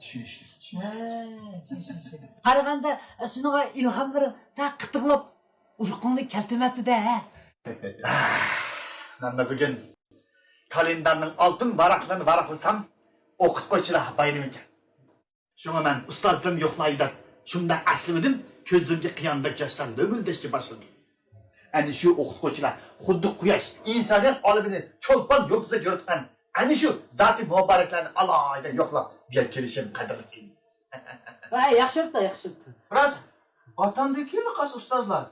چۈشىنىشلىك، چۈشىنىشلىك. ھە، چۈشىنىشلىك. قارىغاندا، شۇنىڭغا ئىلھاملىرىڭ تا قىتىقلاپ ئۇيقۇڭنى كەلتۈرمەپتۇ-دە، ھە؟ مەنمۇ بۈگۈن كالېندارنىڭ ئالتۇن ۋاراقلىرىنى ۋاراقلىسام، ئوقۇتقۇچىلار بايرىمىكەن. شۇڭا مەن ئۇستازلىرىم يوقلاي دەپ شۇنداق ئەسلىمىدىم، كۆزلىرىمگە قىياندەك ياشلار لۆمۈلدەشكە باشلىدى. ئەنە شۇ ئوقۇتقۇچىلار خۇددى قۇياش ئىنسانىيەت ئالىمىنى چولپان يۇلتۇزدەك يورۇتقان ئەنە شۇ زاتىي مۇبارەكلەرنى ئالاھىدە يوقلاپ بۇ يەرگە كېلىشىم قەدىرلىك ئىدى. ھە، ياخشى بوپتۇ، ياخشى بوپتۇ. راست، ۋاتاندىكى خاس ئۇستازلار.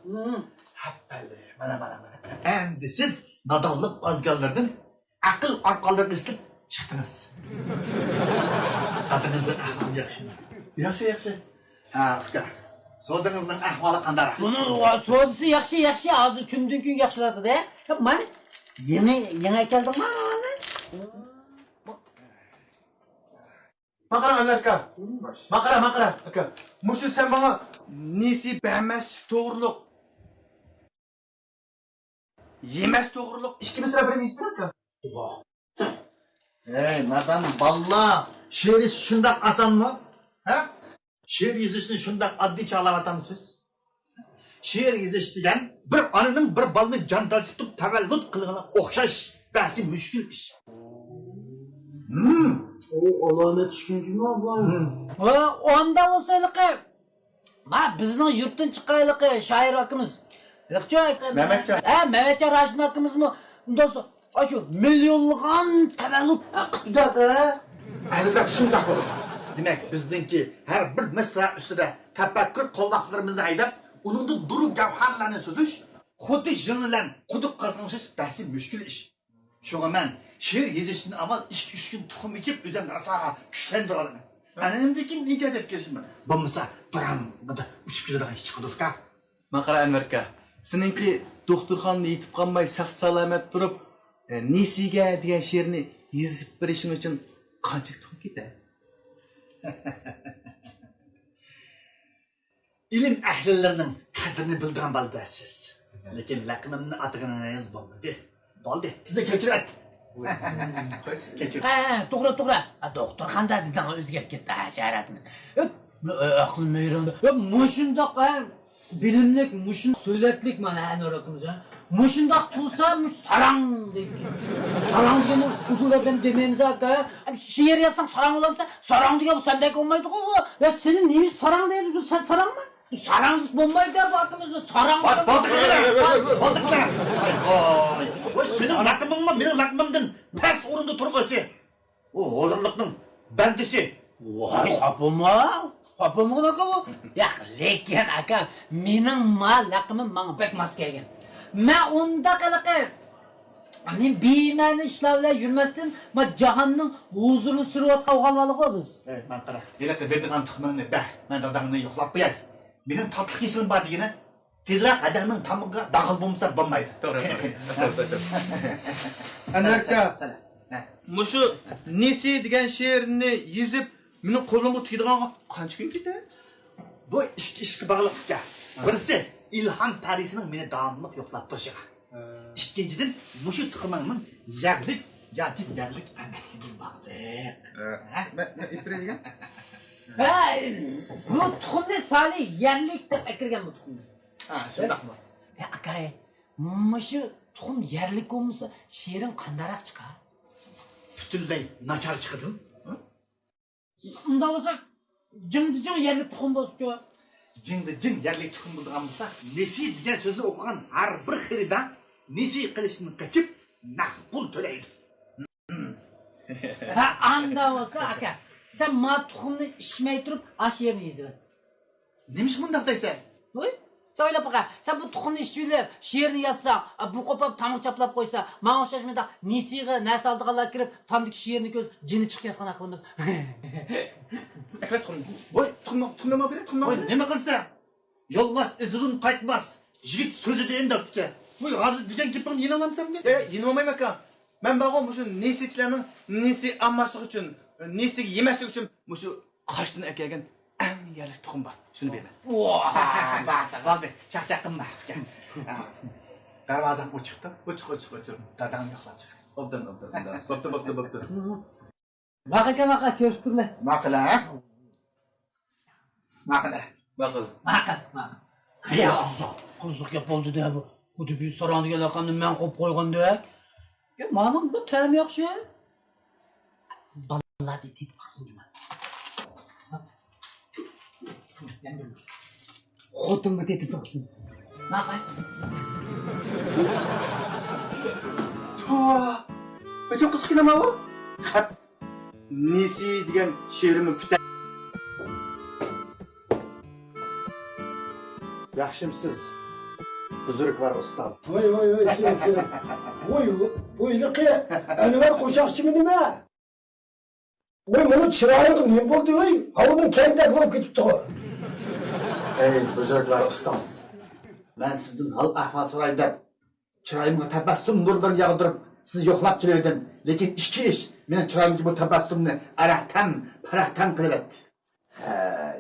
ھەپپەلى، مانا، مانا، مانا. ئەمدى سىز نادانلىق بازگانلىرىدىن ئەقىل ئارقانلىرىنى ئىزدەپ چىقتىڭىز. دادىڭىزنىڭ ئەھۋالى ياخشىمۇ؟ ياخشى، ياخشى. ھە، ئۇكا. سودىڭىزنىڭ ئەھۋالى قانداق؟ بۇنىڭ سودىسى ياخشى، ياخشى. ھازىر كۈندىن-كۈنگە ياخشىلاردى-دە. مانا، يېڭى، يېڭى ئەكەلدىڭما؟ ماقارا ئەنۋەر ئاكا. ماقارا، ماقارا ئاكا. مۇشۇ سەن ماڭا نېسى بەرمەسلىك توغرۇلۇق، يېمەس توغرۇلۇق ئىككى مىسرا بىر يېزىپ بېرە ئاكا. ھەي، نادان بالىلار، شېئىر يېزىش شۇنداق ئاسانمۇ؟ ھە؟ شېئىر يېزىشنى شۇنداق ئاددىي چاغلاۋاتامسىز؟ شېئىر يېزىش دېگەن بىر ئانىنىڭ بىر بالىنى جان تارتىپ تۇرۇپ تەۋەللۇت قىلغىنىغا ئوخشاش بەسى مۈشكۈل ئىش. ھىم. ئۇ ئالامەت چۈشكۈنچىمۇ بۇ؟ ھىم. ھە، ئۇنداق بولسا ھېلىقى، ما، بىزنىڭ يۇرتتىن چىققان ھېلىقى شائىر ئاكىمىز. ھېلىقىچۇ؟ مەمەتجان. ھە، مەمەتجان راشىدىن ئاكىمىزمۇ ئۇنداق بولسا، ئاشۇ مىليونلىغان تەۋەللۇت ھەققىدە. ئەلۋەتتە شۇنداق بولىدۇ. دېمەك، بىزنىڭكى ھەر بىر مىسرا ئۈستىدە تەپەككۇر قولۋاقلىرىمىزنى ھەيدەپ، ئۇنىڭدىن دۇرۇن گەۋھەرلەرنى سۈزۈش، خۇددى يىڭنە بىلەن قۇدۇق قازغان ئوخشاش بەسى مۈشكۈل ئىش. شۇڭا مەن شېئىر يېزىشتىن ئاۋۋال ئىككى-ئۈچ كۈن تۇخۇم ئېكىپ، ئۆزۈمنى راسا كۈچلەندۈرۈۋالىمەن. ئاندىن كېيىن ئىجادىيەتكە كىرىشىمەن. بولمىسا، بىرەمدە ئۇچۇپ كېتىدىغان ئىش چىقىدۇ ئۇكا. ماقارا ئەنۋەر ئاكا، سېنىڭكى دوختۇرخانىدا يېتىپ قالماي، ساقچى-سالامەت تۇرۇپ، ئە، نېسىگە دېگەن شېئىرنى يېزىپ بېرىشىڭ ئۈچۈن قانچىلىك تۇغۇپ كېتە؟ ئىلىم ئەھلىلىرىنىڭ قەدرىنى بىلىدىغان بالىدا سىز. لېكىن لەقىمىمنى ئاتىغىنىڭىز بولمىدى. بولدى، سىزنى كەچۈرۈۋەتتىم. كەچۈر. ھە، ھە، توغرا، توغرا. ھە، دوختۇرخانىدا دېدىڭ، ئۆزگەرتىپ كەتتى، ھە، شەھەرىمىز. ئەقلىم ھەيران. مۇشۇنداق، ھە، بىلىملىك، مۇشۇنداق سۆلەتلىك مانا ئەنۋەر ئاكىمىز، ھە. مۇشۇنداق تۇرسا، ساراڭ دەيدۇ. ساراڭ دېگەننى ئۇدۇل ئادەم دېمەيمىز، ئاكا. شېئىر يازساڭ ساراڭ بولامسەن؟ ساراڭ دېگەن بۇ سەندەك بولمايدىغۇ بۇ. يا سېنى نېمە ساراڭ دەيدۇ؟ سەن ساراڭمۇ؟ ساراڭ بولمايدۇ بۇ ئاكىمىزنى. ساراڭ. ۋاي، بولدى قىلىڭ، ۋاي، بولدى قىلىڭ. ۋاي، ۋاي. ۋاي، سېنىڭ لەقىمىڭمۇ مېنىڭ لەقىمىمدىن پەس ئورۇندا تۇرغۇسى. ئۇ ھۇزۇرلۇقنىڭ بەندىسى. ۋاي، خاپىمۇ؟ خاپىمۇ ئاكا بۇ؟ ياق، لېكىن ئاكا، مېنىڭ ما لەقىمىم ماڭا بەك ماس كەلگەن. مەن ئۇنداق ھېلىقى بىمەنە ئىشلار بىلەن يۈرمەستىن، ما جاھاننىڭ ھۇزۇرىنى سۈرۈۋاتقان ئوغۇللارغۇ بىز. ئەي، ماقارا، ھېلىقى بېرىدىغان تۇخۇمۇڭنى بەر، مەن داداڭنى يوقلاپ قوياي. مېنىڭ تاتلىق ھېسىم بار دېگىنە، تېزرەك ھەدەڭنىڭ تامىقىغا داخىل بولمىسا بولمايدۇ. توغرا، قېنى، توغرا. قېنى. ئەستەغپۇرۇللا، ئەستەغپۇرۇللا. ئەنۋەر ئاكا، مۇشۇ نېسى دېگەن شېئىرنى يېزىپ، مېنىڭ قولۇمغا تېگىدىغانغا قانچە كۈن كېتەر؟ بۇ ئىككى ئىشقا باغلىق ئۇكا. ھە. بىرسى، ئىلھام پەرىسىنىڭ مېنى داۋاملىق يوقلاپ تۇرۇشىغا. ھە. ئىككىنچىدىن، مۇشۇ تۇخۇمنىڭ يەرلىك ياكى يەرلىك ئەمەسلىكىگە باغلىق. ھە. ھە؟ مەن، مەن ئېلىپ بېرەي دېگەن. ھە، بۇ تۇخۇمنى سالى يەرلىك دەپ ئەكىرگەن بۇ تۇخۇمنى. ھە، شۇنداقمۇ؟ ھە، ئاكاي، مۇشۇ تۇخۇم يەرلىك بولمىسا، شېئىرىڭ قانداقراق چىقار؟ پۈتۈنلەي ناچار چىقىدۇ. ھە؟ ئۇنداق بولسا، جىڭدىجىڭ يەرلىك تۇخۇم بولسىچۇ؟ جىڭدىجىڭ يەرلىك تۇخۇم بولىدىغان بولسا، نېسى دېگەن سۆزنى ئوقۇغان ھەر بىر خېرىدار نېسى قىلىشتىن قېچىپ، نەق پۇل تۆلەيدۇ. ھە، ئاندا بولسا، ئاكا، سەن ما تۇخۇمنى ئىچمەي تۇرۇپ، ئاشۇ يەرنى يېزىۋەت. نېمىشقا مۇنداق دەيسەن؟ ۋوي، سەن ئويلاپ باقە، سەن بۇ تۇخۇمنى ئىچىۋېلىپ، شېئىرنى يازساڭ، بۇ قوپۇپ تامغا چاپلاپ قويسا، ماڭا ئوخشاش مۇنداق نېسىغا نەرسە ئالىدىغانلار كىرىپ، تامدىكى شېئىرنى كۆرسە، جېنى چىقىپ كەتسە قانداق قىلىمىز؟ ئەكرەم تۇخۇمنى. ۋوي، تۇخۇمنى، تۇخۇمنى ئالما بېرە، تۇخۇمنى ۋوي، ئالما. نېمە قىلىسەن؟ يولۋاس ئىزىدىن قايتماس، يىگىت سۆزىدىن دەپتىكەن. ۋوي، ھازىر دېگەن گېپىڭنى يېنىۋالامسەن؟ ئە، يېنىۋالمايمەن ئاكا. مەن بارغۇ مۇشۇ نېسىچىلەرنىڭ نېسى ئالماسلىقى ئۈچۈن، نېسىگە يېمەسلىك ئۈچۈن مۇشۇ قاشتىن ئەكەلگەن ئەڭ يەرلىك تۇخۇم بار. شۇنى بېرىمەن. ۋاھ، بار، بار. بولدى، چاقچاق قىلما. ھە. دەرۋازاڭ ئوچۇقتۇ. ئوچۇق، ئوچۇق، ئوچۇق. داداڭنى يوقلاپ چىق. ئوبدان، ئوبدان، ئوبدان. بوپتۇ، بوپتۇ، بوپتۇ. ماقۇل ئاكا، ماقۇل، كۆرۈشۈپ تۇرىلى. ماقۇل، ھە؟ ماقۇل، ھە؟ ماقۇل. ماقۇل، ماقۇل. يا، قىزىق، قىزىق گەپ بولدى-دە بۇ. خۇددى بىر ساراڭ دېگەن لەقەمنى مەن قويۇپ قويغاندەك. يا، مانىڭ بىر تەمى ياخشى. بالىلار بىر تېتىپ باقسۇن جۇما. خوتۇنمۇ تېتىپ باقسۇن. ماقۇل. توۋا، نېچۈن قىزىق كىنوما بۇ؟ خەپ. نېسى دېگەن شېئىرىمنى پۈتە. ياخشىمسىز، بۇزرۇكۋار ئۇستاز؟ ۋاي، ۋاي، ۋاي، كېلىڭ، كېلىڭ. ۋاي، بۇ ھېلىقى ئەنۋەر قوشاقچىمۇ نېمە؟ ۋاي، مانا چىرايىڭغا نېمە بولدى، ۋاي؟ ھاۋىنىڭ كەينىدەك بولۇپ كېتىپتىغۇ. ئەي، بۇزرۇكۋار ئۇستاز، مەن سىزدىن ھال-ئەھۋال سوراي دەپ، چىرايىمغا تەبەسسۇم نۇرلىرىنى ياغدۇرۇپ، سىزنى يوقلاپ كېلىۋىدىم. لېكىن ئىككى ئىش مېنىڭ چىرايىمدىكى بۇ تەبەسسۇمنى ئەرەھتەم، پەرەھتەم قىلىۋەتتى. ھەي،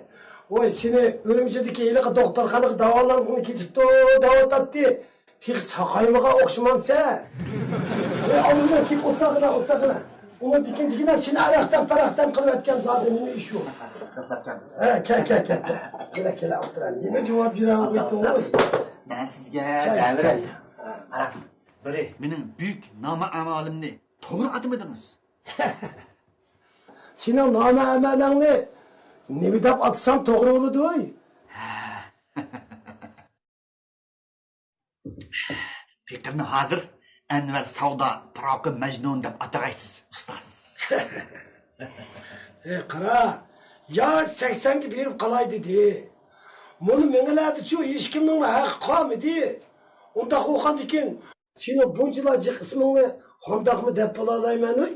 ۋاي، سېنى ئۈرۈمچىدىكى ھېلىقى دوختۇرخانىغا داۋالانغىلى كېتىپتۇ، دەۋاتاتتى. تېخى ساقايمىغان ئوخشىمامسەن؟ ۋاي، ئالدىمدىن كېلىپ ئولتۇرغىنا، ئولتۇرغىنا. ئۇنىڭدىن كېيىن دېگىنە سېنى ئەرەھتەم، پەرەھتەم قىلىۋەتكەن زادى نېمە ئىش ئۇ؟ ھە، كەل، كەل، كەل، كەل. كېلە، كېلە، ئولتۇرايلى. نېمە جاۋاب بېرەلمەيتتىڭ، ۋاي؟ مەن سىزگە چاي، دەۋېرەي. چاي. قاراڭ، بىرى، مېنىڭ بۈيۈك نامە-ئەمالىمنى توغرا ئاتىمىدىڭىز. سېنىڭ نامە-ئەمالىڭنى نېمە دەپ ئاتىسام توغرا بولىدۇ، ۋاي؟ پېقىرنى ھازىر ئەنۋەر ساۋدا پىراقى مەجنۇن دەپ ئاتىغايسىز، ئۇستاز. ھەي، قارا، ياش سەكسەنگە بېرىپ قالاي دېدى. مۇنۇ مېڭىلەردىچۇ ھېچكىمنىڭمۇ ھەققى قالمىدى. ئۇنداق بولغاندىكىن، سېنىڭ بۇنچىلا جىق ئىسمىڭنى قانداقمۇ دەپ بولالايمەن، ۋاي؟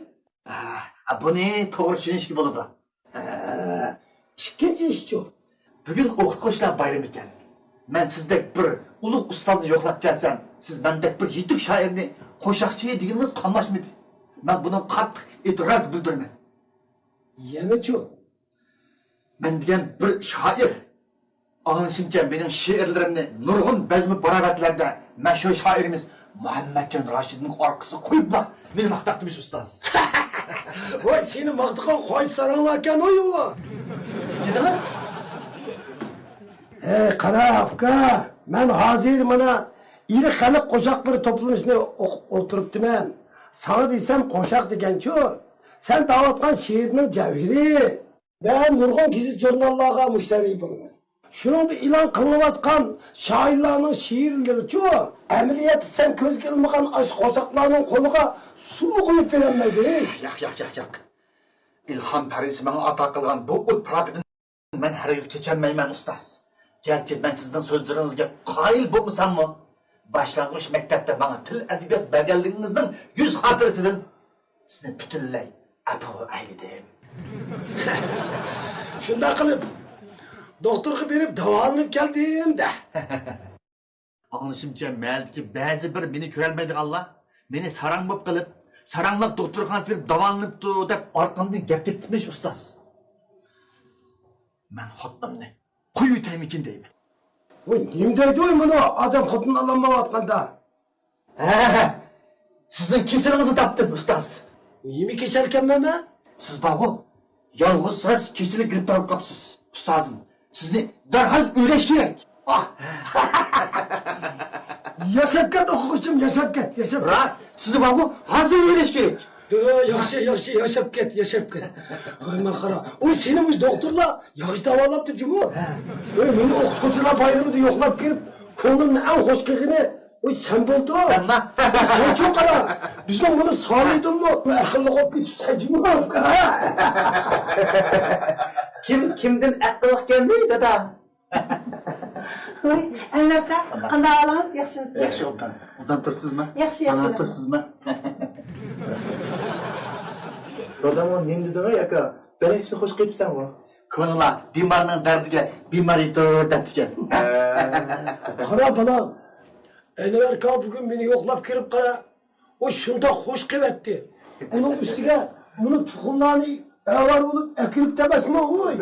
ھە، بۇنى توغرا چۈشىنىشكە بولىدۇ. ھە، ئىككىنچى ئىشچۇ؟ بۈگۈن ئوقۇتقۇچىلار بايرىمى ئىكەن. مەن سىزدەك بىر ئۇلۇغ ئۇستازنى يوقلاپ كەلسەم، سىز مەندەك بىر يېتۈك شائىرنى قوشاقچى دېگىنىڭىز قاملاشمىدى. مەن بۇنىڭغا قاتتىق ئېتىراز بىلدۈرىمەن. يەنىچۇ؟ مەن دېگەن بىر شائىر. ئاڭلىشىمچە، مېنىڭ شېئىرلىرىمنى نۇرغۇن بەزمە باراۋەتلەردە مەشھۇر شائىرىمىز مۇھەممەتجان راشىدىننىڭ ئارقىسىغا قويۇپلا مېنى ماختاپتىمىش، ئۇستاز. ۋاي، سېنى ماختىغان قايسى ساراڭلاركەن، ۋاي، ئۇ؟ نېمە دېدىڭىز؟ ھەي، قارا، ئۇكا، مەن ھازىر مانا ئىلى خەلق قوشاقلىرى توپلىمىسىنى ئوقۇپ ئولتۇرۇپتىمەن. ساڭا دېسەم، قوشاق دېگەنچۇ، سەن دەۋاتقان شېئىرنىڭ جەۋھىرى. مەن نۇرغۇن گېزىت-ژۇرناللارغا مۇشتەرى بولىمەن. شۇنىڭدا ئېلان قىلىنىۋاتقان شائىرلارنىڭ شېئىرلىرىچۇ، ئەمەلىيەتتە سەن كۆزگە ئىلمىغان ئاشۇ قوشاقلارنىڭ قولىغا سۇمۇ قۇيۇپ بېرەلمەيدۇ. ياق، ياق، ياق، ياق. ئىلھام پەرىسى ماڭا ئاتا قىلغان بۇ ئوت پىراقىدىن مەن ھەرگىز كېچەلمەيمەن، ئۇستاز. گەرچە مەن سىزنىڭ سۆزلىرىڭىزگە قايىل بولمىساممۇ، باشلانغۇچ مەكتەپتە ماڭا تىل-ئەدەبىيات بەرگەنلىكىڭىزنىڭ يۈز خاتىرىسىدىن سىزنى پۈتۈنلەي ئەپۇ ئەيلىدىم. شۇنداق قىلىپ، دوختۇرغا بېرىپ داۋالىنىپ كەلدىم دە. ئاڭلىشىمچە، مەھەللىدىكى بەزى بىر مېنى كۆرەلمەيدىغانلار مېنى ساراڭ بولۇپ قېلىپ، ساراڭلار دوختۇرخانىسىغا بېرىپ داۋالىنىپتۇ دەپ ئارقامدىن گەپ تېپىپتىمىش، ئۇستاز. مەن خوتۇنۇمنى قويۇۋېتەيمىكىن دەيمەن. ۋاي، نېمە دەيدۇ مۇنۇ ئادەم خوتۇن ئالالمايۋاتقاندا؟ ھە، سىزنىڭ كېسىلىڭىزنى تاپتىم، ئۇستاز. نېمە كېسەلكەنمەن مەن؟ سىز بارغۇ، يالغۇز راست كېسىلىگە گىرىپتار بولۇپ قاپسىز، ئۇستازىم. سىزنى دەرھال ئۆيلەش كېرەك. ئاھ. ياشاپ كەت، ئوقۇغۇچىم، ياشاپ كەت، ياشاپ كەت. راست، سىزنى بارغۇ، ھازىر ئۆيلەش كېرەك. ياخشى، ياخشى، ياشاپ كەت، ياشاپ كەت. ۋاي، مانا قارا، ئۇ سېنى مۇشۇ دوختۇرلار ياخشى داۋالاپتۇ جۇمۇ. ھە. ۋاي، مېنى ئوقۇتقۇچىلار بايرىمىدا يوقلاپ كىرىپ، كۆڭلۈمنى ئەڭ خۇش قىلغىنى، ۋاي، سەن بولدۇڭ. ئەمما سەنچۇ قارا، بىزنىڭ بۇنى سالىدىنمۇ ئەقىللىق بولۇپ كېتىپسەن جۇمۇ. كىم كىمدىن ئەقىللىق كەلدى، دادا؟ ۋاي، ئەنۋەر ئاكا، قانداق ئەھۋالىڭىز؟ ياخشىمۇسىز؟ ياخشى، ئوبدان. ئوبدان تۇرۇپسىزمۇ؟ ياخشى، ياخشى. سالامەت تۇرۇپسىزمۇ؟ دادامغا نېمە دېدىڭ ئەي ئاكا؟ بەك خۇش قىلىپسەنغۇ. كونىلار بىمارنىڭ دەردىگە بىمار يېتىدۇ دەپتىكەن. قارا بالام، ئەنۋەر ئاكا بۈگۈن مېنى يوقلاپ كىرىپ قارا. ئۇ شۇنداق خۇش قىلىۋەتتى. ئۇنىڭ ئۈستىگە مۇنۇ تۇخۇملارنى ئاۋارە بولۇپ ئەكىرىپتۇ ئەمەسمۇ، ۋوي.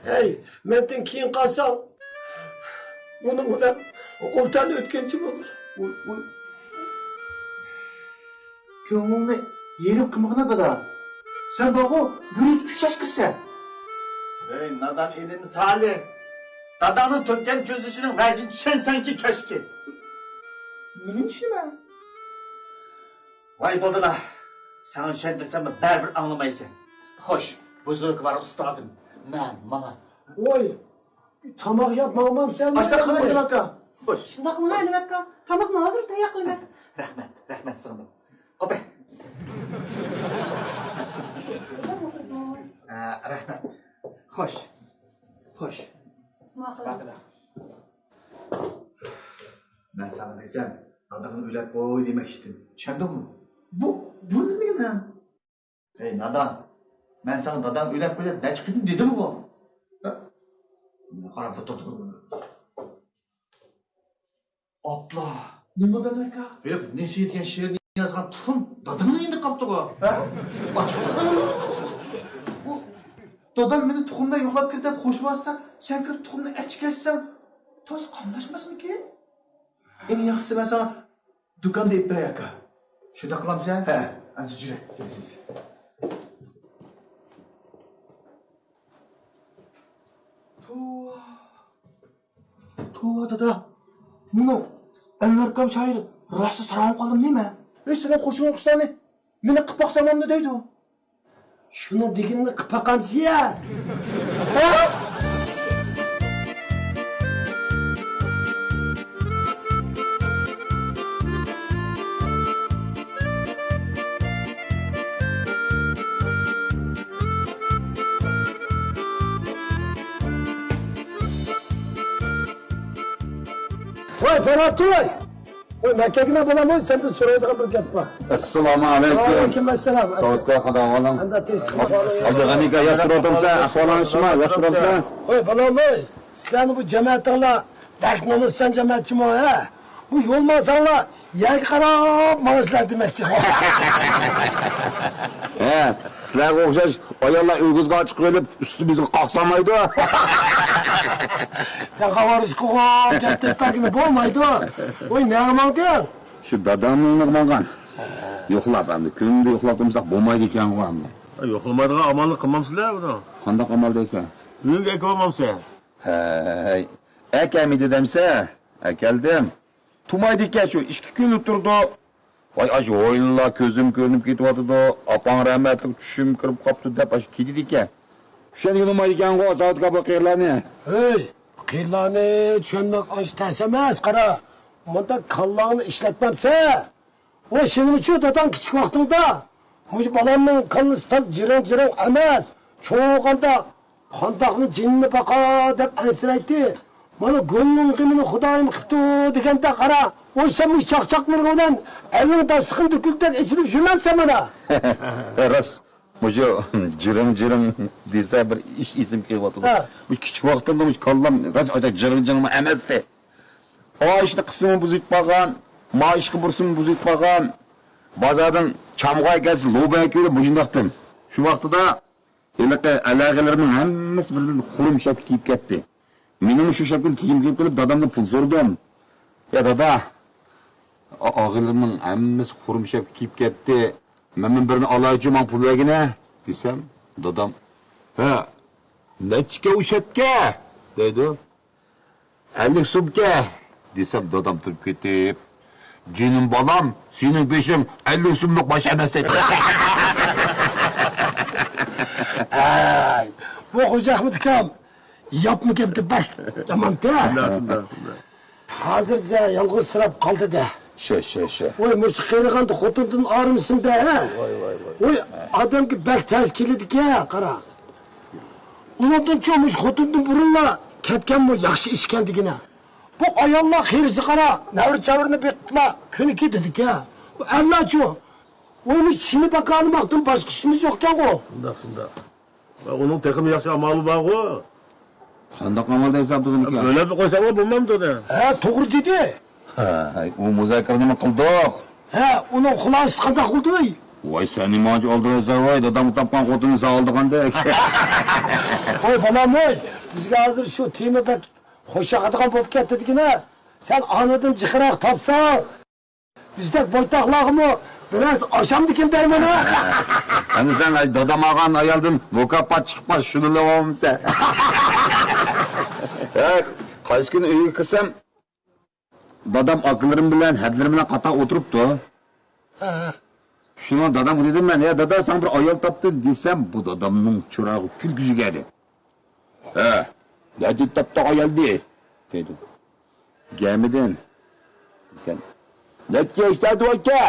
ھەي، مەندىن كېيىن قالساڭ، ئۇنىڭ بىلەن ئوبدان ئۆتكەنچە بول. ۋوي، ۋوي. كۆڭلۈڭنى يېرىم قىلمىغىنا، دادا. سەن بارغۇ، بىر يۈز ئۈچ ياش كىرسەن. ھەي، نادان ئىنىم سالىھ. داداڭنىڭ تۆككەن كۆز يېشىنىڭ ۋەجىنى چۈشەنسەڭچى كەچكى. نېمىنى چۈشىنەي؟ ۋاي بولدىلا، ساڭا چۈشەندۈرسەممۇ بەرىبىر ئاڭلىمايسەن. خوش، بۇزرۇكۋار ئۇستازىم، مەن ماڭا. ۋاي، تاماق يەپ ماڭمامسەن؟ ئاشتا قىلىۋەتكىن ئاكا. خوش. شۇنداق قىلىڭ ئەنۋەر ئاكا، تاماقنى ھازىر تەييار قىلىمەن. رەھمەت، رەھمەت سىڭلىم. خوپ. ئە، رەھمەت. خوش. خوش. ماقۇل. ماقۇل. مەن ساڭا دېسەم، داداڭنى ئۆيلەپ قوي دېمەكچىدىم. چۈشەندىڭمۇ؟ بۇ، بۇ نېمە دېگىنىڭ؟ ھەي، نادان. مەن ساڭا داداڭنى ئۆيلەپ قوي دەپ نەچچە قېتىم دېدىمغۇ؟ ھە؟ قاراپ تۇر، تۇر، تۇر. ئاپلا. نېمە بولدى ئاكا؟ ھېلىقى نېسى دېگەن شېئىرنى يازغان تۇخۇم داداڭنىڭ يېنىدا قاپتىغۇ. ھە؟ ئاچ. ئۇ دادام مېنى تۇخۇمدا يوقلاپ كىر دەپ قوشۇۋاتسا، سەن كىرىپ تۇخۇمنى ئەچكەچسەڭ، تازا قاملاشماسمىكىن؟ ئەڭ ياخشىسى مەن ساڭا دۇكاندا ئېلىپ بېرەي ئاكا. شۇنداق قىلامسەن؟ ھە. ئەمسە جۈرە. توۋا. توۋا دادا، مۇنۇ ئەنۋەر ئاكام شائىر راستلا ساراڭ بولۇپ قالدىمۇ نېمە؟ ھېي، سېنىڭ قوشۇق ئوقۇشلارنى مېنى قىلىپ باقسام بولامدۇ دەيدۇ. شۇنىڭ دېگىنىنى قىلىپ باقامسىز يا؟ ھە؟ ۋاي، باراتۇي! ۋاي، مەن كەلگىنە بالام، ۋاي، سەندىن سورايدىغان بىر گەپ بار. ئەسسالامۇ ئەلەيكۇم. ۋەئەلەيكۇم ئەسسالام. داۋۇت ئاكا، قانداق ئەھۋالىڭ؟ ئەمدى تېز ئەھۋالىڭ. ئابدۇغەنى ئاكا، ياخشى تۇرۇۋاتامسەن؟ ئەھۋالىڭىز شۇما؟ ياخشى تۇرۇۋاتامسەن؟ ۋاي، بالام، ۋاي، سىلەرنى بۇ جەمەتىڭلار بەك نومۇسچان جەمەت جۇمۇ، ھە؟ بۇ يول ماڭساڭلار، يەرگە قاراپ ماڭىسىلەر دېمەكچى. ھە، سىلەرگە ئوخشاش ئاياللار ئۆگزىگە ئاچىقىۋېلىپ، ئۈستىمىزگە قاقسالمايدۇ. سەن خاۋارسىز قوغۇپ گەپ تېپىپ بەرگىلى بولمايدۇ. ۋاي، نەگە ماڭدىڭ؟ شۇ دادامنىڭ يېنىغا ماڭغان. ھە. يوقلاپ ئەمدى. كۈندە يوقلاپ تۇرمىساق بولمايدىكەنغۇ ئەمدى. يوقلىمايدىغان ئامالنى قىلمامسىلەر بۇنىڭ؟ قانداق ئامال دەيسەن؟ ئۆيگە ئەكىۋالمامسەن؟ ھەي، ئەكەلمىدى دەمسە؟ ئەكەلدىم. تۇمايدىكەن شۇ، ئىككى كۈنلا تۇرىدۇ. ۋاي، ئاشۇ ھويلىلا كۆزۈم كۆرۈنۈپ كېتىۋاتىدۇ، ئاپاڭ رەھمەتلىك چۈشۈمگە كىرىپ قاپتۇ دەپ ئاشۇ كېتىدىكەن. چۈشەنگىلى بولمايدىكەنغۇ زاۋۇتقا بۇ قېرىلارنى. ھەي، قېرىلارنى چۈشەنمەك ئانچە تەس ئەمەس، قارا. مۇنداق كاللاڭنى ئىشلەتمەمسە. ۋاي، سېنىڭچۇ داداڭ كىچىك ۋاقتىڭدا مۇشۇ بالامنىڭ كاللىسى تاز جىرىڭ-جىرىڭ ئەمەس، چوڭ بولغاندا قانداقمۇ جېنىنى باقا دەپ ئەنسىرەيتتى. مانا گۈلنىڭ غېمىنى خۇدايىم قىپتۇ دېگەندە قارا، ۋاي، سەن مۇشۇ چاقچاقلىرىڭ بىلەن ئەلنىڭ داستىخىنى دۈكۈلدەك ئېچىلىپ يۈرمەمسەن مانا. راست. مۇشۇ جىرىڭ جىرىڭ دېسە بىر ئىش ئېسىمگە كېلىۋاتىدۇ. ھە. بۇ كىچىك ۋاقتىمدا مۇشۇ كاللام راست ئايتا جىرىڭ جىرىڭمۇ ئەمەستى. ئاشۇنى قىسمىمۇ بۇزۇپ قالغان، مائىشقا بۇرسىمۇ بۇزۇپ قالغان. بازاردىن چامغا ئەكەلسە لوبا ئەكېلىپ مۇشۇنداقتىم. شۇ ۋاقتىدا ھېلىقى ئەلئاغىلىرىمنىڭ ھەممىسى بىردىن خۇرۇم شەپكە كىيىپ كەتتى. مېنىڭمۇ شۇ شەپكىنى كىيگۈم كېلىپ قېلىپ دادامدىن پۇل سورىدىم. يا دادا، ئا-، ئاغىلىرىمنىڭ ھەممىسى خۇرۇم شەپكە كىيىپ كەتتى. مەنمۇ بىرنى ئالايچۇ، ماڭا پۇل بەرگىنە دېسەم، دادام، ھە، نەچچىكە ئۇ شەپكە دەيدۇ. ئەللىك سومكە دېسەم، دادام تۇرۇپ كېتىپ، جېنىم بالام، سېنىڭ بېشىڭ ئەللىك سوملۇق باش ئەمەس دەيدۇ. ئەي، بۇ خوجا ئەخمەت ئاكام ياپمۇ كەپتى بەك يامانتى. شۇنداق، شۇنداق، شۇنداق. ھازىر زە يالغۇزسىراپ قالدى دە. شە، شە، شە. ۋاي، مۇشۇ قېرىغاندا خوتۇندىن ئايرىلسىمدە، ھە؟ ۋاي، ۋاي، ۋاي. ۋاي، ئادەمگە بەك تەس كېلىدىكەن، قارا. ئۇنىڭدىنچۇ مۇشۇ خوتۇندىن بۇرۇنلا كەتكەنمۇ ياخشى ئىشكەن دېگىنە. بۇ ئاياللار خىرىسى قارا، نەۋرە-چەۋرىنى بېقىپلا كۈنى كېتىدىكەن. بۇ ئەرلەرچۇ؟ ۋاي، مۇشۇ چىشىنى پاكارلىماقتىن باشقا ئىشىمىز يوقكەنغۇ. شۇنداق، شۇنداق. ۋە ئۇنىڭ تېخىمۇ ياخشى ئامالى بارغۇ. قانداق ئامال دەيسەن ئابدۇغېنى ئاكا؟ بۆلەپ قويساڭلا بولمامدۇ دە؟ ھە، توغرا دېدى. ھە، ئۇ مۇزاكىرىنىمۇ قىلدۇق. ھە، ئۇنىڭ خۇلاسىسى قانداق بولدى؟ ۋاي، سەن نېمانچە ئالدىرايسەن ۋاي، دادامغا تاپقان خوتۇننى ساڭا ئالىدىغاندەك. ۋاي بالام ۋاي، بىزگە ھازىر شۇ تېما بەك خوش ياقىدىغان بولۇپ كەتتى دېگىنە. سەن ئانىدىن جىقراق تاپساڭ، بىزدەك بويتاقلارغىمۇ بىرەرسى ئاشامدىكىن دەيمەن ھە. ئەمدى سەن دادام ئالغان ئايالدىن مۇكاپات چىقىپ قالسا شۇنىلا بولمىسا. ھە، قايسى كۈنى ئۆيگە كىرسەم، دادام ئاكىلىرىم بىلەن ھەدىلىرىم بىلەن قاتار ئولتۇرۇپتۇ. ھە، ھە. شۇڭا دادامغا دېدىم مەن، يا دادا، ساڭا بىر ئايال تاپتىم دېسەم، بۇ دادامنىڭ چىرايىغا كۈلكە يۈگۈردى. ھە، نەدىن تاپتىڭ ئايالنى؟ دېدىم. گەمىدىن. دېسەم، نەچچە ياشتا ئىدىڭ ئاكا؟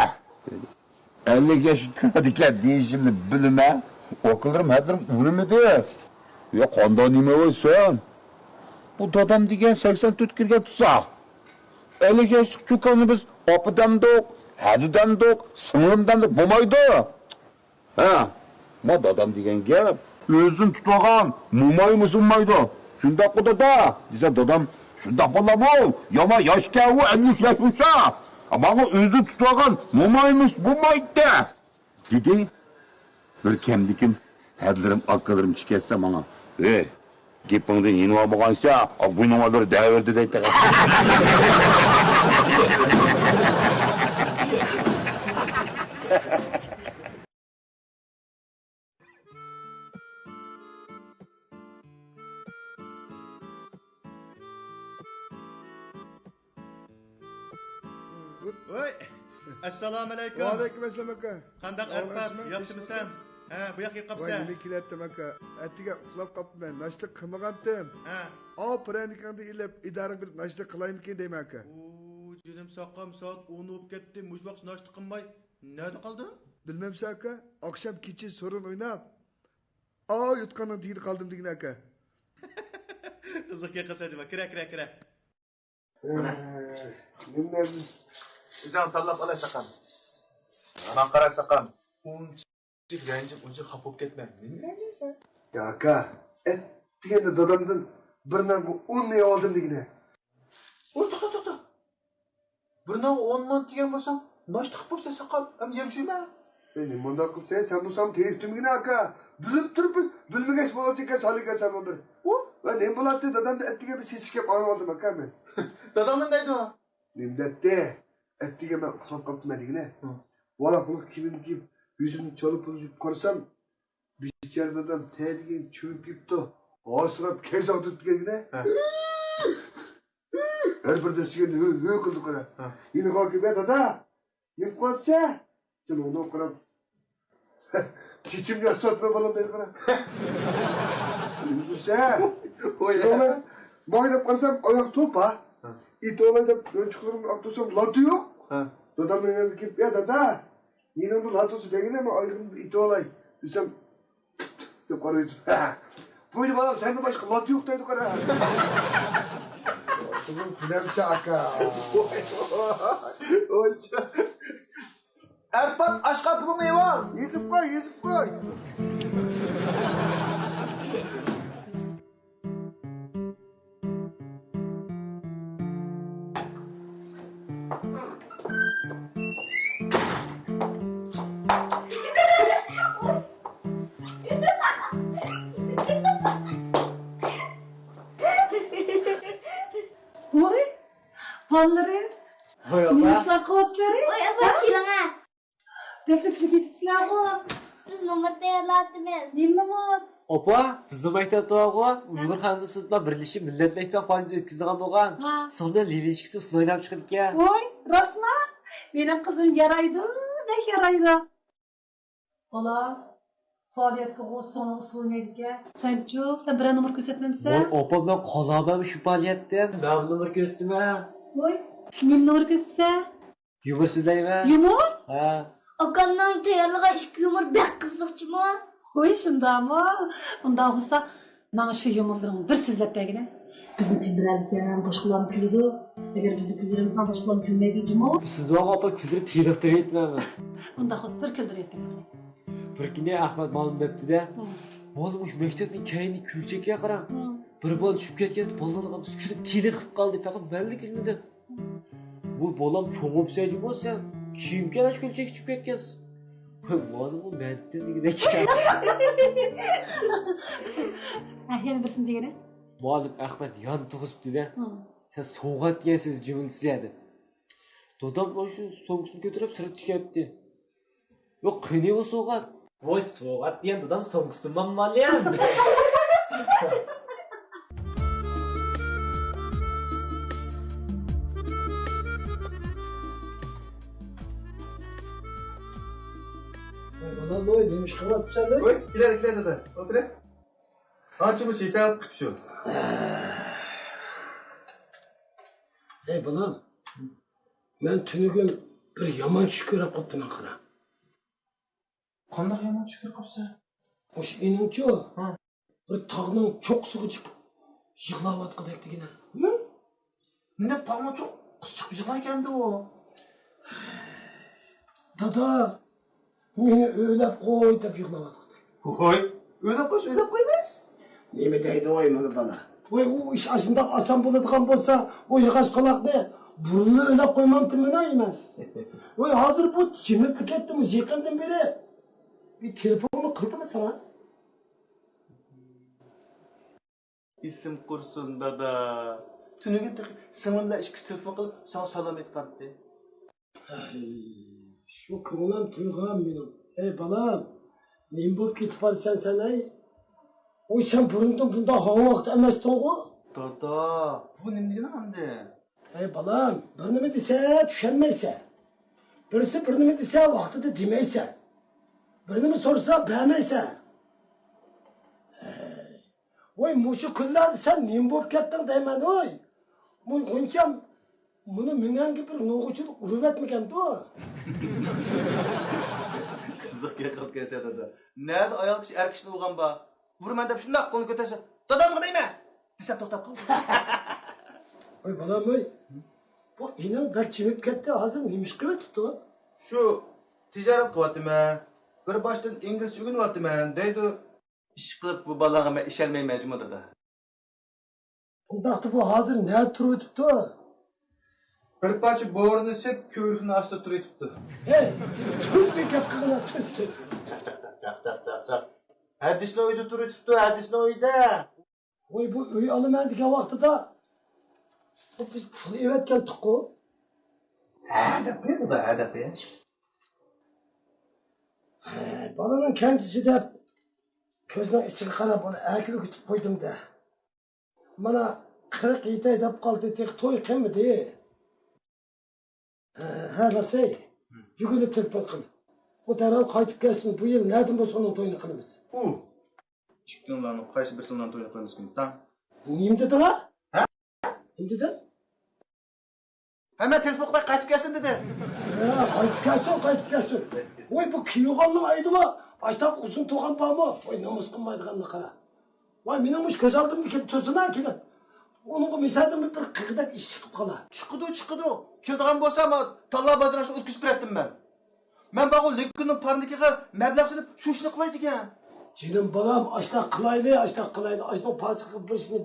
دېدى. ئەللىك ياشقا كىرىدىكەن دېيىشىمنى بىلىمەن. ئاكىلىرىم ھەدىلىرىم ئۇنىمىدى. يا قانداق نېمە ۋاي سەن؟ بۇ دادام دېگەن سەكسەن تۆت كىرگەن تۇرسا. ئەللىك ياشلىق چوكاننى بىز ئاپا دەمدۇق، ھەدە دەمدۇق، سىڭلىم دەمدۇق بولمايدۇ. ھە، ما دادام دېگەن گەپ، ئۆزىنى تۇتۇۋالغان مومايمۇ سۇنمايدۇ. شۇنداققۇ دادا؟ دېسە دادام، شۇنداق بالامۇ، يامان ياشكەن ئۇ، ئەللىك ياش بولسا. ماڭا ئۆزىنى تۇتۇۋالغان مومايمۇ بولمايدۇ دېدى. بىر كەمدىكىن ھەدىلىرىم، ئاكىلىرىم چىقىپ كەتسە ماڭا، ھەي، گېپىڭدىن يېنىۋالمىغانچە، ئاغۇينىڭ ئالدىدا دەۋەردى دەيتتى. ۋوي، ئەسسالامۇئەلەيكۇم. ۋەئەلەيكۇم ئەسسالام ئاكا. قانداق ئەرپات، ياخشىمۇسەن؟ ھە، بۇ ياققا كېلىپ قاپسەن. ۋاي، نېمە كېلەتتىم ئاكا؟ ئەتىگەن ئۇخلاپ قاپتىمەن، ناشتا قىلمىغانتىم. ھە. ئاۋۇ پىرەنىكىڭنى ئېلىپ ئىدارەڭگە بېرىپ ناشتا قىلايمىكىن دەيمەن ئاكا. ئۇ، جېنىم ساقام، سائەت ئون بولۇپ كەتتى، مۇشۇ ۋاقىتتا ناشتا قىلماي نەدە قالدىڭ؟ بىلمەمسەن ئاكا، ئاخشام كېچە سورۇن ئويناپ، ئاۋۇ يوتقاننىڭ تېگىدە قالدىم دېگىنە ئاكا. قىزىق گەپ قىلسا جۇما، كىرە، كىرە، كىرە. ئەي، نېمىلەر؟ ئۆزۈڭ تاللاپ ئالاي ساقام. ماڭا قارا ساقام. ئۇنچە رەنجىپ، ئۇنچە خاپا بولۇپ كەتمە. نېمە رەنجىيسەن؟ يا ئاكا، ئەتىگەندە دادامدىن بىر نانغا ئون نېيى ئالدىم دېگىنە. ۋوي، توختا، توختا. بىر نانغا ئون مانات دېگەن بولساڭ، ناشتا قىلىپ بوپسەن ساقام. ئەمدى يەپ جۈيمە. ئەي، نېمە مۇنداق قىلسەن؟ سەن بولسام تېرىپ تۈمگىنە ئاكا. بىلىپ تۇرۇپ بىلمىگەچ بولغانسەن ئىكەن، سالىگەن سەن بىر. ۋوي. ۋە نېمە بولاتتى؟ دادامدىن ئەتىگەن بىر سېسىق گەپ ئاڭلىۋالدىم ئاكا مەن. داداڭ نېمە دەيدۇ؟ نېمە دەتتى؟ ئەتىگەن مەن ئۇخلاپ قاپتىمەن دېگىنە. ۋالا قۇلۇق كىيىمىمنى كىيىپ، يۈزۈمنى چالا پۇلا يۇيۇپ قارىسام، بىچارە دادام تەدىگەن چۆمۈپ كېتىپتۇ. ھاسىراپ كەيسە ئاغدۇرۇپ كەلگىنە. ھە. ھەر بىر دەسسىگەندە ھۆ، ھۆ قىلدى قارا. ھە. يېنىغا كېلىپ، دادا، نېمە قىلىۋاتىسەن؟ سەن ئۇنىڭغا قاراپ، چېچىمنى ياساتما بالام دەيدۇ قارا. نېمە دېسە؟ ۋوي. ماڭا دەپ قارىسام ئاياق توپا. ھە. ئېتىۋالاي دەپ يانچۇقلىرىمنى ئاقتۇرسام لاتا يوق. ھە. دادامنىڭ يېنىغا كېلىپ، يا دادا، يېنىڭدا لاتىسى بەرگىنە، مەن ئايىغىمنى ئېتىۋالاي دېسەم، دەپ قارايدۇ. بۇ بالام، سەندىن باشقا لات يوق دەيدۇ قارا. قىزىم، كۈلەمسە ئاكا. ئەرپات، ئاشقا پۇلۇڭنى ئېلىۋال. يېزىپ قوي، يېزىپ قوي. ۋاي، بالىلىرىم. ۋاي، ئاپا. نېمە ئىشلار قىلىۋاتىسىلەر؟ ۋاي، ئاپا، ھە؟ كېلىڭە. بەكلا تىلگە يېتىپسىلەرغۇ. بىز نومۇر تەييارلاۋاتىمىز. نېمە نومۇر؟ ئاپا، بىزنىڭ مەكتەپتە بارغۇ، ئۇيغۇر خەنزۇسى بىلەن بىرلىشىپ مىللەت مەكتەپ پائالىيىتى ئۆتكۈزىدىغان بولغان. ھە. سوڭ بىلەن لىلىچكىسى ئۇسسۇل ئويناپ چىقىدىكەن. ۋوي، راستما؟ مېنىڭ قىزىم يارايدۇ، بەك يارايدۇ. بالا، پائالىيەتكىغۇ سوڭ ئۇسسۇل ئوينايدىكەن. سەنچۇ، سەن بىرەر نومۇر كۆرسەتمەمسەن؟ ۋوي، ئاپا، مەن قالامەن شۇ پائالىيەتتىن. مەن نومۇر كۆرسىتىمەن. ۋوي، نېمە نومۇر كۆرسىتىسەن؟ يۇمۇر سۆزلەيمەن. يۇمۇر؟ ھە. ئاكامنىڭ تەييارلىغان ئىككى يۇمۇر بەك قىزىقچىمۇ؟ ھوي، شۇنداقمۇ؟ ئۇنداق بولسا، ماڭا شۇ يۇمۇرلىرىڭنى بىر سۆزلەپ بەرگىنە. بىزنى كۈلدۈرەلىسەڭ، باشقىلارمۇ كۈلىدۇ. ئەگەر بىزنى كۈلدۈرەلمىسەڭ، باشقىلارمۇ كۈلمەيدۇ جۇمۇ. سىز ماڭا ئاپا كۈلدۈرۈپ تېلىقتۇرۇۋېتىمەن. ئۇنداق بولسا بىر كۈلدۈرۈۋېتىڭ. بىر كۈنى ئەخمەت مالىم دەپتۇ-دە، ھە. مالىم، مۇشۇ مەكتەپنىڭ كەينىدىكى كۆلچەككە قاراڭ. ھە. بىر بالا چۈشۈپ كەتكەن، بالىلارنىڭ ھەممىسى كۈلۈپ تېلىقىپ قالدى، پەقەت مەنلا كۈلمىدىم. ۋوي بالام، چوڭ بوپسەن جۇمۇ سەن. كىيىم كىيەلەش كۆلچەككە چۈشۈپ كەتكەنسىز. ۋوي مالىم، بۇ مەندىن دېگۈدەك. ھە، يەنە بىرسىنى دېگىنە. مالىم ئەخمەت يان تۇغۇزۇپتۇ-دە. ھە. سەن سوۋغات دېگەن سۆزنى جۈملىسى دەپ. دادام مانا شۇ سومكىسىنى كۆتۈرۈپ سىرتقا چىقىپ كەتتى. يوق، قېنى ئۇ سوۋغات؟ ۋوي، سوۋغات دېگەن دادام سومكىسىدىن مالىم ئالىيەن. ۋوي، بالا، ۋوي، نېمە ئىش قىلىۋاتىسەن؟ ۋوي، كېلە، كېلە، دادا، ئولتۇرە. قانچە مۇچ ھېساب قىپتۇ شۇ؟ ھەي، بالام، مەن تۈنۈگۈن بىر يامان چۈش كۆرۈپ قاپتىمەن، قارا. قانداق يامان چۈش كۆرۈپ قاپسەن؟ مۇشۇ ئىنىڭچۇ، ھە. بىر تاغنىڭ چوققىسىغا چىقىپ يىغلاۋاتقۇدەك دېگىنە. ھە؟ نېمە تاغنىڭ چوققىسىغا چىقىپ يىغلايدىكەندى ئۇ؟ دادا، مېنى ئۆيلەپ قوي دەپ يىغلاۋاتقۇدەك. ھوي، ئۆيلەپ قويسا ئۆيلەپ قويىمىز. نېمە دەيدۇ ۋاي مانا بالا؟ ۋاي، ئۇ ئىش ئاشۇنداق ئاسان بولىدىغان بولسا، ئۇ ياغاچ قالاقنى بۇرۇنلا ئۆيلەپ قويمامتىمىنا مەن؟ ۋاي، ھازىر بۇ جىمىپلا كەتتىمۇ يېقىندىن بېرى؟ بىر تېلېفونمۇ قىلدىمۇ ساڭا؟ ئېسىم قۇرسۇن، دادا. تۈنۈگۈن تېخى سىڭلىم بىلەن ئىككىسى تېلېفون قىلىپ، ساڭا سالام ئېيتقانتى. ھەي، شۇ كۆڭلۈم تويغان مېنىڭ. ھەي، بالام، نېمە بولۇپ كېتىپ بارىسەن سەن، ھەي؟ ۋوي، سەن بۇرۇندىن بۇنداق ھاڭ ۋاقىت ئەمەستىڭغۇ؟ دادا، بۇ نېمە دېگىنىڭ ئەمدى؟ ھەي، بالام، بىر نېمە دېسە، چۈشەنمەيسەن. بىرسى بىر نېمە دېسە، ۋاقتىدا دېمەيسەن. بىر نېمە سورىسا، بەرمەيسەن. ھەي. ۋاي، مۇشۇ كۈنلەردە سەن نېمە بولۇپ كەتتىڭ دەيمەن، ۋاي. مۇ-، غۇنچەم، مۇنى مېڭەڭگە بىر نوغىچىلىق ئۇرۇۋەتمىگەندۇ؟ قىزىق گەپ قىلىپ كەلسە دادا. نەدە ئايال كىشى ئەر كىشىنى ئۇرغان بار؟ ئۇرىمەن دەپ شۇنداق قولنى كۆتەرسە، دادامغا دەيمەن! دېسەم توختاپ قالدى. ۋاي بالام، ۋاي. بۇ ئىنىڭ بەك جىمىپ كەتتى، ھازىر نېمە ئىش قىلىۋېتىپتۇ؟ شۇ، تىجارەت قىلىۋاتىمەن، بىر باشتىن ئىنگلىزچە ئۆگىنىۋاتىمەن دەيدۇ. ئىشقىلىپ بۇ بالاغا مەن ئىشەنمەيمەن جۇمۇ دادا. ئۇنداقتا بۇ ھازىر نەدە تۇرۇۋېتىپتۇ؟ بىر پارچە بورىنى سېتىپ كۆۋرۈكنىڭ ئاستىدا تۇرۇۋېتىپتۇ. ھەي، تۈز بىر گەپ قىلغىنا، تۈز، تۈز. چاق، چاق، چاق، چاق، چاق، چاق. ھەدىسنىڭ ئۆيىدە تۇرۇۋېتىپتۇ، ھەدىسنىڭ ئۆيىدە. ۋاي، بۇ ئۆي ئالىمەن دېگەن ۋاقتىدا بۇ بىز پۇل ئېۋەتكەنتۇققۇ. ھە دەپ قويۇڭ، ھە دەپ قويۇڭ. ھە، بالىنىڭ كەنتىسى دەپ كۆزنىڭ ئىچىگە قاراپ ئۇنى ئەكىرىپ كۈتۈپ قويدۇم-دە. مانا قىرىق يېتەي دەپ قالدى، تېخى توي قىلمىدى. ھە، ھە، راست ئەي. يۈگۈرۈپ تېلېفون قىل. ئۇ دەرھال قايتىپ كەلسۇن، بۇ يىل نەدىن بولسا ئۇنىڭ تويىنى قىلىمىز. ئۇ، ئىككىڭلارنىڭ قايسى بىرسىنىڭ تويىنى قىلىمىزكىن، تاڭ؟ نېمە دېدىڭ ھە؟ ھە؟ نېمە دېدىڭ؟ ھە، مەن تېلېفون قىلاي، قايتىپ كەلسۇن دېدىم. ھە، قايتىپ كەلسۇن، قايتىپ كەلسۇن. ۋاي، بۇ كىيىۋالغاننىڭ ئايدىمۇ ئاشتاق ئۇزۇن تۇرغان بارمۇ؟ ۋاي، نومۇس قىلمايدىغاننى قارا. ۋاي، مېنىڭ مۇشۇ كۆز ئالدىمدا كېلىپ تۇرسۇنا، كېلىپ. ئۇنىڭغا مىسالدىن بىر قىغدەك ئىش چىقىپ قالا. چىقىدۇ، چىقىدۇ. كېلىدىغان بولسا، ما، تاللا بازىرىغا ئۆتكۈزۈپ بېرەتتىم مەن. مەن بارغۇ لىككىننىڭ پارنىكىغا مەبلەغ سېلىپ شۇ ئىشنى قىلاي دېگەن. جېنىم بالام، ئاشتاق قىلايلى، ئاشتاق قىلايلى. ئاشنىڭ پارچىقىغا بىرسىنى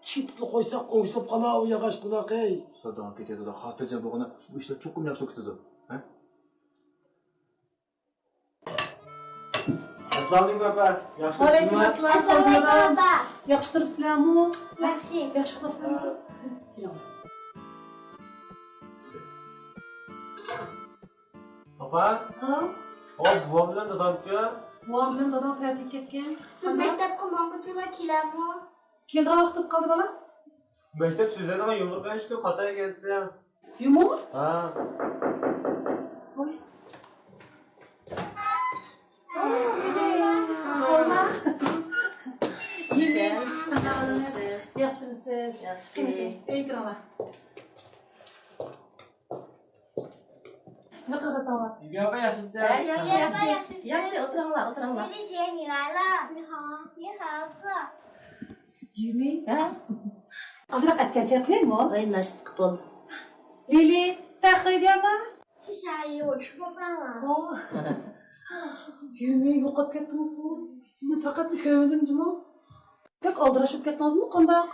چېپىپلا قويساق ئوڭشىلىپ قالا ئۇ ياغاچ قۇلاق، ئەي. ساداڭ كېتىدۇ، خاتىرجەم بولغىنا، بۇ ئىشلار چوقۇم ياخشى بولۇپ كېتىدۇ. ھە؟ ئەسسالامۇئەلەيكۇم، ئاپا. ياخشىمۇسىز؟ ۋەئەلەيكۇم ئەسسالام. ئەسسالامۇئەلەيكۇم، ئاپا. ياخشى تۇرۇپسىلەرمۇ؟ ياخشى. ياخشى ئۇخلاپسىلەرمۇ؟ ئاپا؟ ھا؟ ھو، بوۋام بىلەن دادامچۇ؟ بوۋام بىلەن داداڭ تەتىلگە كەتكەن. بىز مەكتەپكە ماڭغۇچىلا كېلەرمۇ؟ كېلىدىغان ۋاقتى بولۇپ قالدى، بالام. مەكتەپ سۆزلەيدىغان يۇمۇر قىلىشتىن خاتا كەتتى. يۇمۇر؟ ھا. ۋاي. ياخشىمۇسىز؟ ياخشى. ئۆيگە كىرىڭلار. جىقىرلىتىڭلار. يۈمى ئاپا ياخشىمۇسىز؟ ھە، ياخشى، ياخشى. ياخشى، ئولتۇرۇڭلار، ئولتۇرۇڭلار. 姐姐，你来了。你好，你好，坐。 يۈمى؟ ھە؟ ئازراق ئەتكەنچە قىلىمۇ؟ ۋاي، ناشتا قىپ بول. لىلى، تەخەيدىيەما؟ 谢谢阿姨，我吃过饭了。 يۈمى يوقاپ كەتتىڭىزغۇ؟ سىزنى پەقەتلا كۆرمىدىم جۇمۇ. بەك ئالدىراش بولۇپ كەتتىڭىزمۇ قانداق؟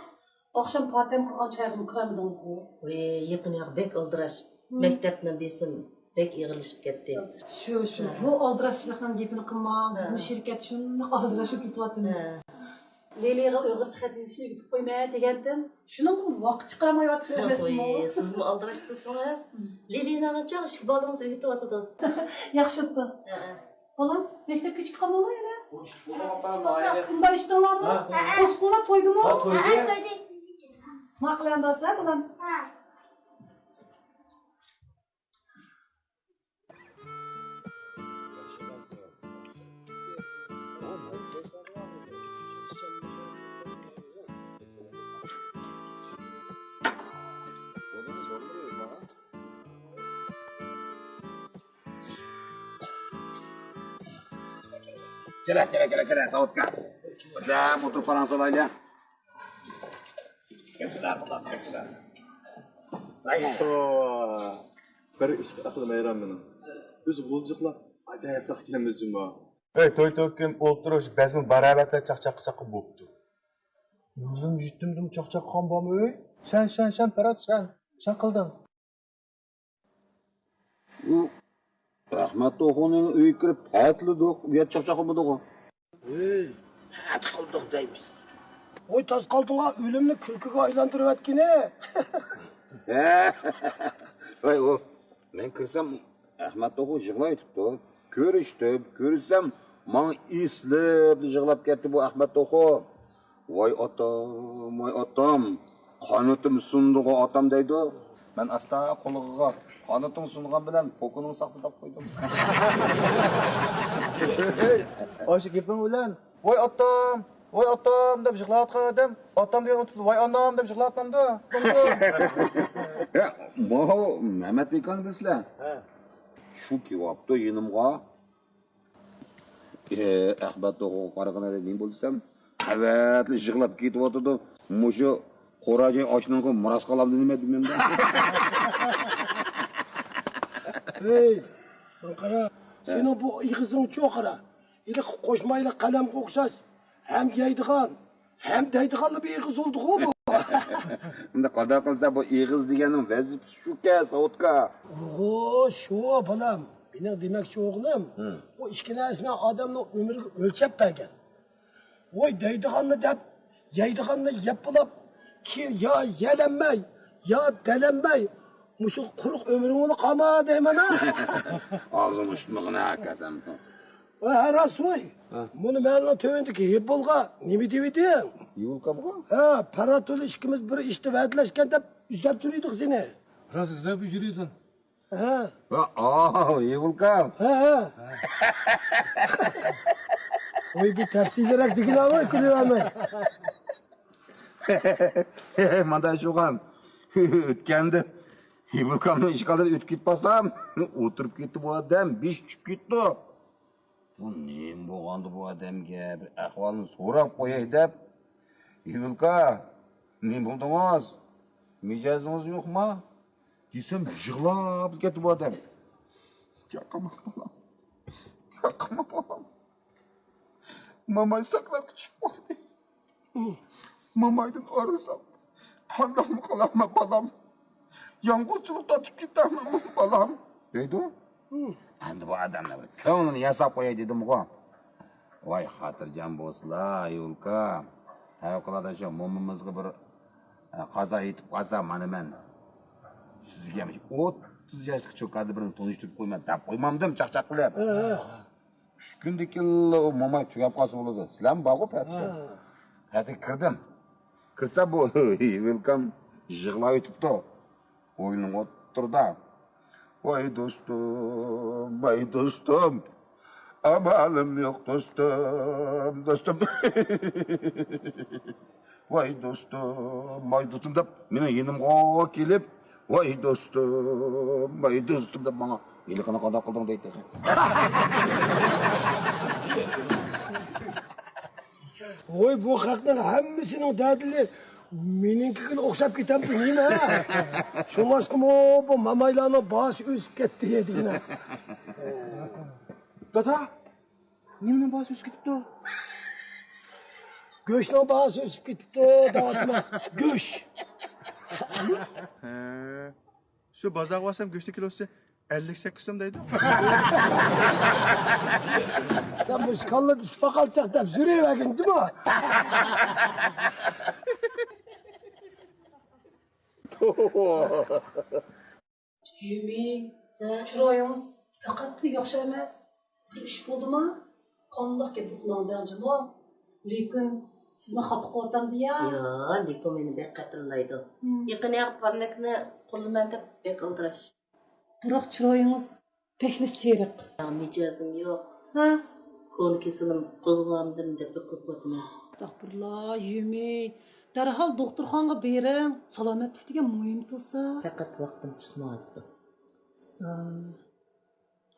ئاخشام پارتەم قىلغان چايغىمۇ كىرەلمىدىڭىزغۇ؟ ۋېي، يېقىن ياق بەك ئالدىراش. مەكتەپنىڭ بېسىم بەك ئېغىرلىشىپ كەتتى. شۇ، شۇ. ھە. بۇ ئالدىراشچىلىقنىڭ گېپىنى قىلماڭ. ھە. بىزمۇ شىركەتتە شۇنداق ئالدىراش بولۇپ كېتىۋاتىمىز. ھە. لىلىغا ئۇيغۇرچە خەت يېزىشنى ئۆگىتىپ قويىمەن دېگەنتىم. شۇنىڭغىمۇ ۋاقىت چىقىرالمايۋاتىسىلەر. ۋېي، سىزمۇ ئالدىراش تۇرسىڭىز. لىلىنىڭ چوڭ ئىككى بالىڭىز ئۆگىتىۋاتىدۇ. ياخشى بوپتۇ. ھە، ھە. بالام، مەكتەپكە كېچىكىپ قالماڭلار يەنە. ئۇنداق ئىشتىڭلارمۇ؟ ھە. قوشنىلار تويدىمۇ؟ ھە، تويدى. ماقۇل ئەمدى، بالام. كېلە، كېلە، كېلە، كېلە، ساۋۇتقا. بىردەم ئولتۇرۇپ پاراڭ سالايلى. بىر ئىشقا ئەقلىم ھەيران مېنىڭ. بىز غۇلجىقلار ئاجايىپ تاق ئىكەنمىز جۇمۇ. ئەي توي توكۇم ئولتۇرۇش بەزمە باراۋەتلەر چاقچاق قىلساق بوپتۇ. يولدىن يۈتتۈمدىمۇ چاقچاق قىلغان بارمۇ ئۆي؟ شەن شەن شەن پەرات شەن. شەن قىلدىڭ. ئۇ ئەخمەت توخۇنىڭ ئۆيىگە كىرىپ پەتىلىدۇق، ئۇيات چاقچاق قىلمىدىغۇ. ھەي، پەت قىلدۇق دەيمىز. ۋاي تاس قالدىڭا، ئۆلۈمنى كۈلكىگە ئايلاندۇرۇۋەتكىنى. ۋاي ئۇ، مەن كىرسەم ئەخمەت توخۇ يىغلاۋېتىپتۇ. كۆرۈشتۈم، كۆرسەم ماڭا ئېسىلىپ يىغلاپ كەتتى بۇ ئەخمەت توخۇ. ۋاي ئاتام، ۋاي ئاتام، قانىتىم سۇندىغۇ ئاتام دەيدۇ. مەن ئاستا قۇلىقىغا قانىتىڭ سۇنغان بىلەن پوكىنىڭ ساقتا دەپ قويدۇم. ئاشۇ گېپىڭ بىلەن ۋاي ئاتام، ۋاي ئاتام دەپ يىغلاۋاتقان ئادەم ئاتام دېگەن ئۇنتۇپتۇ، ۋاي ئانام دەپ يىغلاۋاتمامدۇ؟ يا، ماۋۇ مەمەت ئاكاڭنى بىلىسىلەر؟ ھە. شۇ كېلىۋاپتۇ يېنىمغا. ئەخمەت توخۇغا قارىغىنىدا نېمە بولدى دېسەم، قەۋەتلا يىغلاپ كېتىۋاتىدۇ. مۇشۇ قورا جاي ئاشنىڭغا مىراس قالامدۇ نېمە دېمەمدۇ. ھەي، قارا، سېنىڭ بۇ ئېغىزىڭچۇ قارا. ھېلىقى قوشمايلىق قەلەمگە ئوخشاش ھەم يەيدىغان، ھەم دەيدىغانلا بىر ئېغىز بولدىغۇ بۇ. ئەمدى قانداق قىلسا بۇ ئېغىز دېگەننىڭ ۋەزىپىسى شۇكەن، ساۋۇتكا. ئوغۇ، شۇ بالام. مېنىڭ دېمەكچى بولغىنىم، ھە. بۇ ئىككى نەرسىنى ئادەمنىڭ ئۆمرىگە ئۆلچەپ بەرگەن. ۋاي دەيدىغاننى دەپ، يەيدىغاننى يەپ بولاپ، كېيىن يا يەلەنمەي، يا دەلەنمەي، مۇشۇ قۇرۇق ئۆمرۈڭنى قالما دەيمەن ھە. ئاغزىڭنى ئۇشتۇمىغىن ھە، كەتەم. ۋاي ھە راست ۋاي. ھە. مۇنى مەننىڭ تۆۋەندىكى ھېبولغا نېمە دېۋىدىڭ؟ ھېبولكامغا؟ ھە، پەرھات بىلەن ئىككىمىز بىر ئىشتا ۋەدىلەشكەن دەپ ئىزدەپ تۇرىدۇق سېنى. راست ئىزدەپ يۈرىدىڭ. ھە. ھە، ئاھ، ھېبولكام. ھە، ھە. ۋاي بۇ تەپسىلىيرەك دېگىنە ۋاي كۈلۈۋەرمەي. مانداق شۇغان. ئۆتكەندە ھېبولكامنىڭ ئىشىك ئالدىدا ئۆتۈپ كېتىپ قالسام، ئولتۇرۇپ كېتىپتۇ بۇ ئادەم، بېشى چۈشۈپ كېتىپتۇ. بۇ نېمە بولغاندۇ بۇ ئادەمگە؟ بىر ئەھۋالىنى سوراپ قوياي دەپ. ھېبولكا، نېمە بولدىڭىز؟ مىجەزىڭىز يوقما؟ دېسەم، يىغلاپ كەتتى بۇ ئادەم. ياقما بالام، ياقما بالام. ماماي ساكراتقا چۈشۈپ قالدى. مامايدىن ئايرىلسام قانداقمۇ قىلارمەن بالام؟ يالغۇزچىلىق تارتىپ كېتەرمەنمۇ بالام؟ دەيدۇ. ئەمدى بۇ ئادەمنىڭ بىر كۆڭلىنى ياساپ قوياي دېدىمغۇ. ۋاي خاتىرجەم بولسىلا يولكا. پەۋقۇلئاددە شۇ مومىمىزغا بىر، ئە، قازا يېتىپ قالسا، مانا مەن سىزگە ئوتتۇز ياشلىق چوكاندا بىرنى تونۇشتۇرۇپ قويىمەن دەپ قويمامدىم چاقچاق قىلىپ. ئۈچ كۈندىن كېيىنلا ئۇ موماي تۈگەپ قالسا بولىدۇ. سىلەرمۇ بارغۇ پەتكە. پەتكە كىردىم. كىرسە بۇ ۋىلكام يىغلاۋېتىپتۇ. ئويۇننىڭ ئوتتۇرىدا. ۋاي دوستۇم، ۋاي دوستۇم. ئامالىم يوق دوستۇم، دوستۇم. ۋاي دوستۇم، ۋاي دوستۇم دەپ مېنىڭ يېنىمغا كېلىپ، ۋاي دوستۇم، ۋاي دوستۇم دەپ ماڭا ھېلىقىنى قانداق قىلدىڭ دەيتتى. ۋوي، بۇ خەقنىڭ ھەممىسىنىڭ دەدىلى مېنىڭكىگە ئوخشاپ كېتەمدۇ نېمە؟ شۇڭلاشقىمۇ بۇ مامايلارنىڭ باھاسى ئۆسۈپ كەتتى دېگىنە. دادا، نېمىنىڭ باھاسى ئۆسۈپ كېتىپتۇ؟ گۆشنىڭ باھاسى ئۆسۈپ كېتىپتۇ دەۋاتىمەن. گۆش. ھە. شۇ بازارغا بارسام گۆشنىڭ كىلوسى ئەللىك سەككىز سوم دەيدۇ. سەن مۇشۇ كاللىدا ئىش باقالچاق دەپ يۈرۈۋەرگىن جۇمۇ. يۈمى، چىرايىڭىز پەقەتلا ياخشى ئەمەس. بىر ئىش بولدىما؟ قانداق گەپ بولسا ماڭا دەڭ جۇمۇ. لېكىن سىزنى خاپا قىلىۋاتامدۇ يا؟ ياق، لېكىن مېنى بەك خاتىرىلايدۇ. يېقىندا پارنىكنى قۇرىمەن دەپ بەك ئالدىراش. بىراق چىرايىڭىز بەكلا سېرىق. مىجەزىم يوق. ھە؟ كونا كېسىلىم قوزغىلامدىم دەپ قورقۇۋاتىمەن. ئەستەغپۇرۇللا، يۈمى. دەرھال دوختۇرخانىغا بېرىڭ، سالامەتلىك دېگەن مۇھىم تۇرسا. پەقەت ۋاقتىم چىقمايۋاتىدۇ.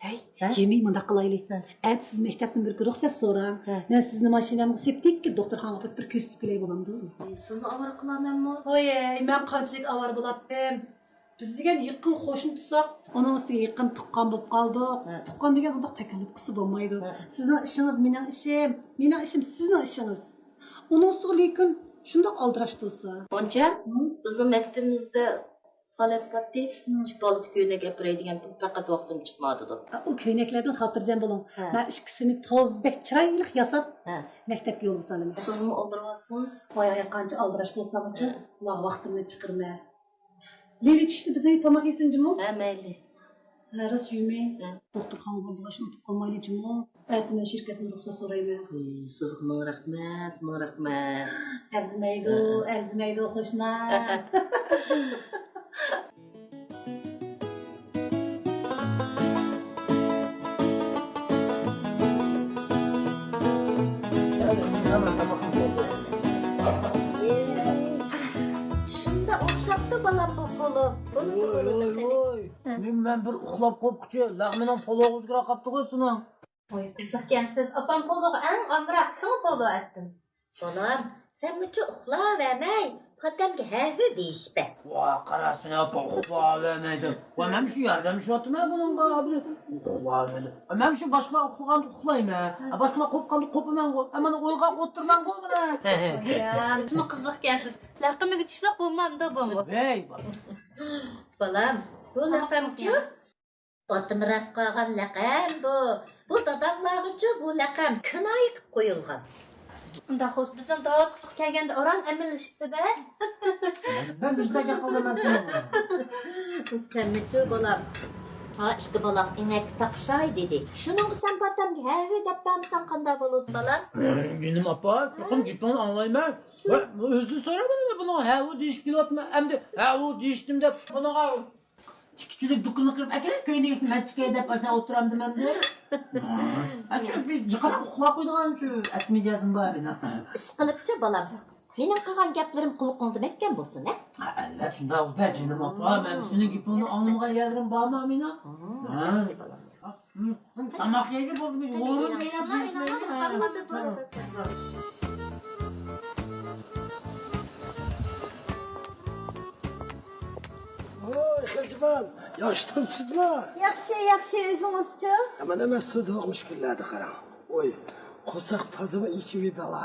ھەي، ھە؟ يۈمى، مۇنداق قىلايلى. ھە. ئەتە سىز مەكتەپتىن بىر رۇخسەت سوراڭ. ھە. مەن سىزنى ماشىنامغا سېلىپ تېكىپ دوختۇرخانىغا ئاپىرىپ بىر كۆرسىتىپ كېلەي بولامدۇ؟ سىزنى ئاۋارە قىلارمەنمۇ؟ ۋاي، مەن قانچىلىك ئاۋارە بولاپتىم. بىز دېگەن يېقىن قوشنا تۇتساق، ئۇنىڭ ئۈستىگە يېقىن تۇغقان بولۇپ قالدۇق. ھە. تۇغقان دېگەن ئۇنداق تەكەللۇپ قىلسا بولمايدۇ. ھە. سىزنىڭ ئىشىڭىز مېنىڭ ئىشىم، مېنىڭ ئىشىم سىزنىڭ ئىشىڭىز. ئۇنىڭ ئۈستىگە لېكىن شۇنداق ئالدىراش تۇرسا. غۇنچە، ھە؟ بىزنىڭ مەكتىپىمىزدە پائالىيەت بارتتى. ھە. ئىپپالىق كۆينەك ئەپىرەي دېگەن، پەقەت ۋاقتىم چىقمايۋاتىدۇ. ئۇ كۆينەكلەردىن خاتىرجەم بولۇڭ. ھە. مەن ئىككىسىنى توزدەك چىرايلىق ياساپ، ھە، مەكتەپكە يولغا سالىمەن. سىزمۇ ئالدىراۋاتسىڭىز. ۋاي، ۋاي، قانچە ئالدىراش بولساممۇ، ھە، ۋاقتىمنى چىقىرىمەن. لىلى چۈشتە بىزنىڭ تاماق يېسۇن جۇمۇ. ھە، مەيلى. ھە، راست يۈمى. ھە. دوختۇرخانىغا بولاشنى ئۇنتۇپ قالمايلى جۇمۇ. ئەتە مەن شىركەتتىن رۇخسەت سورايمەن. ئى، سىزگە مىڭ رەھمەت، مىڭ رەھمەت. ئەرزىمەيدۇ، ھە، ئەرزىمەيدۇ، قوشنا. شۇنداق ئوخشاپتۇ بالام بۇ پولۇ. بولىدۇ، ۋوي، بولىدۇ، ۋوي، قېنى. ۋوي. ھە. نېمە، مەن بىر ئۇخلاپ قوپقۇچە لەغمىنىڭ پولۇغا ئۆزگىرىپ قاپتىغۇ سېنىڭ. ۋاي، قىزىقكەنسىز. ئاپام پولۇغا ئەڭ ئامراق، شۇڭا پولۇ ئەتتىم. بالام، سەن مۇنچە ئۇخلاۋەرمەي، پاتەمگە ھەۋۇ دېيىشىپ بەر. ۋا، قارا سېنى ئاپا، ئۇخلاۋەرمەي دەپ. ۋا، مەن شۇ ياردەملىشىۋاتىمەن بۇنىڭغا. ئۇخلاۋەردى. مەن شۇ باشقىلار ئۇخلىغاندا ئۇخلايمەن. باشقىلار قوپقاندا قوپىمەنغۇ. مانا ئويغاق ئولتۇرمامغۇ مانا. يا، سىزمۇ قىزىقكەنسىز. لەقىمىگە چۈشلۈك بولمامدۇ بۇمۇ؟ ۋەي، بالام. بالام، بۇ لەقەمچۇ؟ ئاتىمى راست قالغان لەقەم بۇ. بۇ داداڭلارغىچۇ بۇ لەقەم كىنايە قىلىپ قويۇلغان. ئۇنداق بولسا بىزنىڭ داۋۇت قىزغا كەلگەندە ئوران ئەمەللىشىپتۇ-دە. مەن مۇشۇنداق گەپ قىلدىم مەن سېنىڭ. سەنمىچۇ بالام؟ ھا، ئىككى بالاڭ ئىنەككە تاقىشاي دېدى. شۇنىڭغا سەن پاتەمگە ھەۋۇ دەپ بەرمىسەڭ قانداق بولىدۇ بالام؟ جېنىم ئاپا، چوقۇم گېپىڭنى ئاڭلايمەن. ۋە ئۆزىدىن سوراپ بۇنىڭغا ھەۋۇ دېيىشىپ كېلىۋاتىمەن. ئەمدى ھەۋۇ دېيىشتىم دەپ بۇنىڭغا ئىككى چۈلۈك دۇكىنىغا كىرىپ، ئەكېلە، كۆينىكىسىنى مەن چىقىرىپ دەپ ئاشۇ ئولتۇرامدىمەن دە. ئاشۇ بىر جىقىراپ ئۇخلاپ قويىدىغان شۇ ئەس مىجەزىم بار مېنىڭ. ئىشقىلىپچۇ بالام، مېنىڭ قىلغان گەپلىرىم قۇلىقىڭدا مەھكەم بولسۇن ھە. ھە، ئەلۋەتتە شۇنداق بولسا جېنىم ئاپا، مەن سېنىڭ گېپىڭنى ئاڭلىمىغان يەرلىرىم بارمۇ مېنىڭ؟ ھە. ياخشى بالام. تاماق يەيلى بولدى، بىز ئورۇن بېرىپ. ۋوي، خىلجىمان، ياخشى تۇرۇپسىزما؟ ياخشى، ياخشى، ئۆزىڭىزچۇ؟ يامان ئەمەس تۇردۇق، مۇشۇ كۈنلەردە قاراڭ. ۋوي، قورساق تازىمۇ ئېچىۋىدىلا.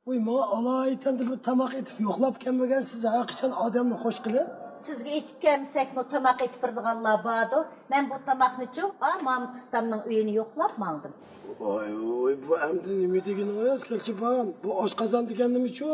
ۋوي، ماڭا ئالايىتەن بىر تاماق ئېتىپ يوقلاپ كەلمىگەنسىز ھە، قاچان ئادەمنى خوش قىلىپ؟ سىزگە ئېتىپ كەلمىسەكمۇ تاماق ئېتىپ بېرىدىغانلار باردۇ. مەن بۇ تاماقنىچۇ، ئا، مامۇت ئۇستامنىڭ ئۆيىنى يوقلاپ ماڭدىم. ۋاي، ۋاي، بۇ ئەمدى نېمە دېگىنىڭىز، كېلچىبان؟ بۇ ئاشقازان دېگەن نېمىچۇ؟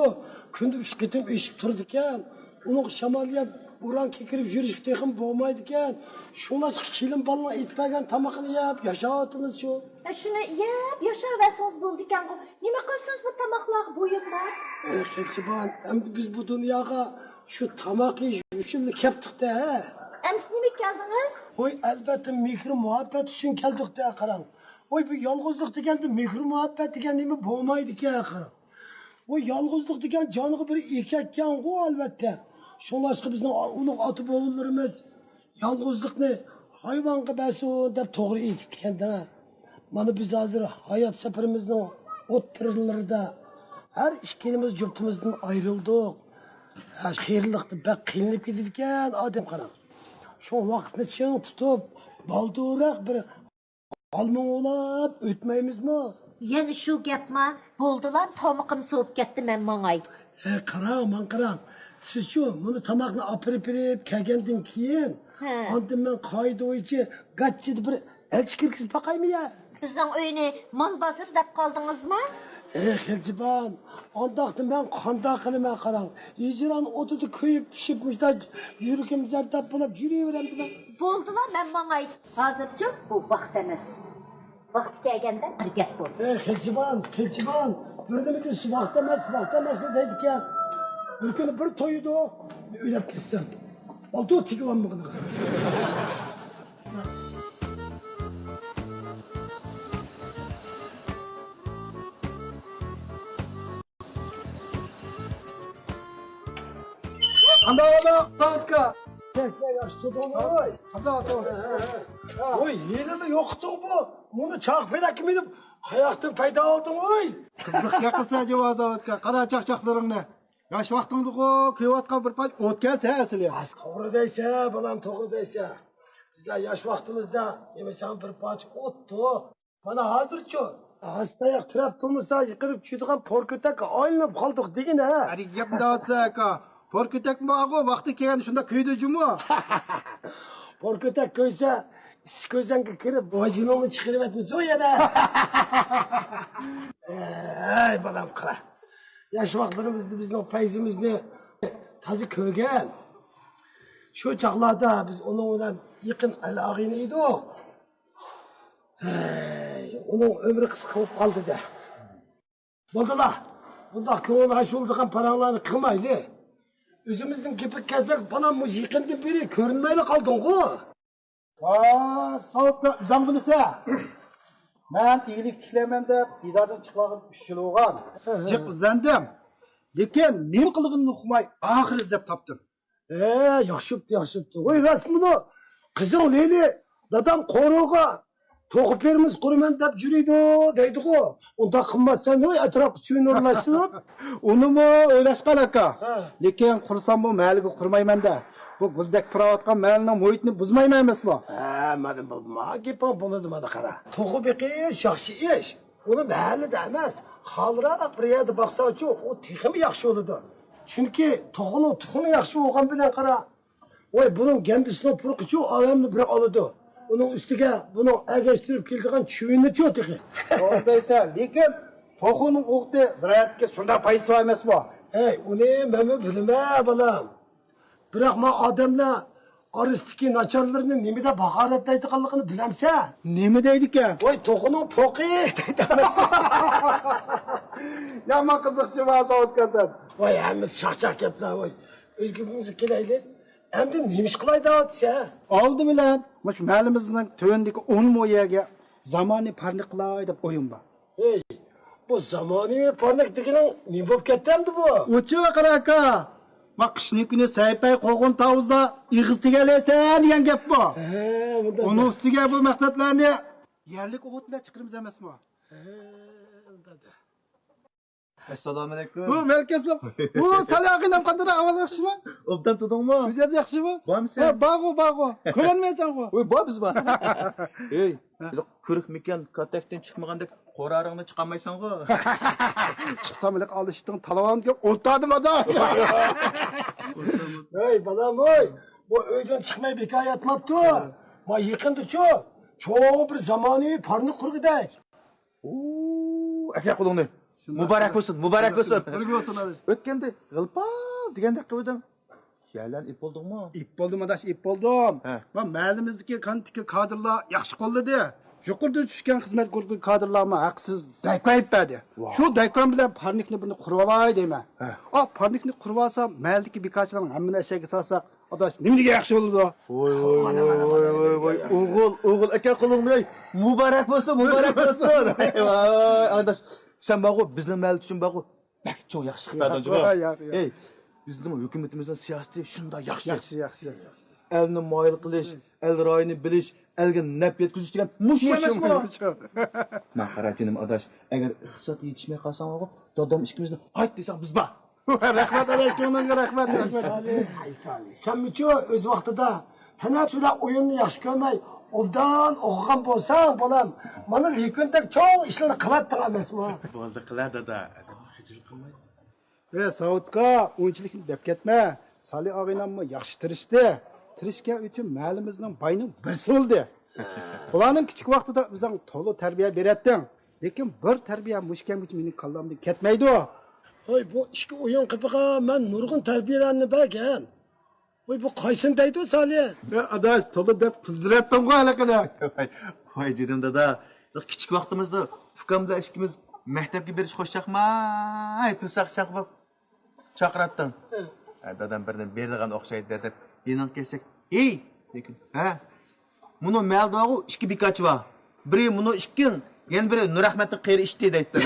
كۈندە ئۈچ قېتىم ئېشىپ تۇرىدىكەن. ئۇنىڭغا شامال يەپ، بوران كېكىرىپ يۈرۈشكە تېخىمۇ بولمايدىكەن. شۇڭلاشقا كېلىن بالىنىڭ ئېتىپ بەرگەن تامىقىنى يەپ ياشاۋاتىمىز شۇ. ھە، شۇنى يەپ ياشاۋەرسىڭىز بولىدىكەنغۇ. نېمە قىلىسىز بۇ تاماقلارغا بويۇندا؟ ئەي، كېلچىبان، ئەمدى بىز بۇ دۇنياغا شۇ تاماق يېيىش ئۈچۈنلا كەپتۇق-دە، ھە؟ ئەمىسە نېمە كەلدىڭىز؟ ۋوي، ئەلۋەتتە، مېھرى مۇھەببەت ئۈچۈن كەلدۇق-دە، قاراڭ. ۋوي، بۇ يالغۇزلۇق دېگەندە مېھرى مۇھەببەت دېگەن نېمە بولمايدىكەن، قاراڭ. ۋوي، يالغۇزلۇق دېگەن جانغا بىر ئېكەتكەنغۇ، ئەلۋەتتە. شۇڭلاشقا بىزنىڭ ئۇلۇغ ئاتا-بوۋىلىرىمىز يالغۇزلۇقنى ھايۋانغا بەرسۇن دەپ توغرا ئېيتىپتىكەن-دە. مانا بىز ھازىر ھايات سەپىرىمىزنىڭ ئوتتۇرىلىرىدا ھەر ئىككىلىمىز جۈپتىمىزدىن ئايرىلدۇق. ھە، خېرىللىقتا بەك قىينىلىپ كېتىدىكەن ئادەم، قاراڭ. شۇ ۋاقىتنى چىڭ تۇتۇپ، بالدۇرراق بىر ئالمىڭ ئوۋلاپ ئۆتمەيمىزمۇ؟ يەنە شۇ گەپما؟ بولدىلا، تامىقىم سوۋۇپ كەتتى، مەن ماڭاي. ھە، قاراڭ، ماڭا قاراڭ. سىزچۇ، مۇنۇ تاماقنى ئاپىرىپ بېرىپ كەلگەندىن كېيىن، ھە، ئاندىن مەن قائىدە بويىچە گاچچىدا بىر ئەلچى كىرگۈزۈپ باقايمۇ يا؟ بىزنىڭ ئۆينى مال بازىرى دەپ قالدىڭىزمۇ؟ ھە، خېلچىبان، ئانداقتا مەن قانداق قىلىمەن، قاراڭ. ھىجران ئوتىدا كۆيۈپ پىشىپ، مۇشۇنداق يۈرىكىم زەرداب بولۇپ يۈرۈۋېرەمدىمەن. بولدىلا، مەن ماڭاي. ھازىرچۇ بۇ ۋاقىت ئەمەس. ۋاقتى كەلگەندە بىر گەپ بولسۇن. ئەي، خېلچىبان، خېلچىبان، بىر نېمە دېسە ۋاقتى ئەمەس، ۋاقتى ئەمەس دەيدىكەن. بىر كۈنى بىر تويىدۇ، ئۆيلەپ كەتسەم. ئالتۇ تېگىۋالمىغىنىغا. قانداق ئەھۋال، سائىت ئاكا؟ ياخشى تۇردۇڭمۇ؟ قانداق ئەھۋال؟ ھە، ھە، ھە. ۋوي، ھېلىلا يوقىتىڭ بۇ. مۇنى چاقىپ بېرەككە مېنىپ قاياقتىن پەيدا ئالدىڭ، ۋوي؟ قىزىق گەپ قىلسا، جاۋازاۋاتقا. قارا چاقچاقلىرىڭنى. ياش ۋاقتىڭدىغۇ كۆيۈۋاتقان بىر پاچ ئوت كەلسە ئەسلى. توغرا دەيسە، بالام، توغرا دەيسە. بىزلەر ياش ۋاقتىمىزدا نېمىسەڭ بىر پاچ ئوتتۇق. مانا ھازىرچۇ؟ ھاسا تاياق تىرەپ تۇرمىسا، يىقىلىپ چۈشىدىغان پور كۆتەككە ئايلىنىپ قالدۇق دېگىنە. ھەرگە گەپنى دەۋاتسا، ئاكا. پور كۆتەكمۇ بارغۇ، ۋاقتى كەلگەندە شۇنداق كۆيىدۇ جۇمۇ. پور كۆتەك كۆيسە، ئىسسىق كۆزەڭگە كىرىپ، ۋاجىنىڭنى چىقىرىۋەتمىسۇ يەنە. ئەي، بالام، قارا. ياش ۋاقىتلىرىمىزدا بىزنىڭ پەيزىمىزنى تازا كۆرگەن. شۇ چاغلاردا بىز ئۇنىڭ بىلەن يېقىن ئەل-ئاغىنە ئىدۇق. ھەي، ئۇنىڭ ئۆمرى قىسقا بولۇپ قالدى-دە. بولدىلا، بۇنداق كۆڭۈل ئاچ بولىدىغان پاراڭلارنى قىلمايلى. ئۆزىمىزنىڭ گېپىگە كەلسەك، بالام، مۇشۇ يېقىندىن بېرى كۆرۈنمەيلا قالدىڭغۇ. ۋاي، ساۋۇت بىلەن ئۆزۈڭ بىلىسەن. مەن ئىگىلىك تىكلەيمەن دەپ دىداردىن چىقىۋالغىلى ئۈچ يىل بولغان. ھە، ھە. جىق ئىزدەندىم. لېكىن نېمە قىلغىنىمنى ئۇقماي، ئاخىرى ئىزدەپ تاپتىم. ھە، ياخشى بوپتۇ، ياخشى بوپتۇ. ۋاي، راستمۇ بۇ؟ قىزىڭ لېلى، دادام قورۇغا توخۇ فېرمىسى قۇرىمەن دەپ يۈرىدۇ دەيدىغۇ. ئۇنداق قىلماسسەن، ۋاي، ئەتراپقا چۈۋىنى ئورۇنلاشتۇرۇپ. ئۇنىمۇ ئويلاشقان ئاكا. ھە. لېكىن قۇرساممۇ مەھەللىگە قۇرمايمەن-دە. بۇ گۈلدەك پۇراۋاتقان مەھەللىنىڭ مۇھىتىنى بۇزمايمەن ئەمەسمۇ؟ ھە، مانا بۇ، ما گېپىڭ بولىدۇ، مانا قارا. توخۇ بېقىش ياخشى ئىش. ئۇنى مەھەللىدە ئەمەس، خالىراق بىر يەردە باقساڭچۇ، ئۇ تېخىمۇ ياخشى بولىدۇ. چۈنكى توخۇنىڭ تۇخۇمى ياخشى بولغان بىلەن قارا، ۋاي، بۇنىڭ گەندىسىنىڭ پۇرىقىچۇ ئادەمنى بىر ئالىدۇ. ئۇنىڭ ئۈستىگە بۇنىڭ ئەگەشتۈرۈپ كېلىدىغان چۈۋىنىچۇ تېخى. توغرا دەيسەن، لېكىن توخۇنىڭ ئوتى زىرائەتكە شۇنداق پايدىسى بار ئەمەسمۇ؟ ھەي، ئۇنى مەنمۇ بىلىمەن، بالام. بىراق، ما ئادەملەر ئارىسىدىكى ناچارلىرىنى نېمە دەپ ھاقارەتلەيدىغانلىقىنى بىلەمسەن؟ نېمە دەيدىكەن؟ ۋاي، توخۇنىڭ پوقى دەيدۇ. يامان قىزىقچى بار ساۋۇتكەنسەن. ۋاي، ھەممىسى چاقچاق گەپلەر، ۋاي. ئۆز گېپىمىزگە كېلەيلى. ئەمدى نېمە ئىش قىلاي دەۋاتىسەن؟ ئالدى بىلەن مۇشۇ مەھەللىمىزنىڭ تۆۋىنىدىكى ئون مو يەرگە زامانىي پارنىك قىلاي دەپ ئويۇم بار. ھەي، بۇ زامانىۋى پارنىك دېگىنىڭ نېمە بولۇپ كەتتى ئەمدى بۇ؟ ئوچۇق قارا ئاكا، ما قىشنىڭ كۈنى سەيپەي قوغۇن تاۋۇزدا ئېغىز تېگەلەيسەن دېگەن گەپ بۇ. ھە، مۇنداق ئۇنىڭ گەپ. ئۈستىگە بۇ مەقسەتلەرنى يەرلىك ئوت بىلەن چىقىرىمىز ئەمەسمۇ؟ ھە، مۇنداق گەپ. ئەسسالامۇئەلەيكۇم. ۋە ئەلەيكۇم ئەسسالام. ۋە سالىھ ئاغىنەم، قانداق ئەھۋال، ياخشىمۇ؟ ئوبدان تۇردۇڭمۇ؟ مىجەز ياخشىمۇ؟ بارمۇسەن؟ ھە، بارغۇ، بارغۇ. كۆرۈنمەيسەنغۇ. ۋە بار بىز بار. ئەي، ھە. بىر كۆرۈكمىكەن، كاتەكتىن چىقمىغاندەك قورالىڭنى چىقارمايسەنغۇ. چىقسام ھېلىقى ئالىشتىن تالىۋالامدىكەن، ئولتۇردۇم ئادا. ھەي بالام ھوي، بۇ ئۆيدىن چىقماي بىكار ياتماپتۇ. ما يېقىندىچۇ چوڭ بىر زامانىۋى پارنىك قۇرغۇدەك. ئۇ، ئەكەل قولۇڭنى. مۇبارەك بولسۇن، مۇبارەك بولسۇن. ئۆتكەندە غىلپال دېگەندەك قىلىۋىدىڭ. يەرلەرنى ئېپ بولدۇڭمۇ؟ ئېپ بولدۇم ئاداش، ئېپ بولدۇم. ھە. ما مەھەللىمىزدىكى كانتىكى كادىرلار ياخشى قوللىدى. يۇقىرىدىن چۈشكەن خىزمەت گۇرۇپپىدىكى كادىرلارمۇ ھەقسىز دەيكان ئېلىپ بەردى. ۋاھ. شۇ دەيكان بىلەن پارنىكنى بۇنى قۇرۇۋالاي دەيمەن. ھە. ئا، پارنىكنى قۇرۇۋالسا، مەھەللىدىكى بىكارچىلارنىڭ ھەممىنى ئەشەگە سالساق، ئاداش، نېمىدېگەن ياخشى بولىدۇ؟ ۋاي، ۋاي، ۋاي، ۋاي، ۋاي، ۋاي. ئوغۇل، ئوغۇل، ئەكەل قولۇڭنى، ئەي. مۇبارەك بولسۇن، مۇبارەك بولسۇن. ۋاي، ئاداش، سەن بارغۇ، بىزنىڭ مەھەللە ئۈچۈن بارغۇ، بەك چوڭ ياخشى قىلىپ بەردىڭ جۇمۇ. ياق، ياق، ياق. ئەي، بىزنىڭ ھۆكۈمىتىمىزنىڭ سىياسىتى شۇنداق ياخشى. ياخشى، ياخشى، ياخشى. ئەلنى مايىل قىلىش، ئەل رايىنى بىلىش، ئەلگە نەپ يەتكۈزۈش دېگەن مۇشۇ ئەمەسمۇ؟ مۇشۇ. مەن قارا جېنىم ئاداش، ئەگەر ئىقتىساد يېتىشمەي قالساڭغۇ، دادام ئىككىمىزنى ھايت دېسەڭ بىز بار. رەھمەت ئاداش، كۆڭلۈڭگە رەھمەت، رەھمەت. سالىھ، ئەي سالىھ، سەنمۇچۇ ئۆز ۋاقتىدا تەنەپپۇس بىلەن ئويۇننى ياخشى كۆرمەي، ئوبدان ئوقۇغان بولساڭ، بالام، مانا لېكىندەك چوڭ ئىشلارنى قىلاتتىڭ ئەمەسمۇ؟ بولدى، قىلە دادا، خىجىل قىلماي. ئە ساۋۇتكا، ئۇنچىلىك دەپ كەتمە. سالىھ ئاغىنەممۇ ياخشى تىرىشتى. تىرىشكەن ئۈچۈن مەھەللىمىزنىڭ باينىڭ بىرسى بولدى. بۇلارنىڭ كىچىك ۋاقتىدا ئۆزۈڭ تولا تەربىيە بېرەتتىڭ. لېكىن بىر تەربىيە مۇشۇ كەمگىچە مېنىڭ كاللامدىن كەتمەيدۇ. ھوي، بۇ ئىككى ئويۇن قېپىغا مەن نۇرغۇن تەربىيەلەرنى بەرگەن. ۋاي، بۇ قايسىنى دەيدۇ، سالىھ؟ يا ئاداش، تولا دەپ قىزدۇراتتىڭغۇ ھېلىقىنى. ۋاي، ۋاي جېنىم دادا، بىر كىچىك ۋاقتىمىزدا ئۇكام بىلەن ئىككىمىز مەكتەپكە بېرىش خۇشچاقماي تۇرساق چاقىرىپ چاقىراتتىڭ. ھە. ھە، دادام بىرنى بېرىدىغان ئوخشايدۇ دەپ يېنىڭغا كەلسەك، ھېي، لېكىن، ھە؟ مۇنۇ مەھەللىدە بارغۇ ئىككى بىكارچى بار. بىرى مۇنۇ ئىككىڭ، يەنە بىرى نۇرئەخمەتنىڭ قېرى ئىتى دەيتتىڭ.